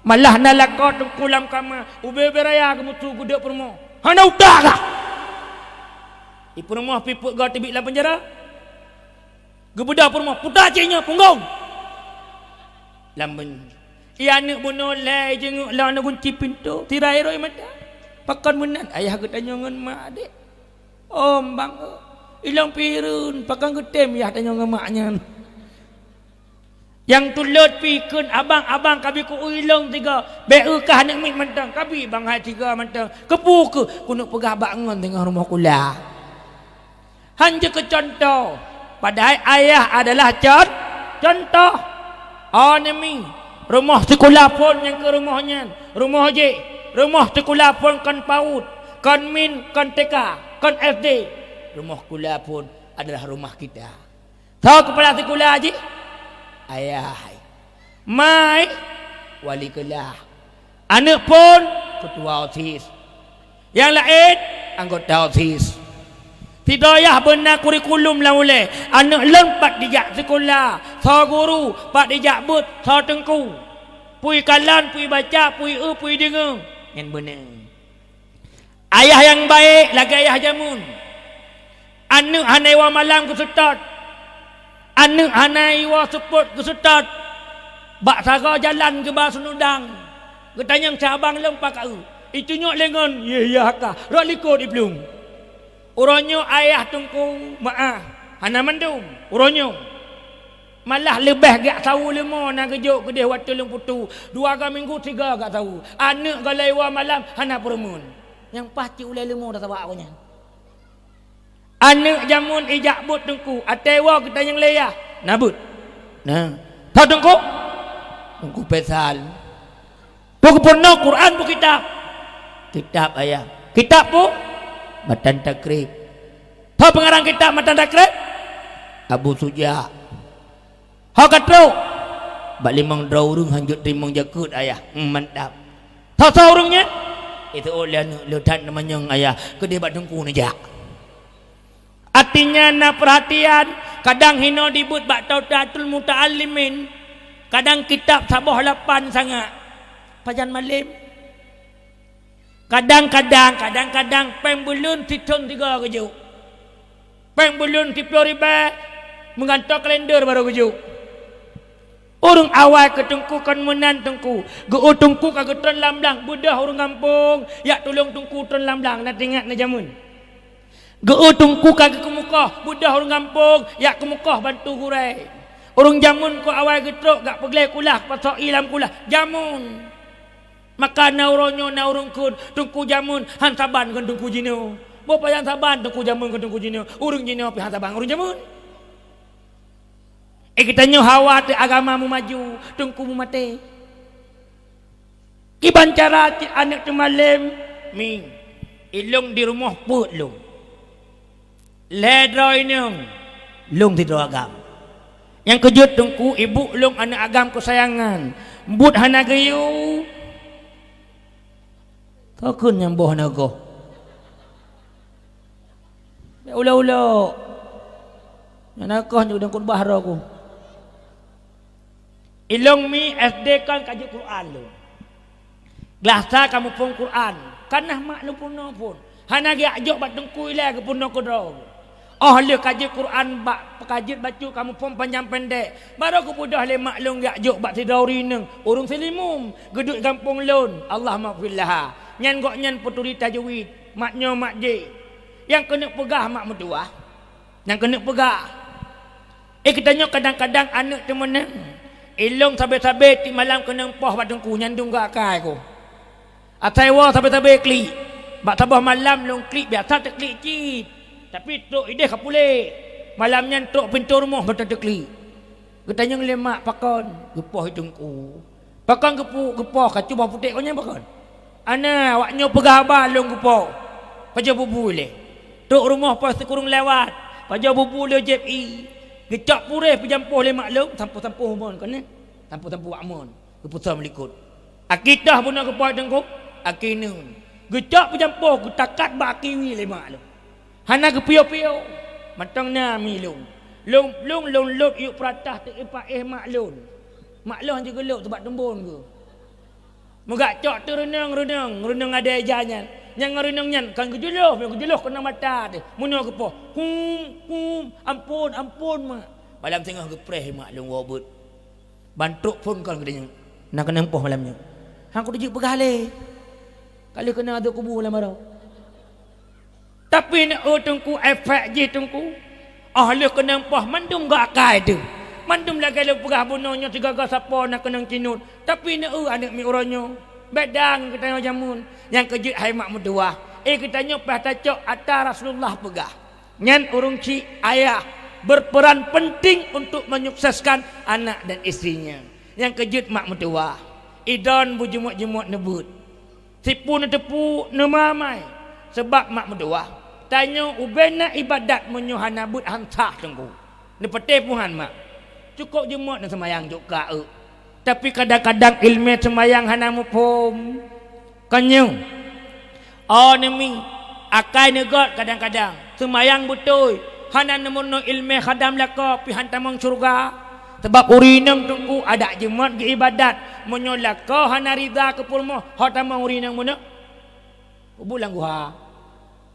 Malah na lakoe teungku lam kama, ubé-ubé raya geumeusu geudeuek peurumoh. "Hana utak kah?" I peurumoh pih peuet goe teubiet lam peunjara. Geubeudôh peurumoh, "Puta cit nyoe, punggong!" Lam ben-, i aneuk bunoe lhée jeungeuk lom na gunci pintoe, tirai roi mata. Pakon meunan ayah geutanyoe ngon mak adék? Om bang, ilong pireuen, pakon geutem yah tanyoe ngon mak nyan? Nyang tulot pih kheun abang-abang kabi ku ilong tiga, bék eu kah aneuk miet mantong, kabi bang hai tiga mantong. Keupeue keuh keuneuk peugah bak ngon teungoh rumoh kula? Han jeuet keu cuntoh, padahai ayah adalah con-, cuntoh. Oh neumi, rumoh sikula phon nyang keu rumoh nyan, rumoh jih, rumoh sikula phon kon paut, kon min, kon T K, kon S D. Rumoh kula phon adalah rumah kita. Soe keupala sikula jih? Ayah. Mai, wali keulah. Aneuk phon, keutua OSIS. Nyang laén, anggota OSIS. Sidroe yah beuna kurikulum lam ulée. Aneuk lôn pat jijak sikula, soe guru, pat jijak beuet, soe teungku. Peue kalon, peue baca, peue eu, peue deungoe. Nyan beuna. Ayah nyang baék lagée ayah jameun. Aneuk hana iwoe malam geuseutôt. Aneuk hana iwoe seupôt geuseutôt. Bak sagoe jalan geuba seunudang. Geutanyong, "Cabang lôn pakon?" Itunyok lé ngon, "Yeh, yah kah." Rot likot iplueng. Uroe nyoe ayah teungku meu'ah, hana mandum. Uroe nyoe. Malah leubeh gak sawu leumo na geujok keudeh watée lôn putôh. Dua ga minggu siga gak sawu. Aneuk galai wa malam hana peureumeun. Nyang paih cit ulée leumo tasabak awaknyan. Aneuk jameun ijak beuet teungku, até wa geutanyong lé yah, na beuet? Na. Tho teungku? Teungku Faisal. Peue geupeurunoe Quran peue kitab? Kitab ayah. Kitab peue? Matan Takrib. Tho peungarang kitab Matan Takrib? Abu Suja. Ho ka trok. Bak limong droe ureuëng hanjeuet teurimong jakeuet ayah. Hmm, mantap. Tho soe ureuëng nyan? Itu oh lé aneuk leutat namanyong ayah. Keudeh bak teungku neujak. Artinya na perhatian, kadang hino dibeuet bak taudatul muta'allimin, kadang kitab saboh lapan sangat. Pajan malem. Kadang-kadang, kadang-kadang péng buleuen sithon tiga geujok. Péng buleuen siploh ribée meugantoe kalender barô geujok. Ureuëng awai keu teungku kon meunan teungku. Geu teungku ka geutron lam blang, beudôh ureuëng gampông, yak tulông teungku tron lam blang, na teuingat na jameun. Geu teungku ka geukeumukoh, beudôh ureuëng gampông, yak keumukoh bantu gurée. Ureuëng jameun ko awai geutrok gak peugleh kulah, pasok ié lam kulah. Jameun. Maka na uroe nyoe na ureuëng kheun, teungku jameun han saban ngon teungku jinoe. Boh pajan saban teungku jameun ngon teungku jinoe, ureuëng jinoe pih han saban ngon ureuëng jameun. Eh, geutanyoe hawa teuh agama meumaju, teungku meumaté. Kiban cara cit aneuk teumalem, mi, ilong di rumoh peuet lôn. Lhée droe inong, lôn sidroe agam. Nyang keujeuet teungku, ibu lôn aneuk agam keusayangan, buet hana geuyue. Pakon nyang boh hana goh? Bék ulok-ulok. Nyang nakeuh nyang udang khutbah droe ku. Ilong mi S D kan ka jeuet Quran lôn. Glasa ka muphom Quran. Kanah mak lôn peurunoe phon. Hana geujak jok bak teungku ilée geupeurunoe keudroe. Óh lheueh ka jeuet Quran bak, ka jeuet bacut ka muphom panjang pendek. Barô geubeudôh lé mak lôn geujak jok bak sidroe ureuëng inong, ureuëng Seulimum, geuduek gampông lôn. Allahummaghfir laha. Nyan gobnyan peuturi tajwid. Mak nyoe mak jih. Nyang keuneuk peugah mak meutuwah. Nyang keuneuk peugah. Eh, geutanyoe kadang-kadang aneuk teumeunang. Ilong sabe-sabe tiep malam keunong poh bak teungku nyan dum geuakai ku. Asai woe sabe-sabe klik. Bak saboh malam lôn klik biasa teuklik cit. Tapi trok ideh ka puléh. Malam nyan trok pintoe rumoh geuteuklik. Geutanyong lé mak, "Pakon?" "Geupoh Teungku." "Pakon geupu-, geupoh, ka cuboh putéh kon nyan pakon?" "Ana, awak nyoe peugah haba lôn geupoh." Pajoh bubu lé. Trok rumoh poh sikureueng lewat. Pajoh bubu lé jieb ié. Geucok puréh peujampoh lé mak lôn, sampoh-sampoh mon kon nyan. Sampoh-sampoh wak mon. Geupeusöm likot. Aki toh bunoe geupoh Teungku, aki neuen. Geucok peujampoh, geutakat bak aki wie lé mak lôn. Hana geupiôh-piôh. Mantong na mi lôn. Lôn, lôn, lôn lôt yue peuratah teuipa éh mak lôn. Mak lôn han jigeulôt sabab teumbon geuh. Meugak cok teureunong-reunong, reunong adai ja nyan. Nyang ngon reunong nyan kan geujulôh, geujulôh keunan mata teuh. Meunoe geupoh, "Kum, kum, ampôn, ampôn, mak." Malam singoh geupreh mak lôn woe beuet. Ban trok phôn kon geutanyoe, "Na keunong poh malam nyoe?" "Han kuteujeuet peugah lé. Ka lheueh keunoe adoe kubu lam baroe." Tapi na, oh Teungku, efek jih Teungku. Oh lheueh keunong poh mandum geuakai teuh. Mandum lagèe lôn peugah bunoe nyoe sigaga sapo na keunong cinôt. Tapi na, oh aneuk miet uroe nyoe. Beda ngon geutanyoe jameun. Nyang keujeuet hai mak meutuwah. Eh geutanyoe paih tacok ata Rasulullah peugah. Nyan ureueng chik ayah berperan penting untuk menyukseskan anak dan istrinya. Nyang keujeuet mak meutuwah. Idon beujeuet-jeuet neubeuet. Sipu neuteupu neumamai. Sabab mak meutuwah. Tanyoe ubena ibadat meunyoe hana beuet han sah Teungku. Neupatéh puhan mak. Cukôp jeuet neuseumayang jok ka eu. Tapi kadang-kadang ileumèe seumayang hana muphom. Kon nyoe, oh neumi, akai neugöt kadang-kadang, seumayang beutôi, hana neumeurunoe ileumèe khadam lakoe pih han tamong syeuruga. Sabab ureueng inong Teungku adak jeuet geuibadat, meunyoe lakoe hana rida keu peurumoh, ho tamong ureueng inong bunoe? Kubu lam guha.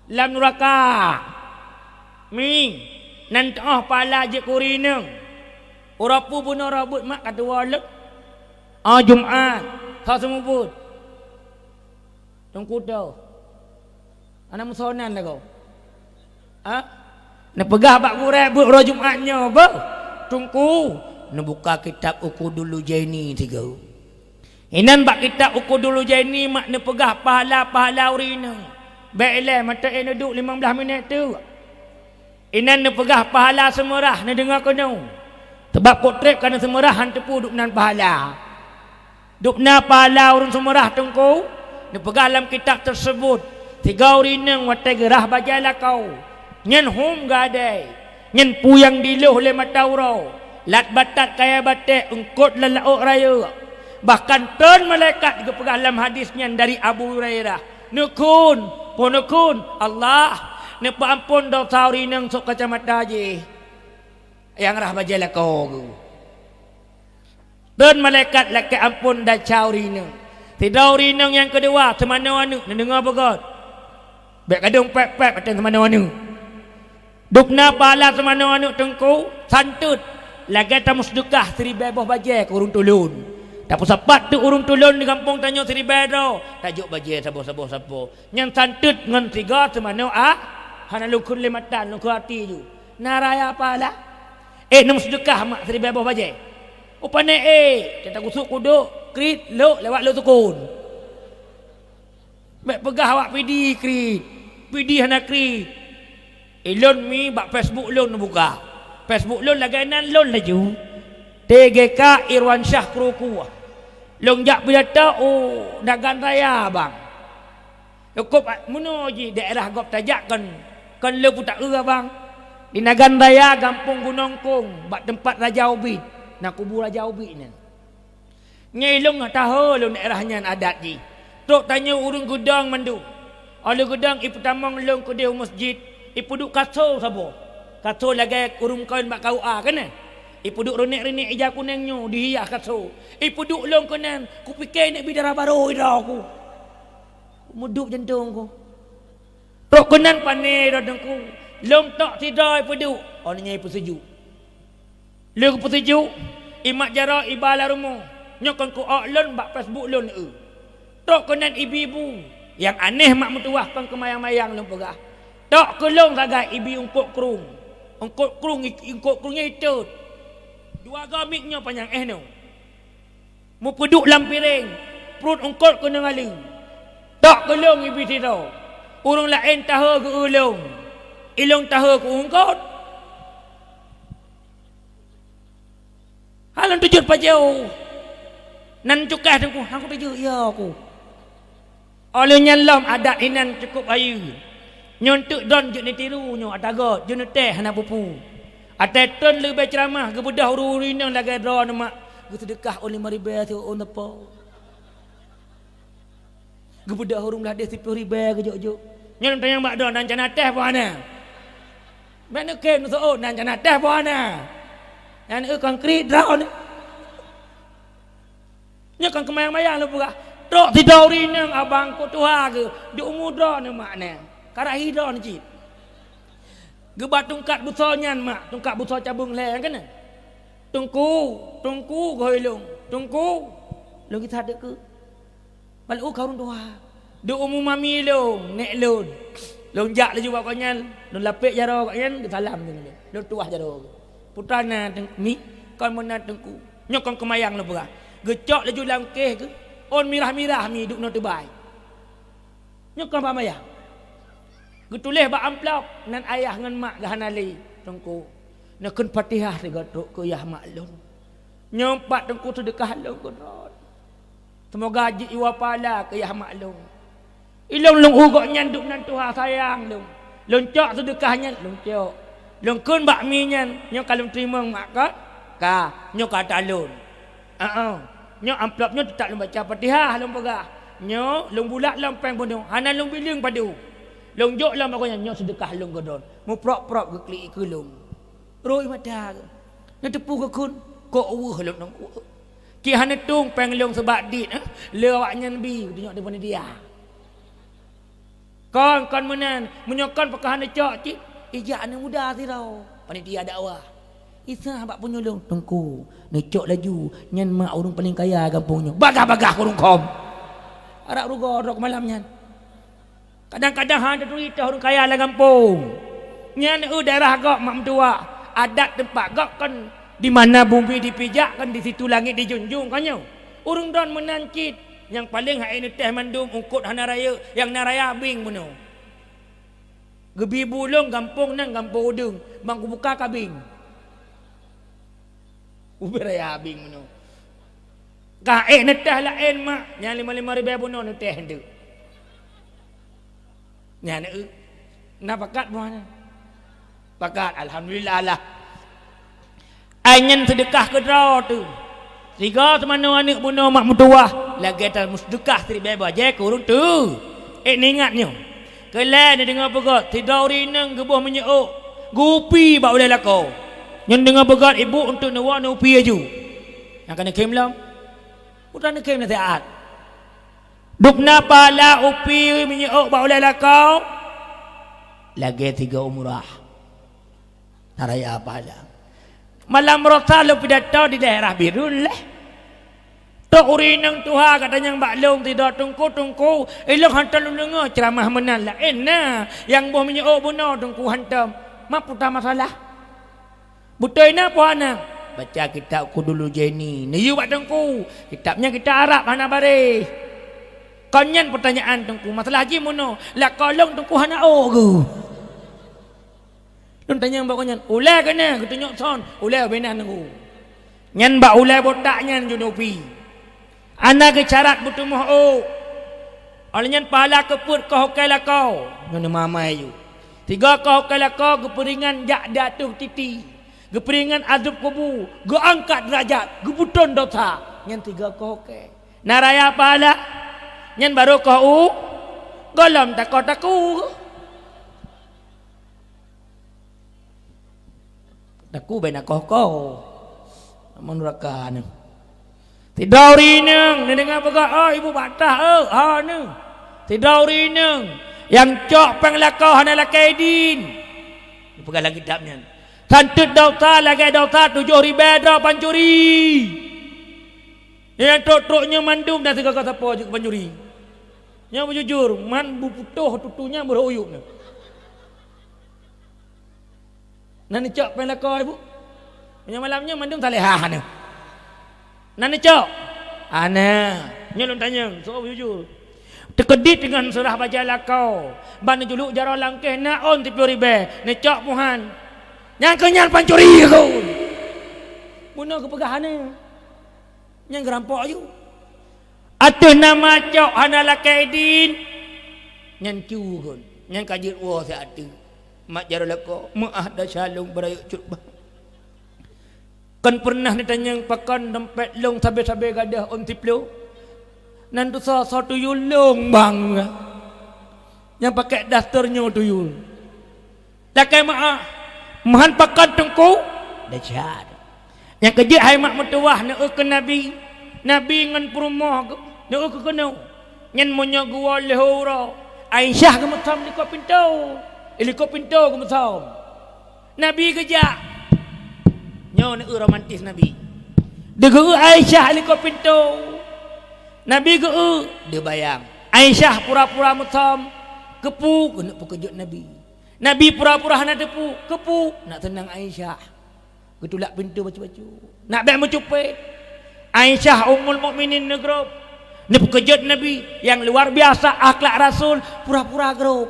Lam nuraka. Mi, nan teuoh pahala jeuet keu ureueng inong. Uroe peue bunoe roh beuet mak ka tuwoe lom? Oh Jumat, tho seumeubeuet. Teungku tho. Hana meusonan lagoe. Ha? Neupeugah bak gurèe beuet uroe Jumat nyoe, beuh. Teungku, neubuka kitab Uqudul Lujaini tiga. Inan bak kitab Uqudul Lujaini mak neupeugah pahala-pahala ureueng inong. Bèk ilèe, mata éh neuduek limong blaih minèt teuk. Inan neupeugah pahala seumeurah, neudeungoe keunoe. Sabab pok trép ka neuseumeurah han teupeu dubnan pahala. Dubna pahala ureueng seumeurah Teungku, neupeugah lam kitab teuseubut, sigoe ureueng inong watèe geurhah bajèe lakoe. Nyan hom geuadai, nyan peue nyang dilôh lé mata uroe, lat batat kayèe batèe eungkôt lam laôt rayeuk. Bahkan tron malaikat geupeugah lam hadis nyan dari Abu Hurairah, "Neukheun, po neukheun, Allah neupeuamphon desya ureueng inong sôk kacamata jih nyang rhah bajèe lakoe geuh." Tron malaikat lakèe amphon desya ureueng inong. Sidroe ureueng inong nyang keudua, teumanoe aneuk, neudeungoe beugöt. Bèk gadong pèp-pèp ateueh teumanoe aneuk. Dubna pahala teumanoe aneuk Teungku, santeut, lagèe tameuseudeukah siribèe boh bajèe keu ureueng tulôn. Tapeusapat teuk ureueng tulôn di gampông tanyoe siribèe droe, tajok bajèe saboh-saboh sapo. Nyan santeut ngon sigoe teumanoe a, hana lôn kheun lé mata, lôn kheun até ju. Na raya pahala. Ék neumeuseudekah mak siribèe boh bajèe. Upane ék, teuta gusuk kudok, kriet, lhok lewat lhok sukon. Bèk peugah awak Pidie kriet. Pidie hana kriet. Ilôn mi bak Facebook lôn neubuka. Facebook lôn lagèe nan lôn laju. T G K Irwansyah Kruku. Lôn jak pidato u Nagan Raya, bang. Cukôp meunoe jih daerah gob tajak kon, kon le peue taeu, abang. Di Nagan Raya, gampông Gunong Kong, bak teumpat Raja Ubit, na kubu Raja Ubit nyan. Nyan ilôn tahe lôn daerah nyan adat jih. Trok tanyoe ureueng geudong mandum. Óh lheueh geudong ipeutamong lôn keudeh u meuseujid, ipeuduek kaso saboh. Kaso lagèe ureueng kawén bak K U A, kan? Ipeuduek reunek-reunek ija kuneng nyoe dihias kaso. Ipeuduek lôn keunan, kupike nyan bidara barô droe ku. Meuduek jantong ku. Trok keunan pane droe Teungku. Lôn tok sidroe ipeuduek, oh nyan ipeuseujok. Lheueh geupeuseujok, imat jaroe iba lam rumoh. Nyoe kon ku ôk lôn bak Facebook lôn eu. Trok keunan ibi bu. Nyang aneh mak meutuwah kon keumayang-mayang lôn peugah. Tok keu lôn sagai ibi eungkôt krueng. Eungkôt krueng, eungkôt krueng nyan itot. Dua goe miet nyoe panyang éh nyoe. Meupeuduek lam piréng, pruet eungkôt keuneuk aleue. Tok keu lôn ibi sidroe. Ureueng laén tahe geu-eu lôn. Ilôn tahe keu eungkôt. Alon tujeuet pajoh. Nan cukai teungku, aku tujeuet ya aku. Oleh nyan lom adat inan cukup ayu. Nyoe teuk don jeuet nitiru nyoe ata got, jeuet neutéh hana pupu. Atai ton leubeh ceramah geubeudôh ureuëng inong lagée droe neumak geuseudeukah oleh maribée siuôn teupeu. Geubeudôh ureuëng blah deh siplôh ribée geujok-jok. Nyoe tanyong bak droe nan cana téh po hana. Bék neukem neuseuôt nan cana téh po hana. Nyan eu konkrit droe. Nyoe kan keumayang-mayang lôn peugah. Trok sidroe ureuëng inong abang kok tuha geuh di umu droe neuh makna. Karahi droe neuh cit. Geuba tungkat busoe nyan mak, tungkat busoe cabeueng lhée nyang keunan. Teungku, teungku goh ilong, teungku. Lôn gisa deuk keu. Bak lôn ka ureuëng tuha. Di umu mami lôn, nék lôn. Lôn jak laju bak gobnyan, lôn lapék jaroe gobnyan, geusalam deungon lôn. Lôn tuah jaroe geuh. Putra na teungku, mi, kon meunan teungku. Nyoe kon keumayang lôn peugah. Geucok laju lam kéh geuh, ôn mirah-mirah mi duek nyoe teubai. Nyoe kon bak mayang. Geutuléh bak amplop nan ayah ngon mak geuhana lé, teungku. Neukheun Fatihah sigoe trok keu yah mak lôn. Nyoe pat teungku seudeukah lôn keudroe. Seumoga jiwoe pahala keu yah mak lôn. Ilôn lôn u gobnyan duek nan tuha sayang lôn. Lôn cok seudeukah nyan lôn cok. Lôn kheun bak mi nyan, nyoe ka lôn teurimong mak ka? Ka, nyoe ka ata lôn. Heeh. Nyoe amplop nyoe teutap lôn baca Fatihah lôn peugah. Nyoe lôn bulat lom péng bunoe, hana lôn bileueng padum. Lôn jok lom bak gobnyan nyoe seudeukah lôn keudroe. Muprop-prop geuklik keu lôn. Rhoi mata geuh. Neuteupeue geukheun, kok weueh lôn ngon kueh. Cit hana tueng péng lôn seubak dit, eh, lé awaknyan bi geutunyok di panitia. Kon, kon meunan, meunyoe kon pakon hana cok cit, ijak aneuk muda sidroe, panitia dakwah. Isa bak punyueng lôn, "Teungku, neucok laju, nyan mak ureuëng paleng kaya gampông nyoe." Bagah-bagah ureuëng khom. Arab rugoe droe malam nyan. Kadang-kadang hana turi teuh ureuëng kaya lam gampông. Nyan eu daerah gob mak meutuwah, adat teumpat gob kon di mana bumi dipijak kon di situ langit dijunjung kon nyoe. Ureuëng droe meunan cit, nyang paleng hai neutéh mandum eungkot hana rayeuk, nyang na raya bieng bunoe. Geubi bu lôn gampông nan gampông udeueng, ban kubuka ka bieng. Ubé raya bieng bunoe. Ka ék neutéh laén mak, nyang lima-lima ribée bunoe neutéh enteuk. Nyan eu, na pakat buah nyan. Pakat, alhamdulillah lah. Ai nyan seudeukah keudroe teuh. Sigoe teumanoe aneuk bunoe mak meutuwah, lagée tan meuseudeukah siribée bajée keu ureuëng teuh. Ék neuingat nyoe. Keu lhée neudeungoe peugét, sidroe ureuëng inong geuboh minyeuk ôk, geuupi bak ulée lakoe. Nyan deungoe peugét ibu eunteuk neuwoe neuupi laju. Nyang ka neukhém lom. Peue tan neukhém naseuhat. Dubna pahala upi minyeuk ôk bak ulée lakoe, lagée sigoe umrah. Na raya pahala. Malam Rosa lôn pidato di daerah Bireuen lé. Trok ureuëng inong tuha geutanyong bak lôn sidroe, "Teungku, Teungku, ilôn hantom lôn deungoe ceuramah meunan laén na nyang boh minyeuk ôk bunoe Teungku hantom. Ma peue masalah?" "Beutôi na peue hana?" "Baca kitab Qudul Jaini, neuyue bak Teungku. Kitab nyan kitab Arab hana baréh." "Kon nyan peutanyaan Teungku, masalah jih meunoe, lakoe lôn Teungku hana ôk geuh." Lôn tanyong bak gobnyan, "Ulée keunoe?" Geutunyok son, "Ulée ubé nan Teungku." Nyan bak ulée botak nyan jinoe pi. Hana geucarat beutumoh ôk. Óh lheueh nyan pahala keupeuet keuhokée lakoe, nyoe neumamai yue. Sigoe keuhokée lakoe geupeuringan jak di ateueh titi, geupeuringan azeueb kubu, geuangkat deurajat, geupeutrön desya, nyan sigoe keuhokée. Na raya pahala, nyan barô keuh u, gohlom takoe-takoe. Taku bèk na koh-koh. Meunuraka nyoe. Sidroe ureueng inong, neudeungoe peugah, "Oh, ibu bak tah, oh, ha nyoe." Sidroe ureueng inong, nyang cok péng lakoe hana lakèe idin. Neupeugah lam kitab nyan. Santeuet desya lagèe desya tujoh ribèe droe pancuri. Nyang trok-trok nyoe mandum dan sigoe-goe sapo jeuet keu pancuri. Nyoe beujujur, man beuputôh tutoe nyan beurhok u yup nyoe. Na neucok péng lakoe, Ibu? Meunyoe malam nyoe mandum salehah nyoe. Na neucok? Hana. Nyoe lôn tanyong, soe jujur. Teukeudit deungon seurah bajèe lakoe, ban neujuluk jaroe lam kèh na ôn siplôh ribèe, neucok puhan. Nyang keu nyan pancuri keu. Bunoe geupeugah hana. Nyan geurampok aju. Ateueh nama cok hana lakée idin. Nyan cu kon. Nyan ka jeuet woe siat teuk. Mat jaroe lakoe, meu'ah desya lôn beurayeuk cut bah. Kon peureunah neutanyong pakon dompet lôn sabe-sabe gadôh ôn siploh. Nan tusoe soe tuyul lôn bang. Nyang pakai daster nyoe tuyul. Lakée meu'ah, meuhan pakon teungku? Desya. Nyang keujeuet hai mak meutuwah neueu keu Nabi. Nabi ngon peurumoh geuh neueu keu keunoe. Nyan meunyoe geuwoe lheueh uroe, Aisyah geumeusom likot pintoe. Eh, likot pintoe geumeusom. Nabi geujak. Nyoe neueu romantis Nabi. Deugeueu Aisyah likot pintoe. Nabi geueu, deubayang. Aisyah pura-pura meusom. Keupeue keuneuk peukeujot Nabi. Nabi pura-pura hana teupeu, keupeue nak seunang Aisyah. Geutulak pintoe bacut-bacut. Nak bék meucupet. Aisyah Ummul Mukminin neugrob. Neupeukeujot Nabi nyang luar biasa akhlak Rasul, pura-pura grob.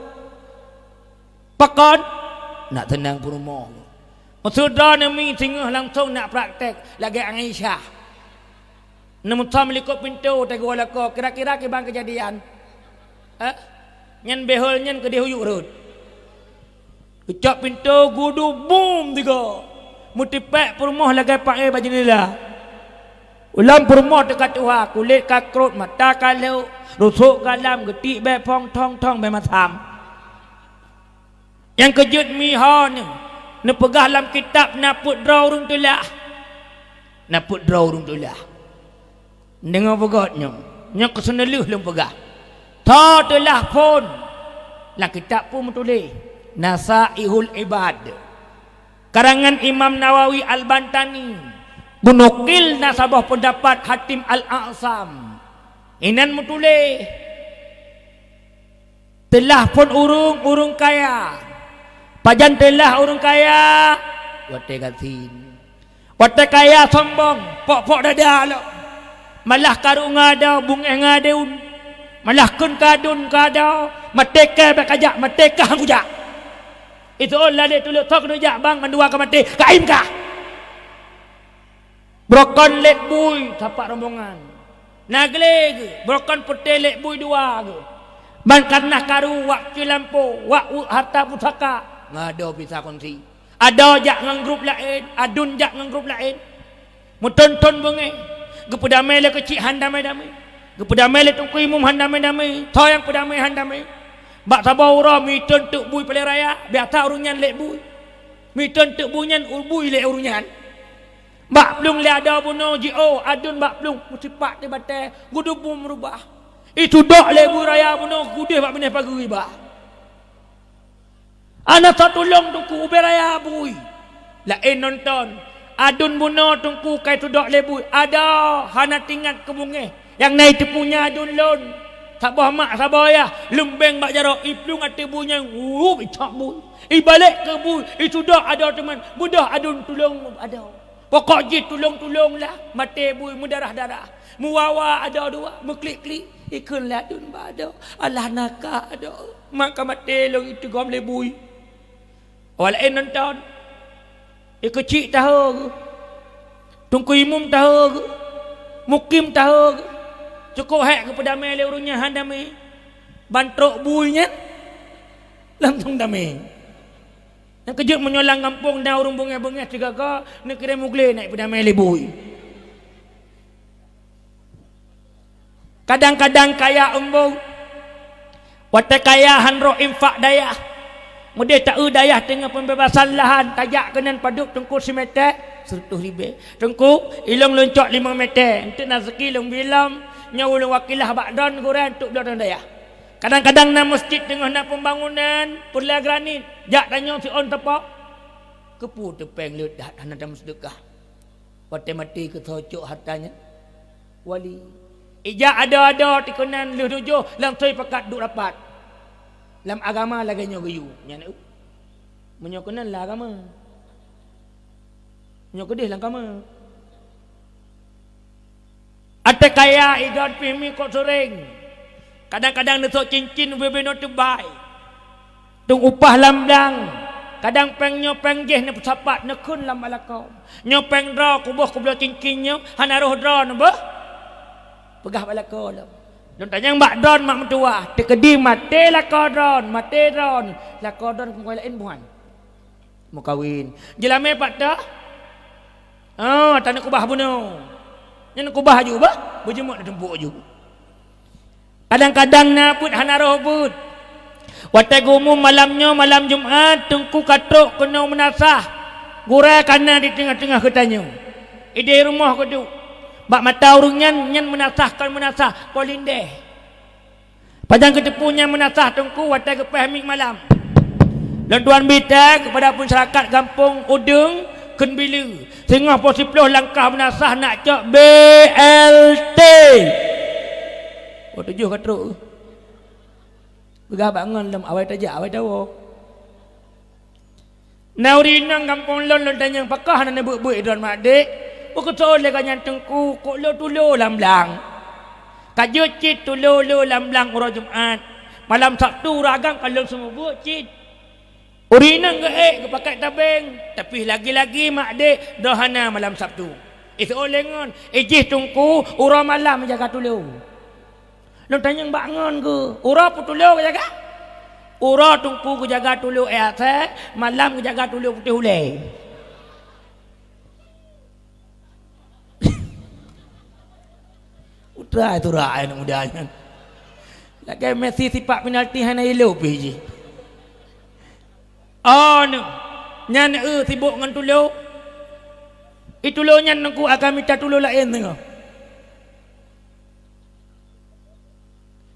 Pakon? Nak seunang peurumoh. Meuseudra neumi singoh langsong nak praktek lagée Aisyah. Neumeusom likot pintoe teugeuwoe lakoe, kira-kira kiban keujadian. Eh? Nyan behol nyan keudeh u yup rot. Geucok pintoe gudu bum tiga. Meutipék peurumoh lagée paé bak jeundela. Ulôn peurumoh teuka tuha, kulét ka krot, mata ka lhok, rusok ka lam, geutiek bék phong, thong-thong bék masam. Nyang keujeuet meuho nyoe neupeugah lam kitab na peuet droe ureuëng teulah. Na peuet droe ureuëng teulah. Deungoe beugét nyoe, nyoe keuh seuneulheueh lôn peugah. Tho teulah phon lam kitab peue meutuléh, Nasaihul Ibad. Karangan Imam Nawawi Al-Bantani. Beunukil na saboh peundapat Hatim Al-A'sam. Inan meutuléh. Teulah phon ureuëng, ureuëng kaya. Pajan teulah ureuëng kaya? Watée gasien. Watée kaya sombong, pok-pok dada lom. Malah karu ngon adoe, beungéh ngon aduen. Malah kheun keu aduen keu adoe, maté kah bék kajak, maté kah han kujak. Itu ôn lalé tuleuek thok neujak bang mandua ka maté, ka im kah. Beurokon lét bui sapat rombongan. Na glé geuh, beurokon peuté lét bui dua geuh. Ban karna karu wak ceulampo, wak uek harta pusaka, ngon adoe bisa kongsi. Adoe jak ngon grup laén, aduen jak ngon grup laén. Meuthon-thon beungéh, geupeudamé lé keuchik han damé-damé. Geupeudamé lé teungku imum han damé-damé, soe nyang peudamé han damé. Bak saboh uroe meuthon teuk bui paleng raya, biasa ureuëng nyan lét bui. Meuthon teuk bui nyan u bui lé ureuëng nyan. Bak plueng lé adoe bunoe jiôh, aduen bak plueng meusipat teubatée, geudubu meurubah. Itudok lé bui raya bunoe gudeh bak binéh pageue iba. Hana soe tulông teungku ubé raya bui. Laén nonton, aduen bunoe teungku ka itudok lé bui, adoe hana teuingat keu beungéh. Nyang na iteupeue nyan aduen lôn. Saboh mak saboh ayah leumbeng bak jaroe, iplueng ateueh bui nyan, wup, icok bui. Ibalek keu bui, itudok adoe teuma, beudôh aduen tulông adoe. Pokok jih tulông-tulông lah, maté bui meudarah-darah. Meuwawa adoe dua, meuklik-klik, ikheun lé aduen bak adoe, alah nakah adoe, mak ka maté lôn iteugom lé bui. Awak laén nonton. Ikeuchik tahe geuh. Teungku imum tahe geuh. Mukim tahe geuh. Cukôp hék geupeudamé lé ureuëng nyan han damé. Ban trok bui nyan langsong damé. Nyang keujeuet meunyoe lam gampông na ureuëng beungéh-beungéh sigaga, neukirém u glé nak ipeudamé lé bui. Kadang-kadang kaya eumbông, watée kaya han rôh infak dayah. Meudeh taeu dayah teungoh pembebasan lahan, tajak keunan padub teungku simeté, seureutôh ribée. Teungku, ilông lôn cok limong meté, eunteuk na seuki lôn bilom, nyoe ulôn wakilah bak droen gurée eunteuk bloe droen dayah. Kadang-kadang na meuseujid teungoh na pembangunan, peureulée granit, jak tanyoe siôn teupok. Keupeue teupeng leuet that hana tameuseudeukah? Watée maté keu soe cok harta nyan? Wali. Ijak adoe-adoe tikeunan lheueh tujoh lam soi pakat duek rapat. Lam agama lagée nyoe geuyue. Nyan, meunyoe keunan lam agama. Meunyoe keudeh lam agama. Até kaya idon pih mi kok seuréng. Kadang-kadang neusok cincin ubé-bé nyoe teubai. Teung upah lam blang. Kadang péng nyoe péng jéh neupeusapat neukheun lam bak lakoe. Nyoe péng droe kuboh kubloe cincin nyoe hana roh droe neubeuh. Peugah bak lakoe lom. Lôn tanyong bak droe mak meutuwah, teukeudi maté lakoe droe, maté droe, lakoe droe keu laén buhan. Meukawen. Jeulamé pat teuh? Oh, tan kubah bunoe. Nyan kubah ju bah, beujeumeuk di tumpuk ju. Kadang-kadang na peuet hana roh peuet. Watée geumu malam nyoe malam Jumat, teungku ka trok keunoe meunasah. Gurée kana di teungoh-teungoh geutanyoe. Idéh rumoh geuduek. Bak mata ureuëng nyan, nyan meunasah kon meunasah, kolindeh. Pajan geuteupeue nyang meunasah teungku watée geupéh miet malam. Lôn tuan bita keupada masyarakat gampông Udeueng kheun bileue singoh poh siploh langkah meunasah nak cok B L T. Oh tujoh ka trok. Peugah bak ngon lom awai tajak awai tawoe. Na ureuëng inong gampông lôn lôn tanyong pakon hana neubeuet-beuet droe mak dék. Peukeusoe lé gobnyan teungku kok lo tulo lam blang. Ka jeuet cit tulo lo lam blang uroe Jumat. Malam Sabtu ureuëng agam ka lôn seumeubeuet cit. Ureuëng inong geuék geupakat tabeng, tapi lagi-lagi mak dék droe hana malam Sabtu. Iseuôt lé ngon ijih teungku uroe malam jaga tulo. Lôn tanyong bak ngon geuh, uroe peutulo geujaga? Uroe teungku geujaga tulo éh asée, malam geujaga tulo putéh ulée. Utra tura aneuk muda nyan. Lagée Messi sipak penalti hana yellow pih jih. Oh, nyoe. Nyan eu sibok ngon tulo. I tulo nyan teungku akan mita tulo laén teungoh.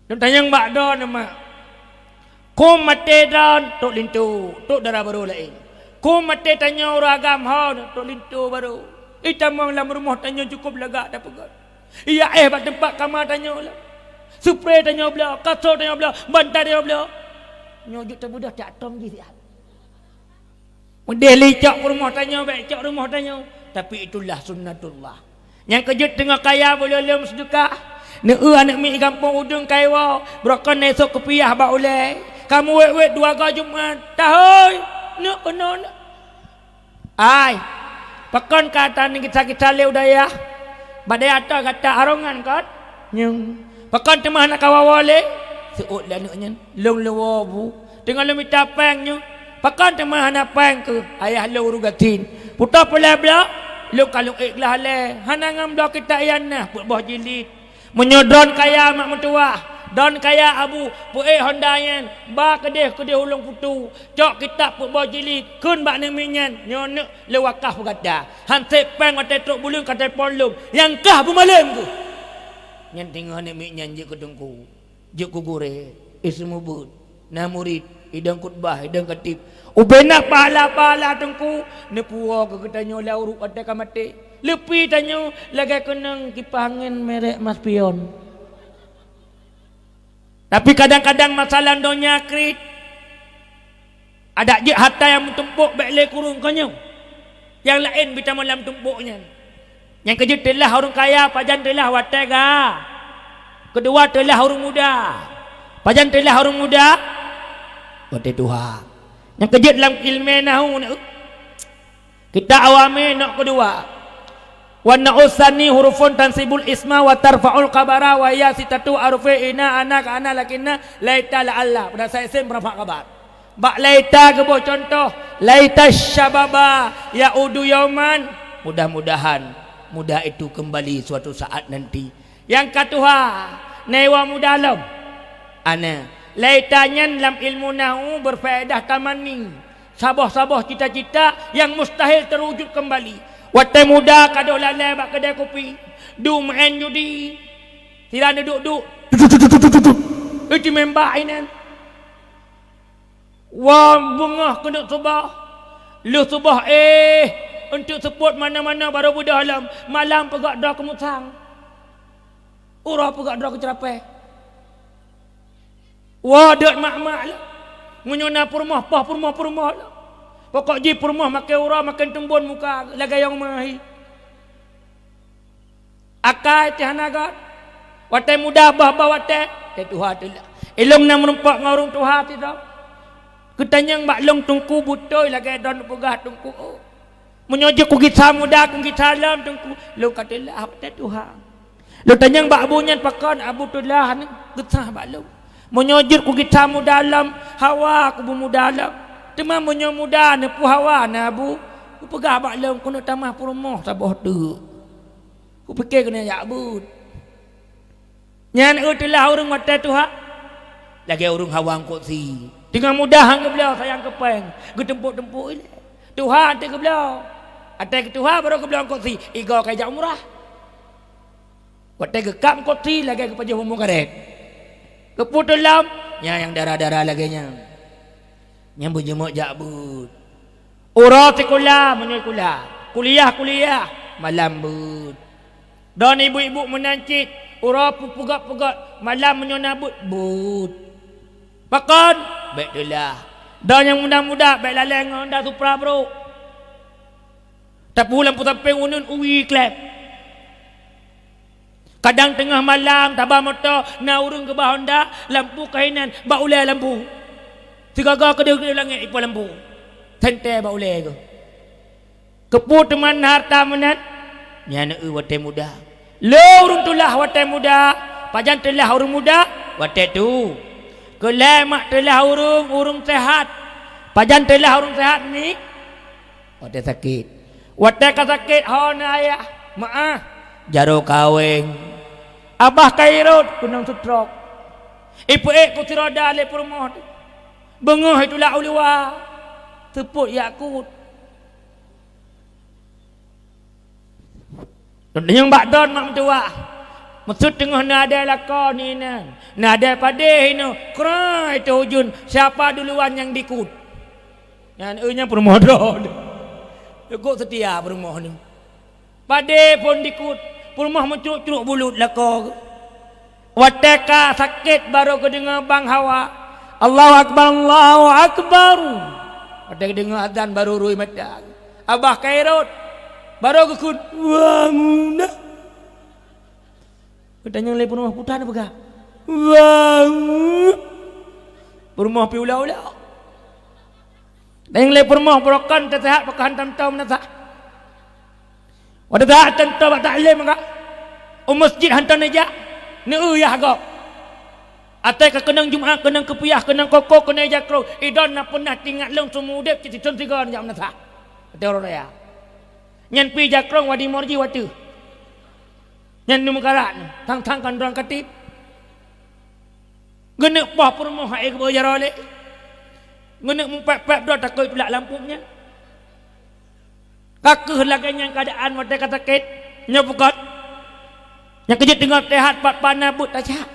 Lôn tanyong bak droe mak. Kôm maté droe trok linto, trok dara barô laén. Kôm maté tanyoe ureuëng agam ho trok linto barô. Itamong lam rumoh tanyoe cukup lagak tapeugét. Iya éh bak teumpat kama tanyoe lom. Supre tanyoe bloe, kaso tanyoe bloe, bantai tanyoe bloe. Nyoe jeuet tabeudôh cak tom jih siat. Meudeh lé cok rumoh tanyoe, bék cok rumoh tanyoe. Tapi itulah sunnatullah. Nyang keujeuet teungoh kaya boleh lom seudeukah. Neu-eu aneuk miet gampông Udeueng kaiwoe, brokon na isok kupiah bak ulée. Kamu wet-wet dua goe Jumat. Tahôi, neuk keunoe neuk. Ai, pakon ka tan gisa-gisa lé u dayah? Bak dayah toh gata arongan kon? Nyang. Pakon teuma hana kawoe-woe lé? Seuôt lé aneuk nyan. Lôn leuwoe bu. Teungoh lôn mita péng nyoe. Pakon teuma hana péng keuh? Ayah lôn ureuëng gasien. Putôh peulée bloe? Lôn ka lôn ék glah lé. Hana ngon bloe kitab ianah peuet boh jilid. Meunyoe droen kaya mak meutuwah, droen kaya abu, peuék honda nyan, ba keudeh-keudeh ulôn putu, cok kitab peuet boh jilid, kheun bak aneuk miet nyan, nyoe neuk lé wakaf gata. Han sép péng watée trok buleuen ka telepon lôn, nyang kah beumalém keuh. Nyan teungoh aneuk miet nyan jeuet keu teungku, jeuet keu gurée, iseumeubeuet. Na murit, idong khutbah, idong khatib. Ubena pahala-pahala teungku, neupuwoe keu geutanyoe lam uruek watée ka maté. Leupie tanyoe lagée keunong kipah angén merek Maspion. Tapi kadang-kadang masalah donya kriet, adak jeuet harta nyang meutumpok bék lé kureueng keu nyoe. Nyang laén beutamong lam tumpok nyan. Nyang keujeuet teulah ureuëng kaya, pajan teulah watée ga. Keudua teulah ureuëng muda. Pajan teulah ureuëng muda? Watée tuha. Nyang keujeuet lam ileumé nahu na, kitab awamé nok keudua. Wan na'us tsani hurufun tansibul isma wa tarfa'ul khabara wa hiya sittatu ahrufin inna, anna, ka'anna, lakinna, laita, la'alla. Pada saat isim rafa' khabar. Bak laita geuboh cuntoh, laita syababa ya'udu yauman, mudah-mudahan muda itu kembali suatu saat nanti. Nyang ka tuha, na iwoe muda lom. Ana, laita nyan lam ilmu nahu berfaedah tamanni, saboh-saboh cita-cita nyang mustahil terwujud kembali. Watée muda ka deuh lalée bak keudée kupi, dum maén judi, sira neuduek-duek, itu membak inan. Woe beungoh keuneuk suboh. Lheueh suboh éh, eunteuk seupôt mana-mana barô beudôh lom, malam peugah droe keumusang. Uroe peugah droe keuceurapée. Woe deuek mak-mak lom. Meunyoe na peurumoh, poh peurumoh-peurumoh lom. Pokok jih peurumoh makai uroe makai teumbon muka lagée nyang mahi. Akai teuh hana göt. Watée muda bah-bah watée, teuh tuha teuh. Ilong na meurumpok ngon ureuëng tuha sidroe. Geutanyong bak lôn Teungku beutôi lagée droeneuh peugah Teungku, oh. Meunyoe jeuet kugisa muda, kugisa lom Teungku, lôn ka teulah watée tuha. Lôn tanyong bak Abu nyan pakon Abu teulah nyan geusah bak lôn. Meunyoe jeuet kugisa muda lom, hawa kubu muda lom. Teuma meunyoe muda neupeu hawa na Abu, kupeugah bak lôn keuneuk tamah peurumoh saboh teuk. Kupike keuneuk jak beuet. Nyan eu teulah ureuëng watée tuha, lagée ureuëng hawa eungkôt sie. Teungoh muda han geubloe sayang keu péng, geutumpôk-tumpôk ilée. Tuha teuh geubloe. Watée geutuha barô geubloe eungkôt sie, igoe keu jak umrah. Watée geukab eungkôt sie lagée geupajoh bumoe karet. Geupeu teuh lom, nyan nyang dara-dara lagée nyan. Nyang beujeumeuk jak beuet. Uroe sikula meunyoe sikula, kuliah-kuliah malam beuet. Droeneuh ibu-ibu meunan cit, uroe peupeugét-peugét, malam meunyoe na beuet, beuet. Pakon? Bék teulah. Droeneuh nyang muda-muda bék lalée ngon Honda Supra brôk. Tapeue lampu sampéng uneuen uwi kleb. Kadang teungoh malam taba moto na ureuëng geuba Honda, lampu kahinan bak ulée lampu. Sigaga keudeuh-keudeuh langét ipo lampu. Sentée bak ulée geuh. Keupeue teuma na hareuta meunan? Nyan eu watée muda. Le ureuëng teulah watée muda, pajan teulah ureuëng muda? Watée tu. Keu lhée mak teulah ureuëng, ureuëng seuhat. Pajan teulah ureuëng seuhat ni? Watée sakét. Watée ka sakét ho na ayah, meuáh, jaroe kaweng. Abah ka irot keunong seutrok. Ipeuék kursi roda lé peurumoh teuh. Beungoh itulak u luwa. Seupôt jak kut. Nyang bak don mak meutuwah. Meusut teungoh neuadai lakoe ni inan. Neuadai padé hinoe. Krai teuh ujeuen. Siapa duluan nyang dikut? Nyan, eu, nyan peurumoh droe. Cukup seutia peurumoh nyoe. Padé phon dikut, peurumoh meucruk-cruk bulut lakoe. Watée ka sakét barô geudeungoe bang hawa, "Allahu Akbar, Allahu Akbar." Watée geudeungoe azan barô rui mata. Abah ka irot, barô geukheun, "Bangun dah." Geutanyong lé peurumoh, "Peue tan peugah?" "Bangun." Peurumoh pi ulok-ulok. Tanyong lé peurumoh, "Barokon taseuhat pakon hantom tom na sah?" Watée that tantoe bak taklim ka, u masjid hantom neujak, neueu yah gob. Até ka keunong Jumat, keunong keupiah, keunong koko, keunong jakrong, idon na peunah tingat lôn seumeu udeb cit sithon sigoe neujak meunasah. Até uroe raya. Nyan pi jakrong wadi morji wateuh. Nyan neumeukarat, thang-thang kan droe katib. Geuneuk poh peurumoh hai geuboh jaroe lé. Geuneuk mupéb-péb droe takot tulak lampôh nyan. Ka kheueh lagée nyan keuadaan watée ka sakét, nyoe bukon. Nyang keujeuet teungoh seuhat pat-pat na beuet tajak.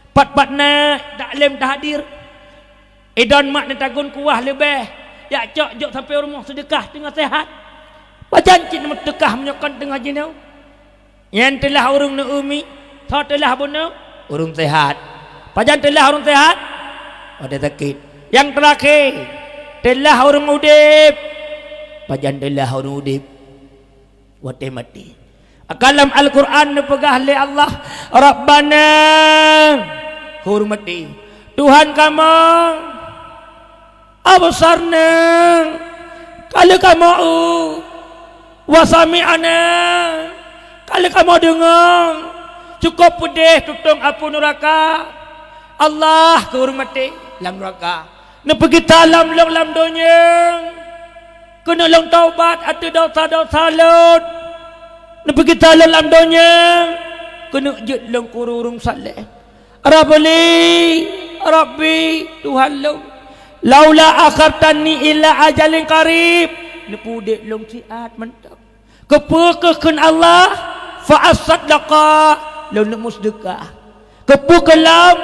Pat-pat na taklim tahadir. Idon mak neutagun kuah leubeh, jak cok jok sampoe rumoh seudeukah teungoh seuhat. Pajan cit neumeuteukah meunyoe kon teungoh jinoe? Nyan teulah ureuëng neu-umi, soe teulah bunoe? Ureuëng seuhat. Pajan teulah ureuëng seuhat? Watée sakét. Nyang teurakhé, teulah ureuëng udeb. Pajan teulah ureuëng udeb? Watée maté. Ka lam Al-Qur'an neupeugah lé Allah, "Rabbana," hureuti, "Tuhan kamoe, absarna," ka lheueh kamoe eu, "wa sami'na," ka lheueh kamoe deungoe, cukôp peudeh tutong apui nuraka. Allah, keu ureuëng maté lam nuraka. Neupeugisa lom lôn lam donya, keuneuk lôn taubat ateueh desya-desya lôn. Neupeugisa lôn lam donya, keuneuk jeuet lôn keu ureuëng saleh. Rabli, Rabbi, Tuhan lôn, laula akhartani ila ajalin qarib, neupeudeb lôn siat mantong. Keupeue kheun Allah, fa asaddaqa, lôn neuk meuseudeukah. Keupeue kheun lom,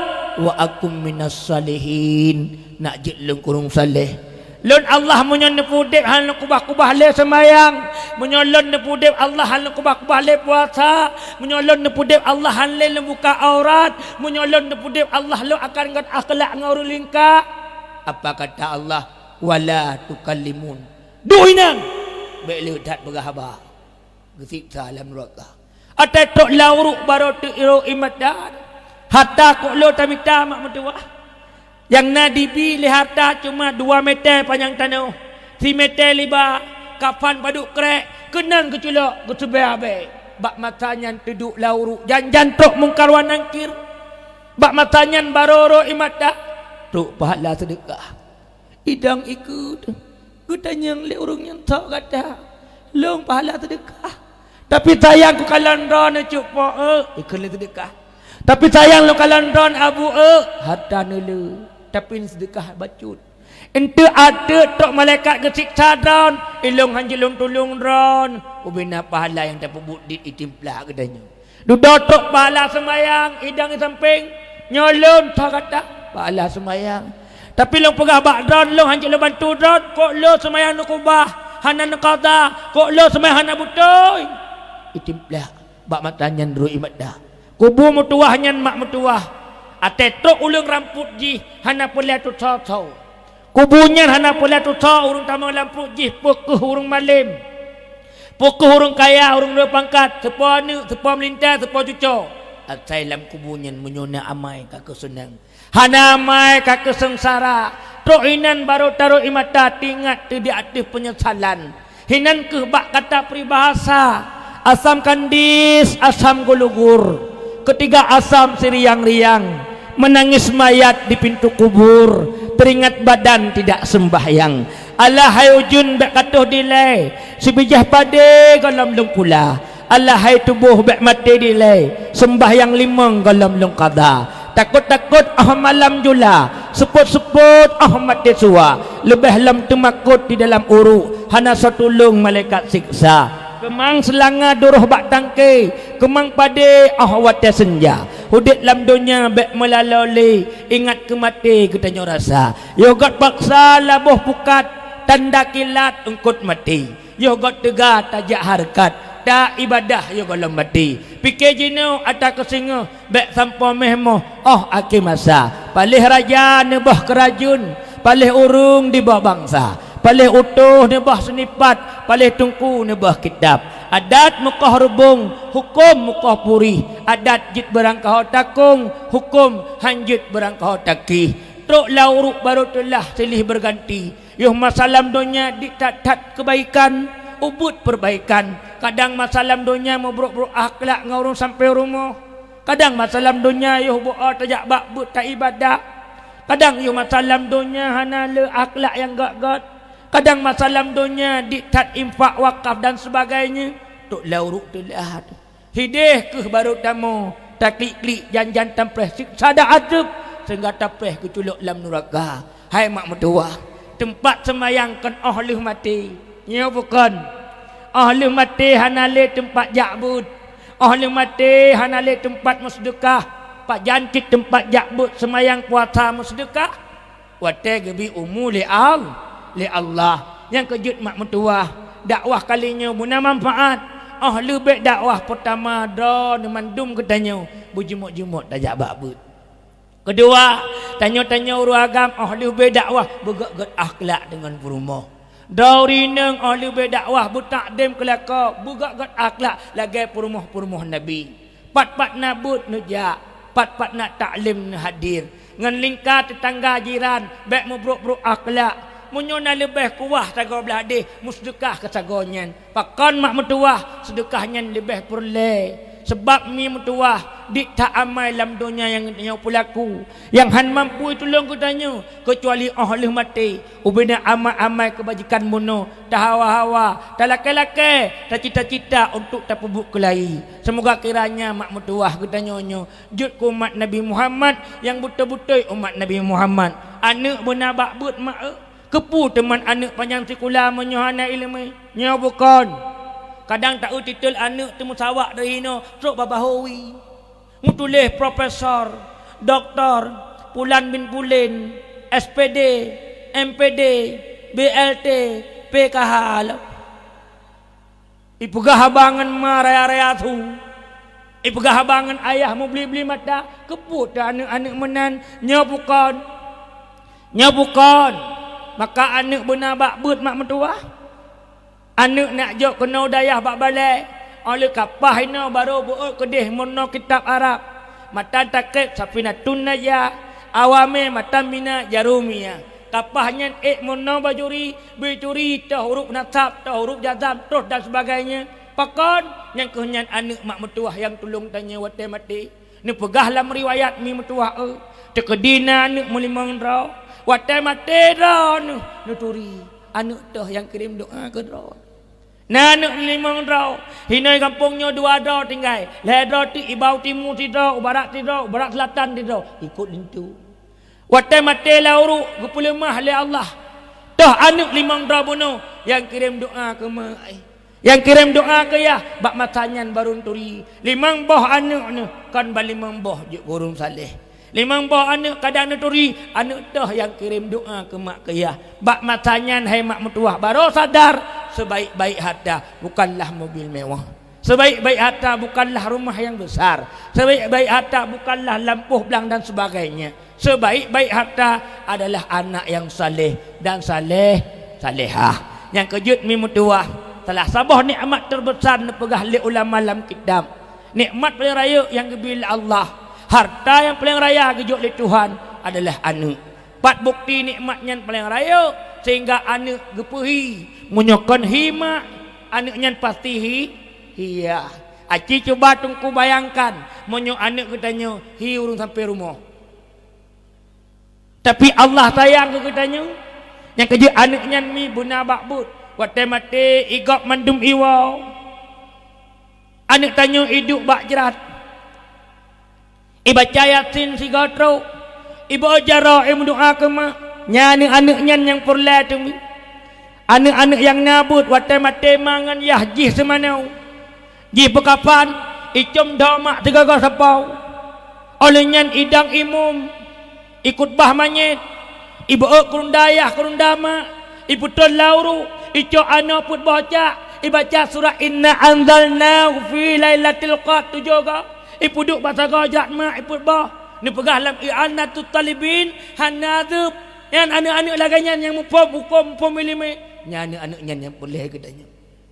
wa akum minas salihin, nak jeuet lôn keu ureuëng saleh. Lôn Allah meunyoe neupeudeb hana lôn keubah-keubah lé seumayang, meunyoe lôn neupeudeb Allah hana lôn keubah-keubah lé puasa, meunyoe lôn neupeudeb Allah hana lé lôn buka aurat, meunyoe lôn neupeudeb Allah lôn akan ngon akhlak ngon ureuëng lingka. Apa kata Allah? Wala tukallimun. Duek inong, bék le that peugah haba. Geusiksa lam nuraka. Até trok lam uruek barô teuk irô ié mata. Hata kok lôn tamita mak meutuwah. Nyang na dibi lé harta cuma dua meter panyang tanoh, si meter liba, kafan padub krék, keunong geuculok geuseubée abée. Bak masa nyan teuduek lam uruek jan-jan trok Mungkar wa Nangkir. Bak masa nyan barô rô ié mata, trok pahala seudeukah. Idong ikeue geutanyoe lé ureuëng nyang tho gata, lôn pahala seudeukah. Tapi sayang kukalon droeneuh cuk po, eu, ikheun lé seudeukah. Tapi sayang lôn kalon droeneuh abu, eu, harta neuleu. Tapi seudeukah bacut. Enteuk ateueh trok malaikat geusiksa droeneuh, ilôn hanjeuet lôn tulông droeneuh. Ubena pahala nyang tapeubuet dit itimplak geutanyoe. Dudoe trok pahala seumayang, idong di sampéng, nyoe lôn tho gata pahala seumayang. Tapi lôn peugah bak droeneuh, lôn hanjeuet lôn bantu droeneuh, kok lôn seumayang neukubah, hana neuqadha, kok lôn seumayang hana beutôi. Itimplak bak mata nyan rô ié mata. Kubu meutuwah nyan mak meutuwah. Até trok uleueng rampôt jih, hana peureulée tusoe-soe. Kubu nyan hana peureulée tusoe, ureuëng tamong lam pruet jih peu kheueh ureuëng malém, peu kheueh ureuëng kaya, ureuëng le pangkat, seupôt aneuëk, seupôt meulintah, seupôt cucoe. Asai lam kubu nyan meunyoe na amai ka keuh seunang, hana amai ka keuh seungsara. Trok inan barô tarô ié mata, teuingat teuh di ateueh peunyesalan. Hinan kheueh bak kata peribahasa, asam kandis, asam gulugur, ketiga asam siriang-riang, menangis mayat di pintu kubur, teringat badan tidak sembahyang. Alah hai ujeuen bék ka toh dilée, sibijéh padé gohlom lôn pula. Alah hai tuboh bék maté dilée, seumbahyang limong gohlom lôn qadha. Takot-takot óh malam jula, seupôt-seupôt óh maté suwa, leubeh lom teumakot di dalam uruek, hana soe tulông malaikat siksa. Keumang seulanga duroh bak tangke, keumang padé óh watée seunja. Udeb lam donya bék meulaloe lé, ingat keu maté geutanyoe rasa. Yoh göt paksa laboh pukat, tanda kilat eungkot maté. Yoh göt teuga tajak hareukat, ta iébadah yoh gohlom maté. Pike jinoe atra keusingoh, bék sampoe méh moh óh akhé masa. Paléh raja neuboh keurajeuen, paléh ureuëng diboh bansa, paléh utôh neuboh seunipat, paléh teungku neuboh kitab. Adat mukoh reubong, huköm mukoh purih. Adat jeuet beurangkaho takong, huköm han jeuet beurangkaho takih. Trok lam uruek barô teulah silih beuganti. Yoh masa lam donya dit that-that keubaikan, ubeuet peubaikan. Kadang masa lam donya meubrok-brok akhlak ngon ureuëng sampoe rumoh. Kadang masa lam donya yoh beu-o tajak bak beuet taiébadah. Kadang yoh masa lam donya hana le akhlak nyang göt-göt. Kadang masa lam donya dit that infak wakaf dan sebagainya. Trok lam uruek teulah. Hideh kheueh barô tamoe, taklik-klik jan-jan tampreh siksa dan azeub, sehingga tampreh geuculok lam nuraka. Hai mak meutuwah, teumpat seumayang kon óh lheueh maté. Nyoe bukon. Óh lheueh maté hana lé teumpat jak beuet. Óh lheueh maté hana lé teumpat meuseudeukah. Pajan cit teumpat jak beuet, seumayang, puasa, meuseudeukah? Watée geubri umu lé Al-, lé Allah. Nyang keujeuet mak meutuwah, dakwah kali nyoe beuna manfaat. Óh lheueh bék dakwah peutama droeneuh mandum geutanyoe beujimok-jimok tajak bak beuet. Keudua, tanyoe-tanyoe ureuëng agam óh lheueh bék dakwah beugöt-göt akhlak deungon peurumoh. Droe ureuëng inong óh lheueh bék dakwah beutakdém keu lakoe beugöt-göt akhlak lagée peurumoh-peurumoh Nabi. Pat-pat na beuet neujak, pat-pat na taklim neuhadir. Ngon lingka teutangga jiran bék meubrok-brok akhlak. Meunyoe na leubeh kuwah sagoe blaih deh, meuseudeukah keu sagoe nyan. Pakon mak meutuwah, seudeukah nyan leubeh peureulée. Sabab mi meutuwah, dit that amai lam donya nyang geutanyoe peulaku, nyang han mampu tulông geutanyoe keucuali óh lheueh maté. Ubena amai-amai keubajikan bunoe, tahawa-hawa, talakée-lakée, tacita-cita untuk tapeubuet keulayi. Seumoga kiranya mak meutuwah geutanyoe nyoe jeuet keu umat Nabi Muhammad nyang beutôi-beutôi umat Nabi Muhammad. Aneuëk beuna bak beuet mak, eu, keupeue teuma aneuëk panyang sikula meunyoe hana iéleumé? Nyoe bukon. Kadang ta-eu titel aneuëk teumeusawak dari hinoe trok bak bahô wie. Meutuléh profesor, doktor, pulan bin pulen, S P D, M P D, B L T, P K H lom. Ipeugah haba ngon ma raya-raya su. Ipeugah haba ngon ayah meubli-bli mata. Keupeue teuh aneuëk-aneuëk meunan? Nyoe bukon. Nyoe bukon. Maka aneuëk beuna bak beuet mak meutuwah. Aneuëk nak jok keunoe dayah bak balée, óh lheueh ka paih inoe barô beuôt keudeh meurunoe kitab Arab. Matan takeb Safinatun Najah, Awamé matan mina jarumia. Kapah nyan ék meunoe bajuri, bicuri, toh huruf nasab, toh huruf jazam, troh dan sebagainya. Pakon? Nyang kheueh nyan aneuëk mak meutuwah nyang tulông tanyoe watée maté. Neupeugah lam riwayat mi meutuwah, eu, teukeudi na aneuëk meulimong droe. Watée maté droeneuh, neuturi, aneuëk toh nyang kirém doá keu droe. Na aneuëk limong droe, hinoe gampông nyoe dua droe tinggai, lhée droe teuk iba u timu sidroe, u barat sidroe, u barat seulatan sidroe, ikot linto. Watée maté lam uruek, geupeuleumah lé Allah. Toh aneuëk limong droe bunoe nyang kirém doá keu mak, nyang kirém doá keu yah, bak masa nyan barô neuturi. Limong boh aneuëk neuh kon ban limong boh jeuet keu ureuëng saleh. Limong boh aneuëk kadang neuturi, aneuëk toh nyang kirém doá keu mak keu yah. Bak masa nyan, hai mak meutuwah, barô sadar, sebaik-baik harta bukanlah mobil mewah. Sebaik-baik harta bukanlah rumah yang besar. Sebaik-baik harta bukanlah lampôh blang dan sebagainya. Sebaik-baik harta adalah anak yang saleh dan saleh, salehah. Nyang keujeuet mi meutuwah, salah saboh nikmat terbesar neupeugah lé ulama lam kitab. Nikmat paleng rayeuk nyang geubri lé Allah, harta nyang paleng raya geujok lé Tuhan adalah aneuëk. Pat bukti nikmat nyan paleng rayeuk, sehingga aneuëk geupeuhi. Meunyoe kon hi mak, aneuëk nyan pasti hi, hi yah. Aci cuba Teungku bayangkan, meunyoe aneuëk geutanyoe hi ureuëng sampoe rumoh. Tapi Allah sayang keu geutanyoe. Nyang keujeuet aneuëk nyan mi beuna bak buet. Watée maté, igob mandum iwoe. Aneuëk tanyoe iduek bak jrat. Ibaca Yasin sigoe trok. Iba jaroe, imeudoá keu mak. Nyan aneuëk-aneuëk nyan nyang peureulée teumi. Aneuëk-aneuëk nyang na buet, watée maté ma ngon yah jih seumanoe. Jih peukapan, icom dho mak sigoe-goe sapoe. Óh lheueh nyan idong imum, ikhutbah manyét, ibeuôt keurunda yah keurunda mak, ipeutrôn lam uruek, icok anoe peuet boh cak, ibaca surat Inna anzalnahu fi lailatul qadr tujoh goe, ipeuduek bak sagoe jrat mak, ipeuet boh. Neupeugah lam I'anatut Talibin, hana zeueb. Nyan aneuëk-aneuëk lagée nyan nyang muphom hukôm, muphom iéleumé. Nyan aneuëk-aneuëk nyan nyang peureulée geutanyoe.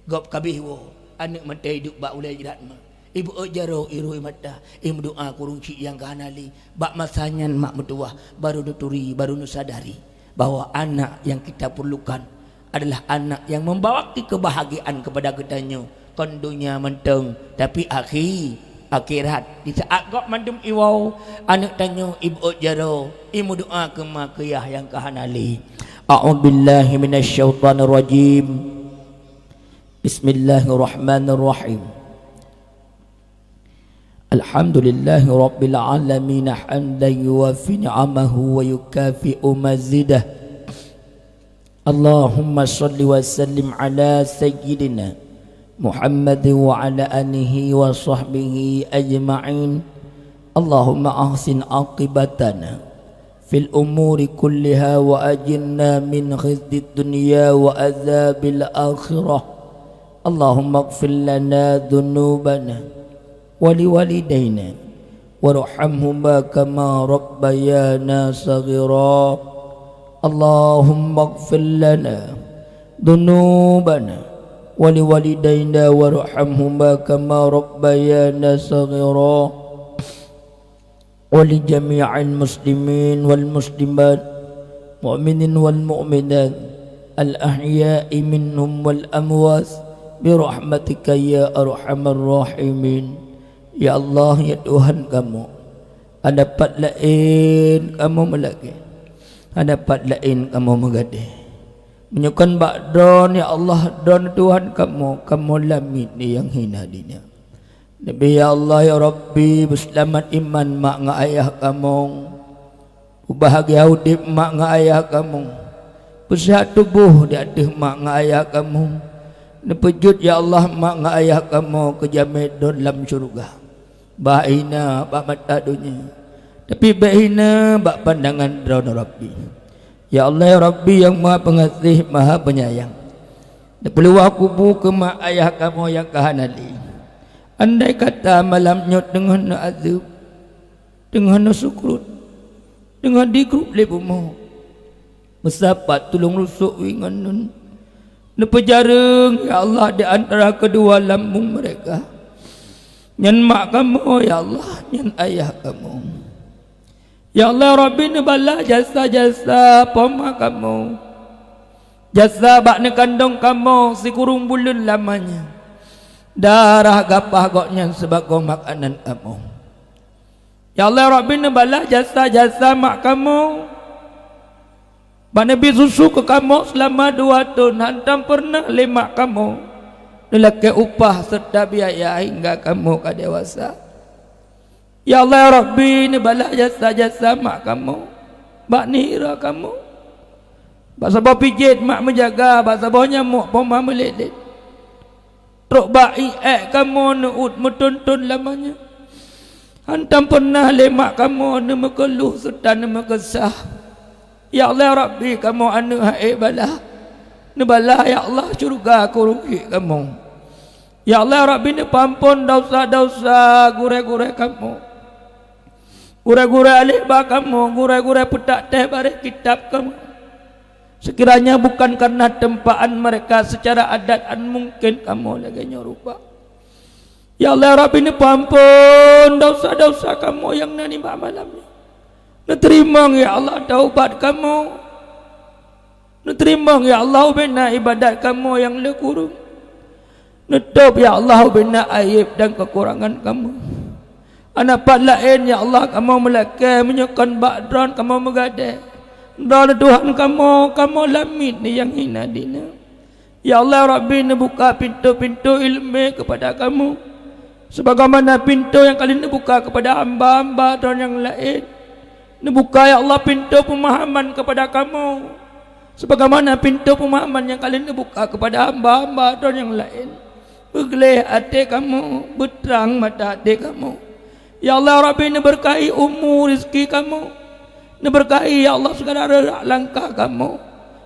Gob ka abéh woe, aneuëk maté iduek bak ulée jrat mak. Ibeuôt jaroe, irui mata, imeudoá keu ureuëng chik nyang ka hana lé. Bak masa nyan mak meutuwah, barô neuturi, barô neusadari bahwa anak yang kita perlukan adalah anak yang membawa kebahagiaan kepada geutanyoe, kon donya mantong, tapi akhi-, akhirat. Di saat gob mandum iwoe, aneuëk tanyoe ibeuôt jaroe, imeudoá keu ma keu yah nyang ka hana lé. A'udzubillahi minasyaitonirrajim. Bismillahirrahmanirrahim. Alhamdulillahi rabbil alamin, hamdan yuwafi ni'amahu wa yukafi'u mazidah. Allahumma shalli wa sallim ala sayyidina Muhammad wa ala alihi wa sahbihi ajma'in. Allahumma ahsin aqibatana fil umuri kulliha wa ajirna min khizyid dunya wa adzabil akhirah. Allahummaghfir lana dzunubana wa liwalidaina warhamhuma kama rabbayana shaghira. Allahummaghfir lana dzunubana wa liwalidaina warhamhuma kama rabbayana shaghira. Wa li jami'il muslimin wal muslimat, mu'minin wal mu'minat, al ahya'i minhum wal amwat, bi rahmatika ya arhamar rahimin. Ya Allah, ya Tuhan kamoe, hana pat laén kamoe meulagée, hana pat laén kamoe meugadée. Meunyoe kon bak Droeneuh, ya Allah, Droeneuh Tuhan kamoe, kamoe lamiet di nyang hina di nyoe. Neubri, ya Allah, ya Rabbi, beuseulamat iman mak ngon ayah kamoe. Beubahagia udeb mak ngon ayah kamoe. Beuseuhat tuboh di ateueh mak ngon ayah kamoe. Neupeujeuet, ya Allah, mak ngon ayah kamoe keu jamé Droeneuh lam syeuruga. Bah hina bak mata donya, tapi bék hina bak pandangan Droeneuh, Rabbi. Ya Allah, ya Rabbi, nyang Maha Peungaséh, Maha Peunyayang, neupeuluwa kubu keu mak ayah kamoe nyang ka hana lé. Andai kata malam nyoe teungoh neuazeueb, teungoh neusukruet, teungoh digrueb lé bumoe, meusapat tulông rusok wie ngon nun, neupeujareueng, ya Allah, di antara keudua lambung meureka. Nyan mak kamoe, ya Allah, nyan ayah kamoe. Ya Allah Rabbi, neubalah jasa-jasa poma kamoe. Jasa bak neukandong kamoe sikureueng buleuen lamanya. Darah gapah gobnyan sibagoe makanan kamoe. Ya Allah Rabbi, neubalah jasa-jasa mak kamoe. Bak neubi susu keu kamoe seulama dua thon, hantom peureunah lé mak kamoe neulakée upah seureuta biaya hingga kamoe ka dewasa. Ya Allah ya Rabbi, neubalah jasa-jasa mak kamoe bak neuhira kamoe. Bak saboh pijét mak meujaga, bak saboh nyamok poma meulet-let. Trok bak iék kamoe neuôt meuthon-thon lamanya. Hantom peureunah lé mak kamoe neumeukeuluh seureuta neumeukesah. Ya Allah ya Rabbi, kamoe aneuëk han ék balah. Neubalah ya Allah syeuruga keu rukiek kamoe. Ya Allah ya Rabbi, neupeuamphon desya-desya gurée-gurée kamoe. Gurée-gurée aléh ba kamoe, gurée-gurée peutak teh baréh kitab kamoe. Seukiranya bukan kareuna teumpaan meureka seucara adat, han mungken kamoe lagée nyoe rupa. Ya Allah ya Rabbi, neupeuamphon desya-desya kamoe nyang na nibak malam nyoe. Neuteurimong ya Allah taubat kamoe. Neuteurimong ya Allah ubena iébadat kamoe nyang le kureueng. Neutôb ya Allah ubena aieb dan keukurangan kamoe. Hana pat laén ya Allah kamoe meulakée meunyoe kon bak Droe kamoe meugadée. Droe Tuhan kamoe, kamoe lamiet nyang hina dina. Ya Allah ya Rabbi, neubuka pintoe-pintoe iéleumé keupada kamoe, sebagaimana pintoe nyang ka lheueh neubuka keupada hamba-hamba Droe nyang laén. Neubuka ya Allah pintoe peumahaman keupada kamoe, sebagaimana pintoe peumahaman nyang ka lheueh neubuka keupada hamba-hamba Droe nyang laén. Beugleh até kamoe, beutrang mata até kamoe. Ya Allah ya Rabbi, neubeurkahi umu reuzeki kamoe. Neubeurkahi ya Allah seugala reurak langkah kamoe.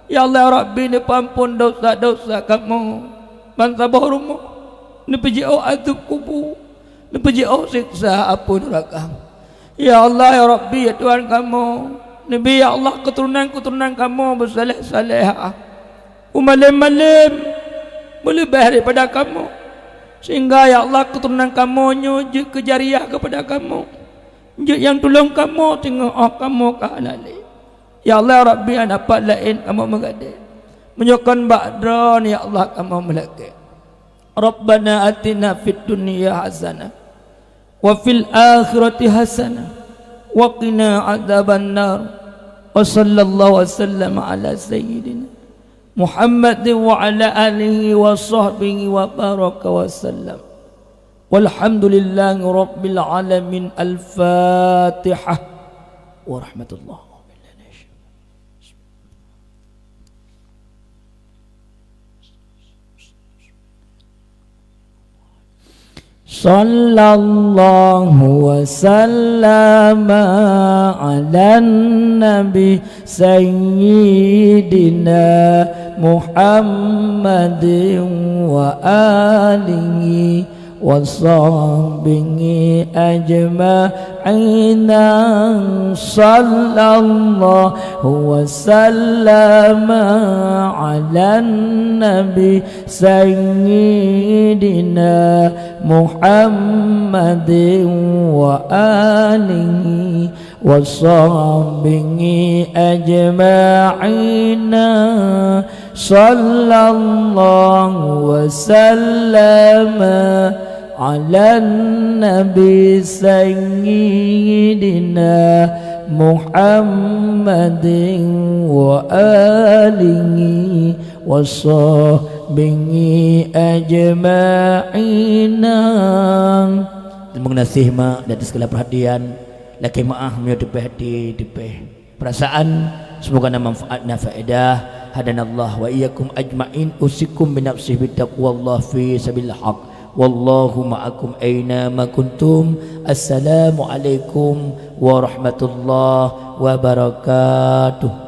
Ya Allah ya Rabbi, neupeuamphon desya-desya kamoe. Ban saboh rumoh neupeujiôh azeub kubu, neupeujiôh seksa apui nuraka. Ya Allah ya Rabbi, ya Tuhan kamoe, neubi ya Allah keuturonan-keuturonan kamoe beusaléh-saléha. U malém-malém meuleubeh daripada kamoe, sehingga ya Allah keuturonan kamoe nyoe jeuet keu jariah keupada kamoe, jeuet nyang tulông kamoe teungoh óh kamoe ka hana lé. Ya Allah ya Rabbi, hana pat laén kamoe meugadée, meunyoe kon bak Droe ya Allah kamoe meulakée. Rabbana atina fid dunya hasanah wa fil akhirati hasanah wa qina adzabannar. Wa sallallahu wa sallama ala sayyidina Muhammadin wa ala alihi wa sahbihi wa baraka wa sallam. Walhamdulillahi rabbil alamin. Al-Fatihah. Warahmatullahi wabarakatuh. Sallallahu wa sallama ala nabi sayyidina Muhammadin wa alihi wa sahbihi ajma'ina. Sallallahu wa sallama ala nabi sayyidina Muhammadin wa alihi wa sahbihi ajma'ina. Sallallahu wa sallama ala nabi sayyidina Muhammadin wa alihi wa sahbihi ajma'ina. Terima kasih mak di atas segala perhatian. Lakée meuáh meunyoe teupeh até, teupeh perasaan. Semoga na manfaat, na faedah. Hadanallah wa iyyakum ajma'in. Usikum bi nafsi bi taqwallah fi sabilil haq. Wallahu ma'akum aina ma kuntum. Assalamualaikum warahmatullahi wabarakatuh.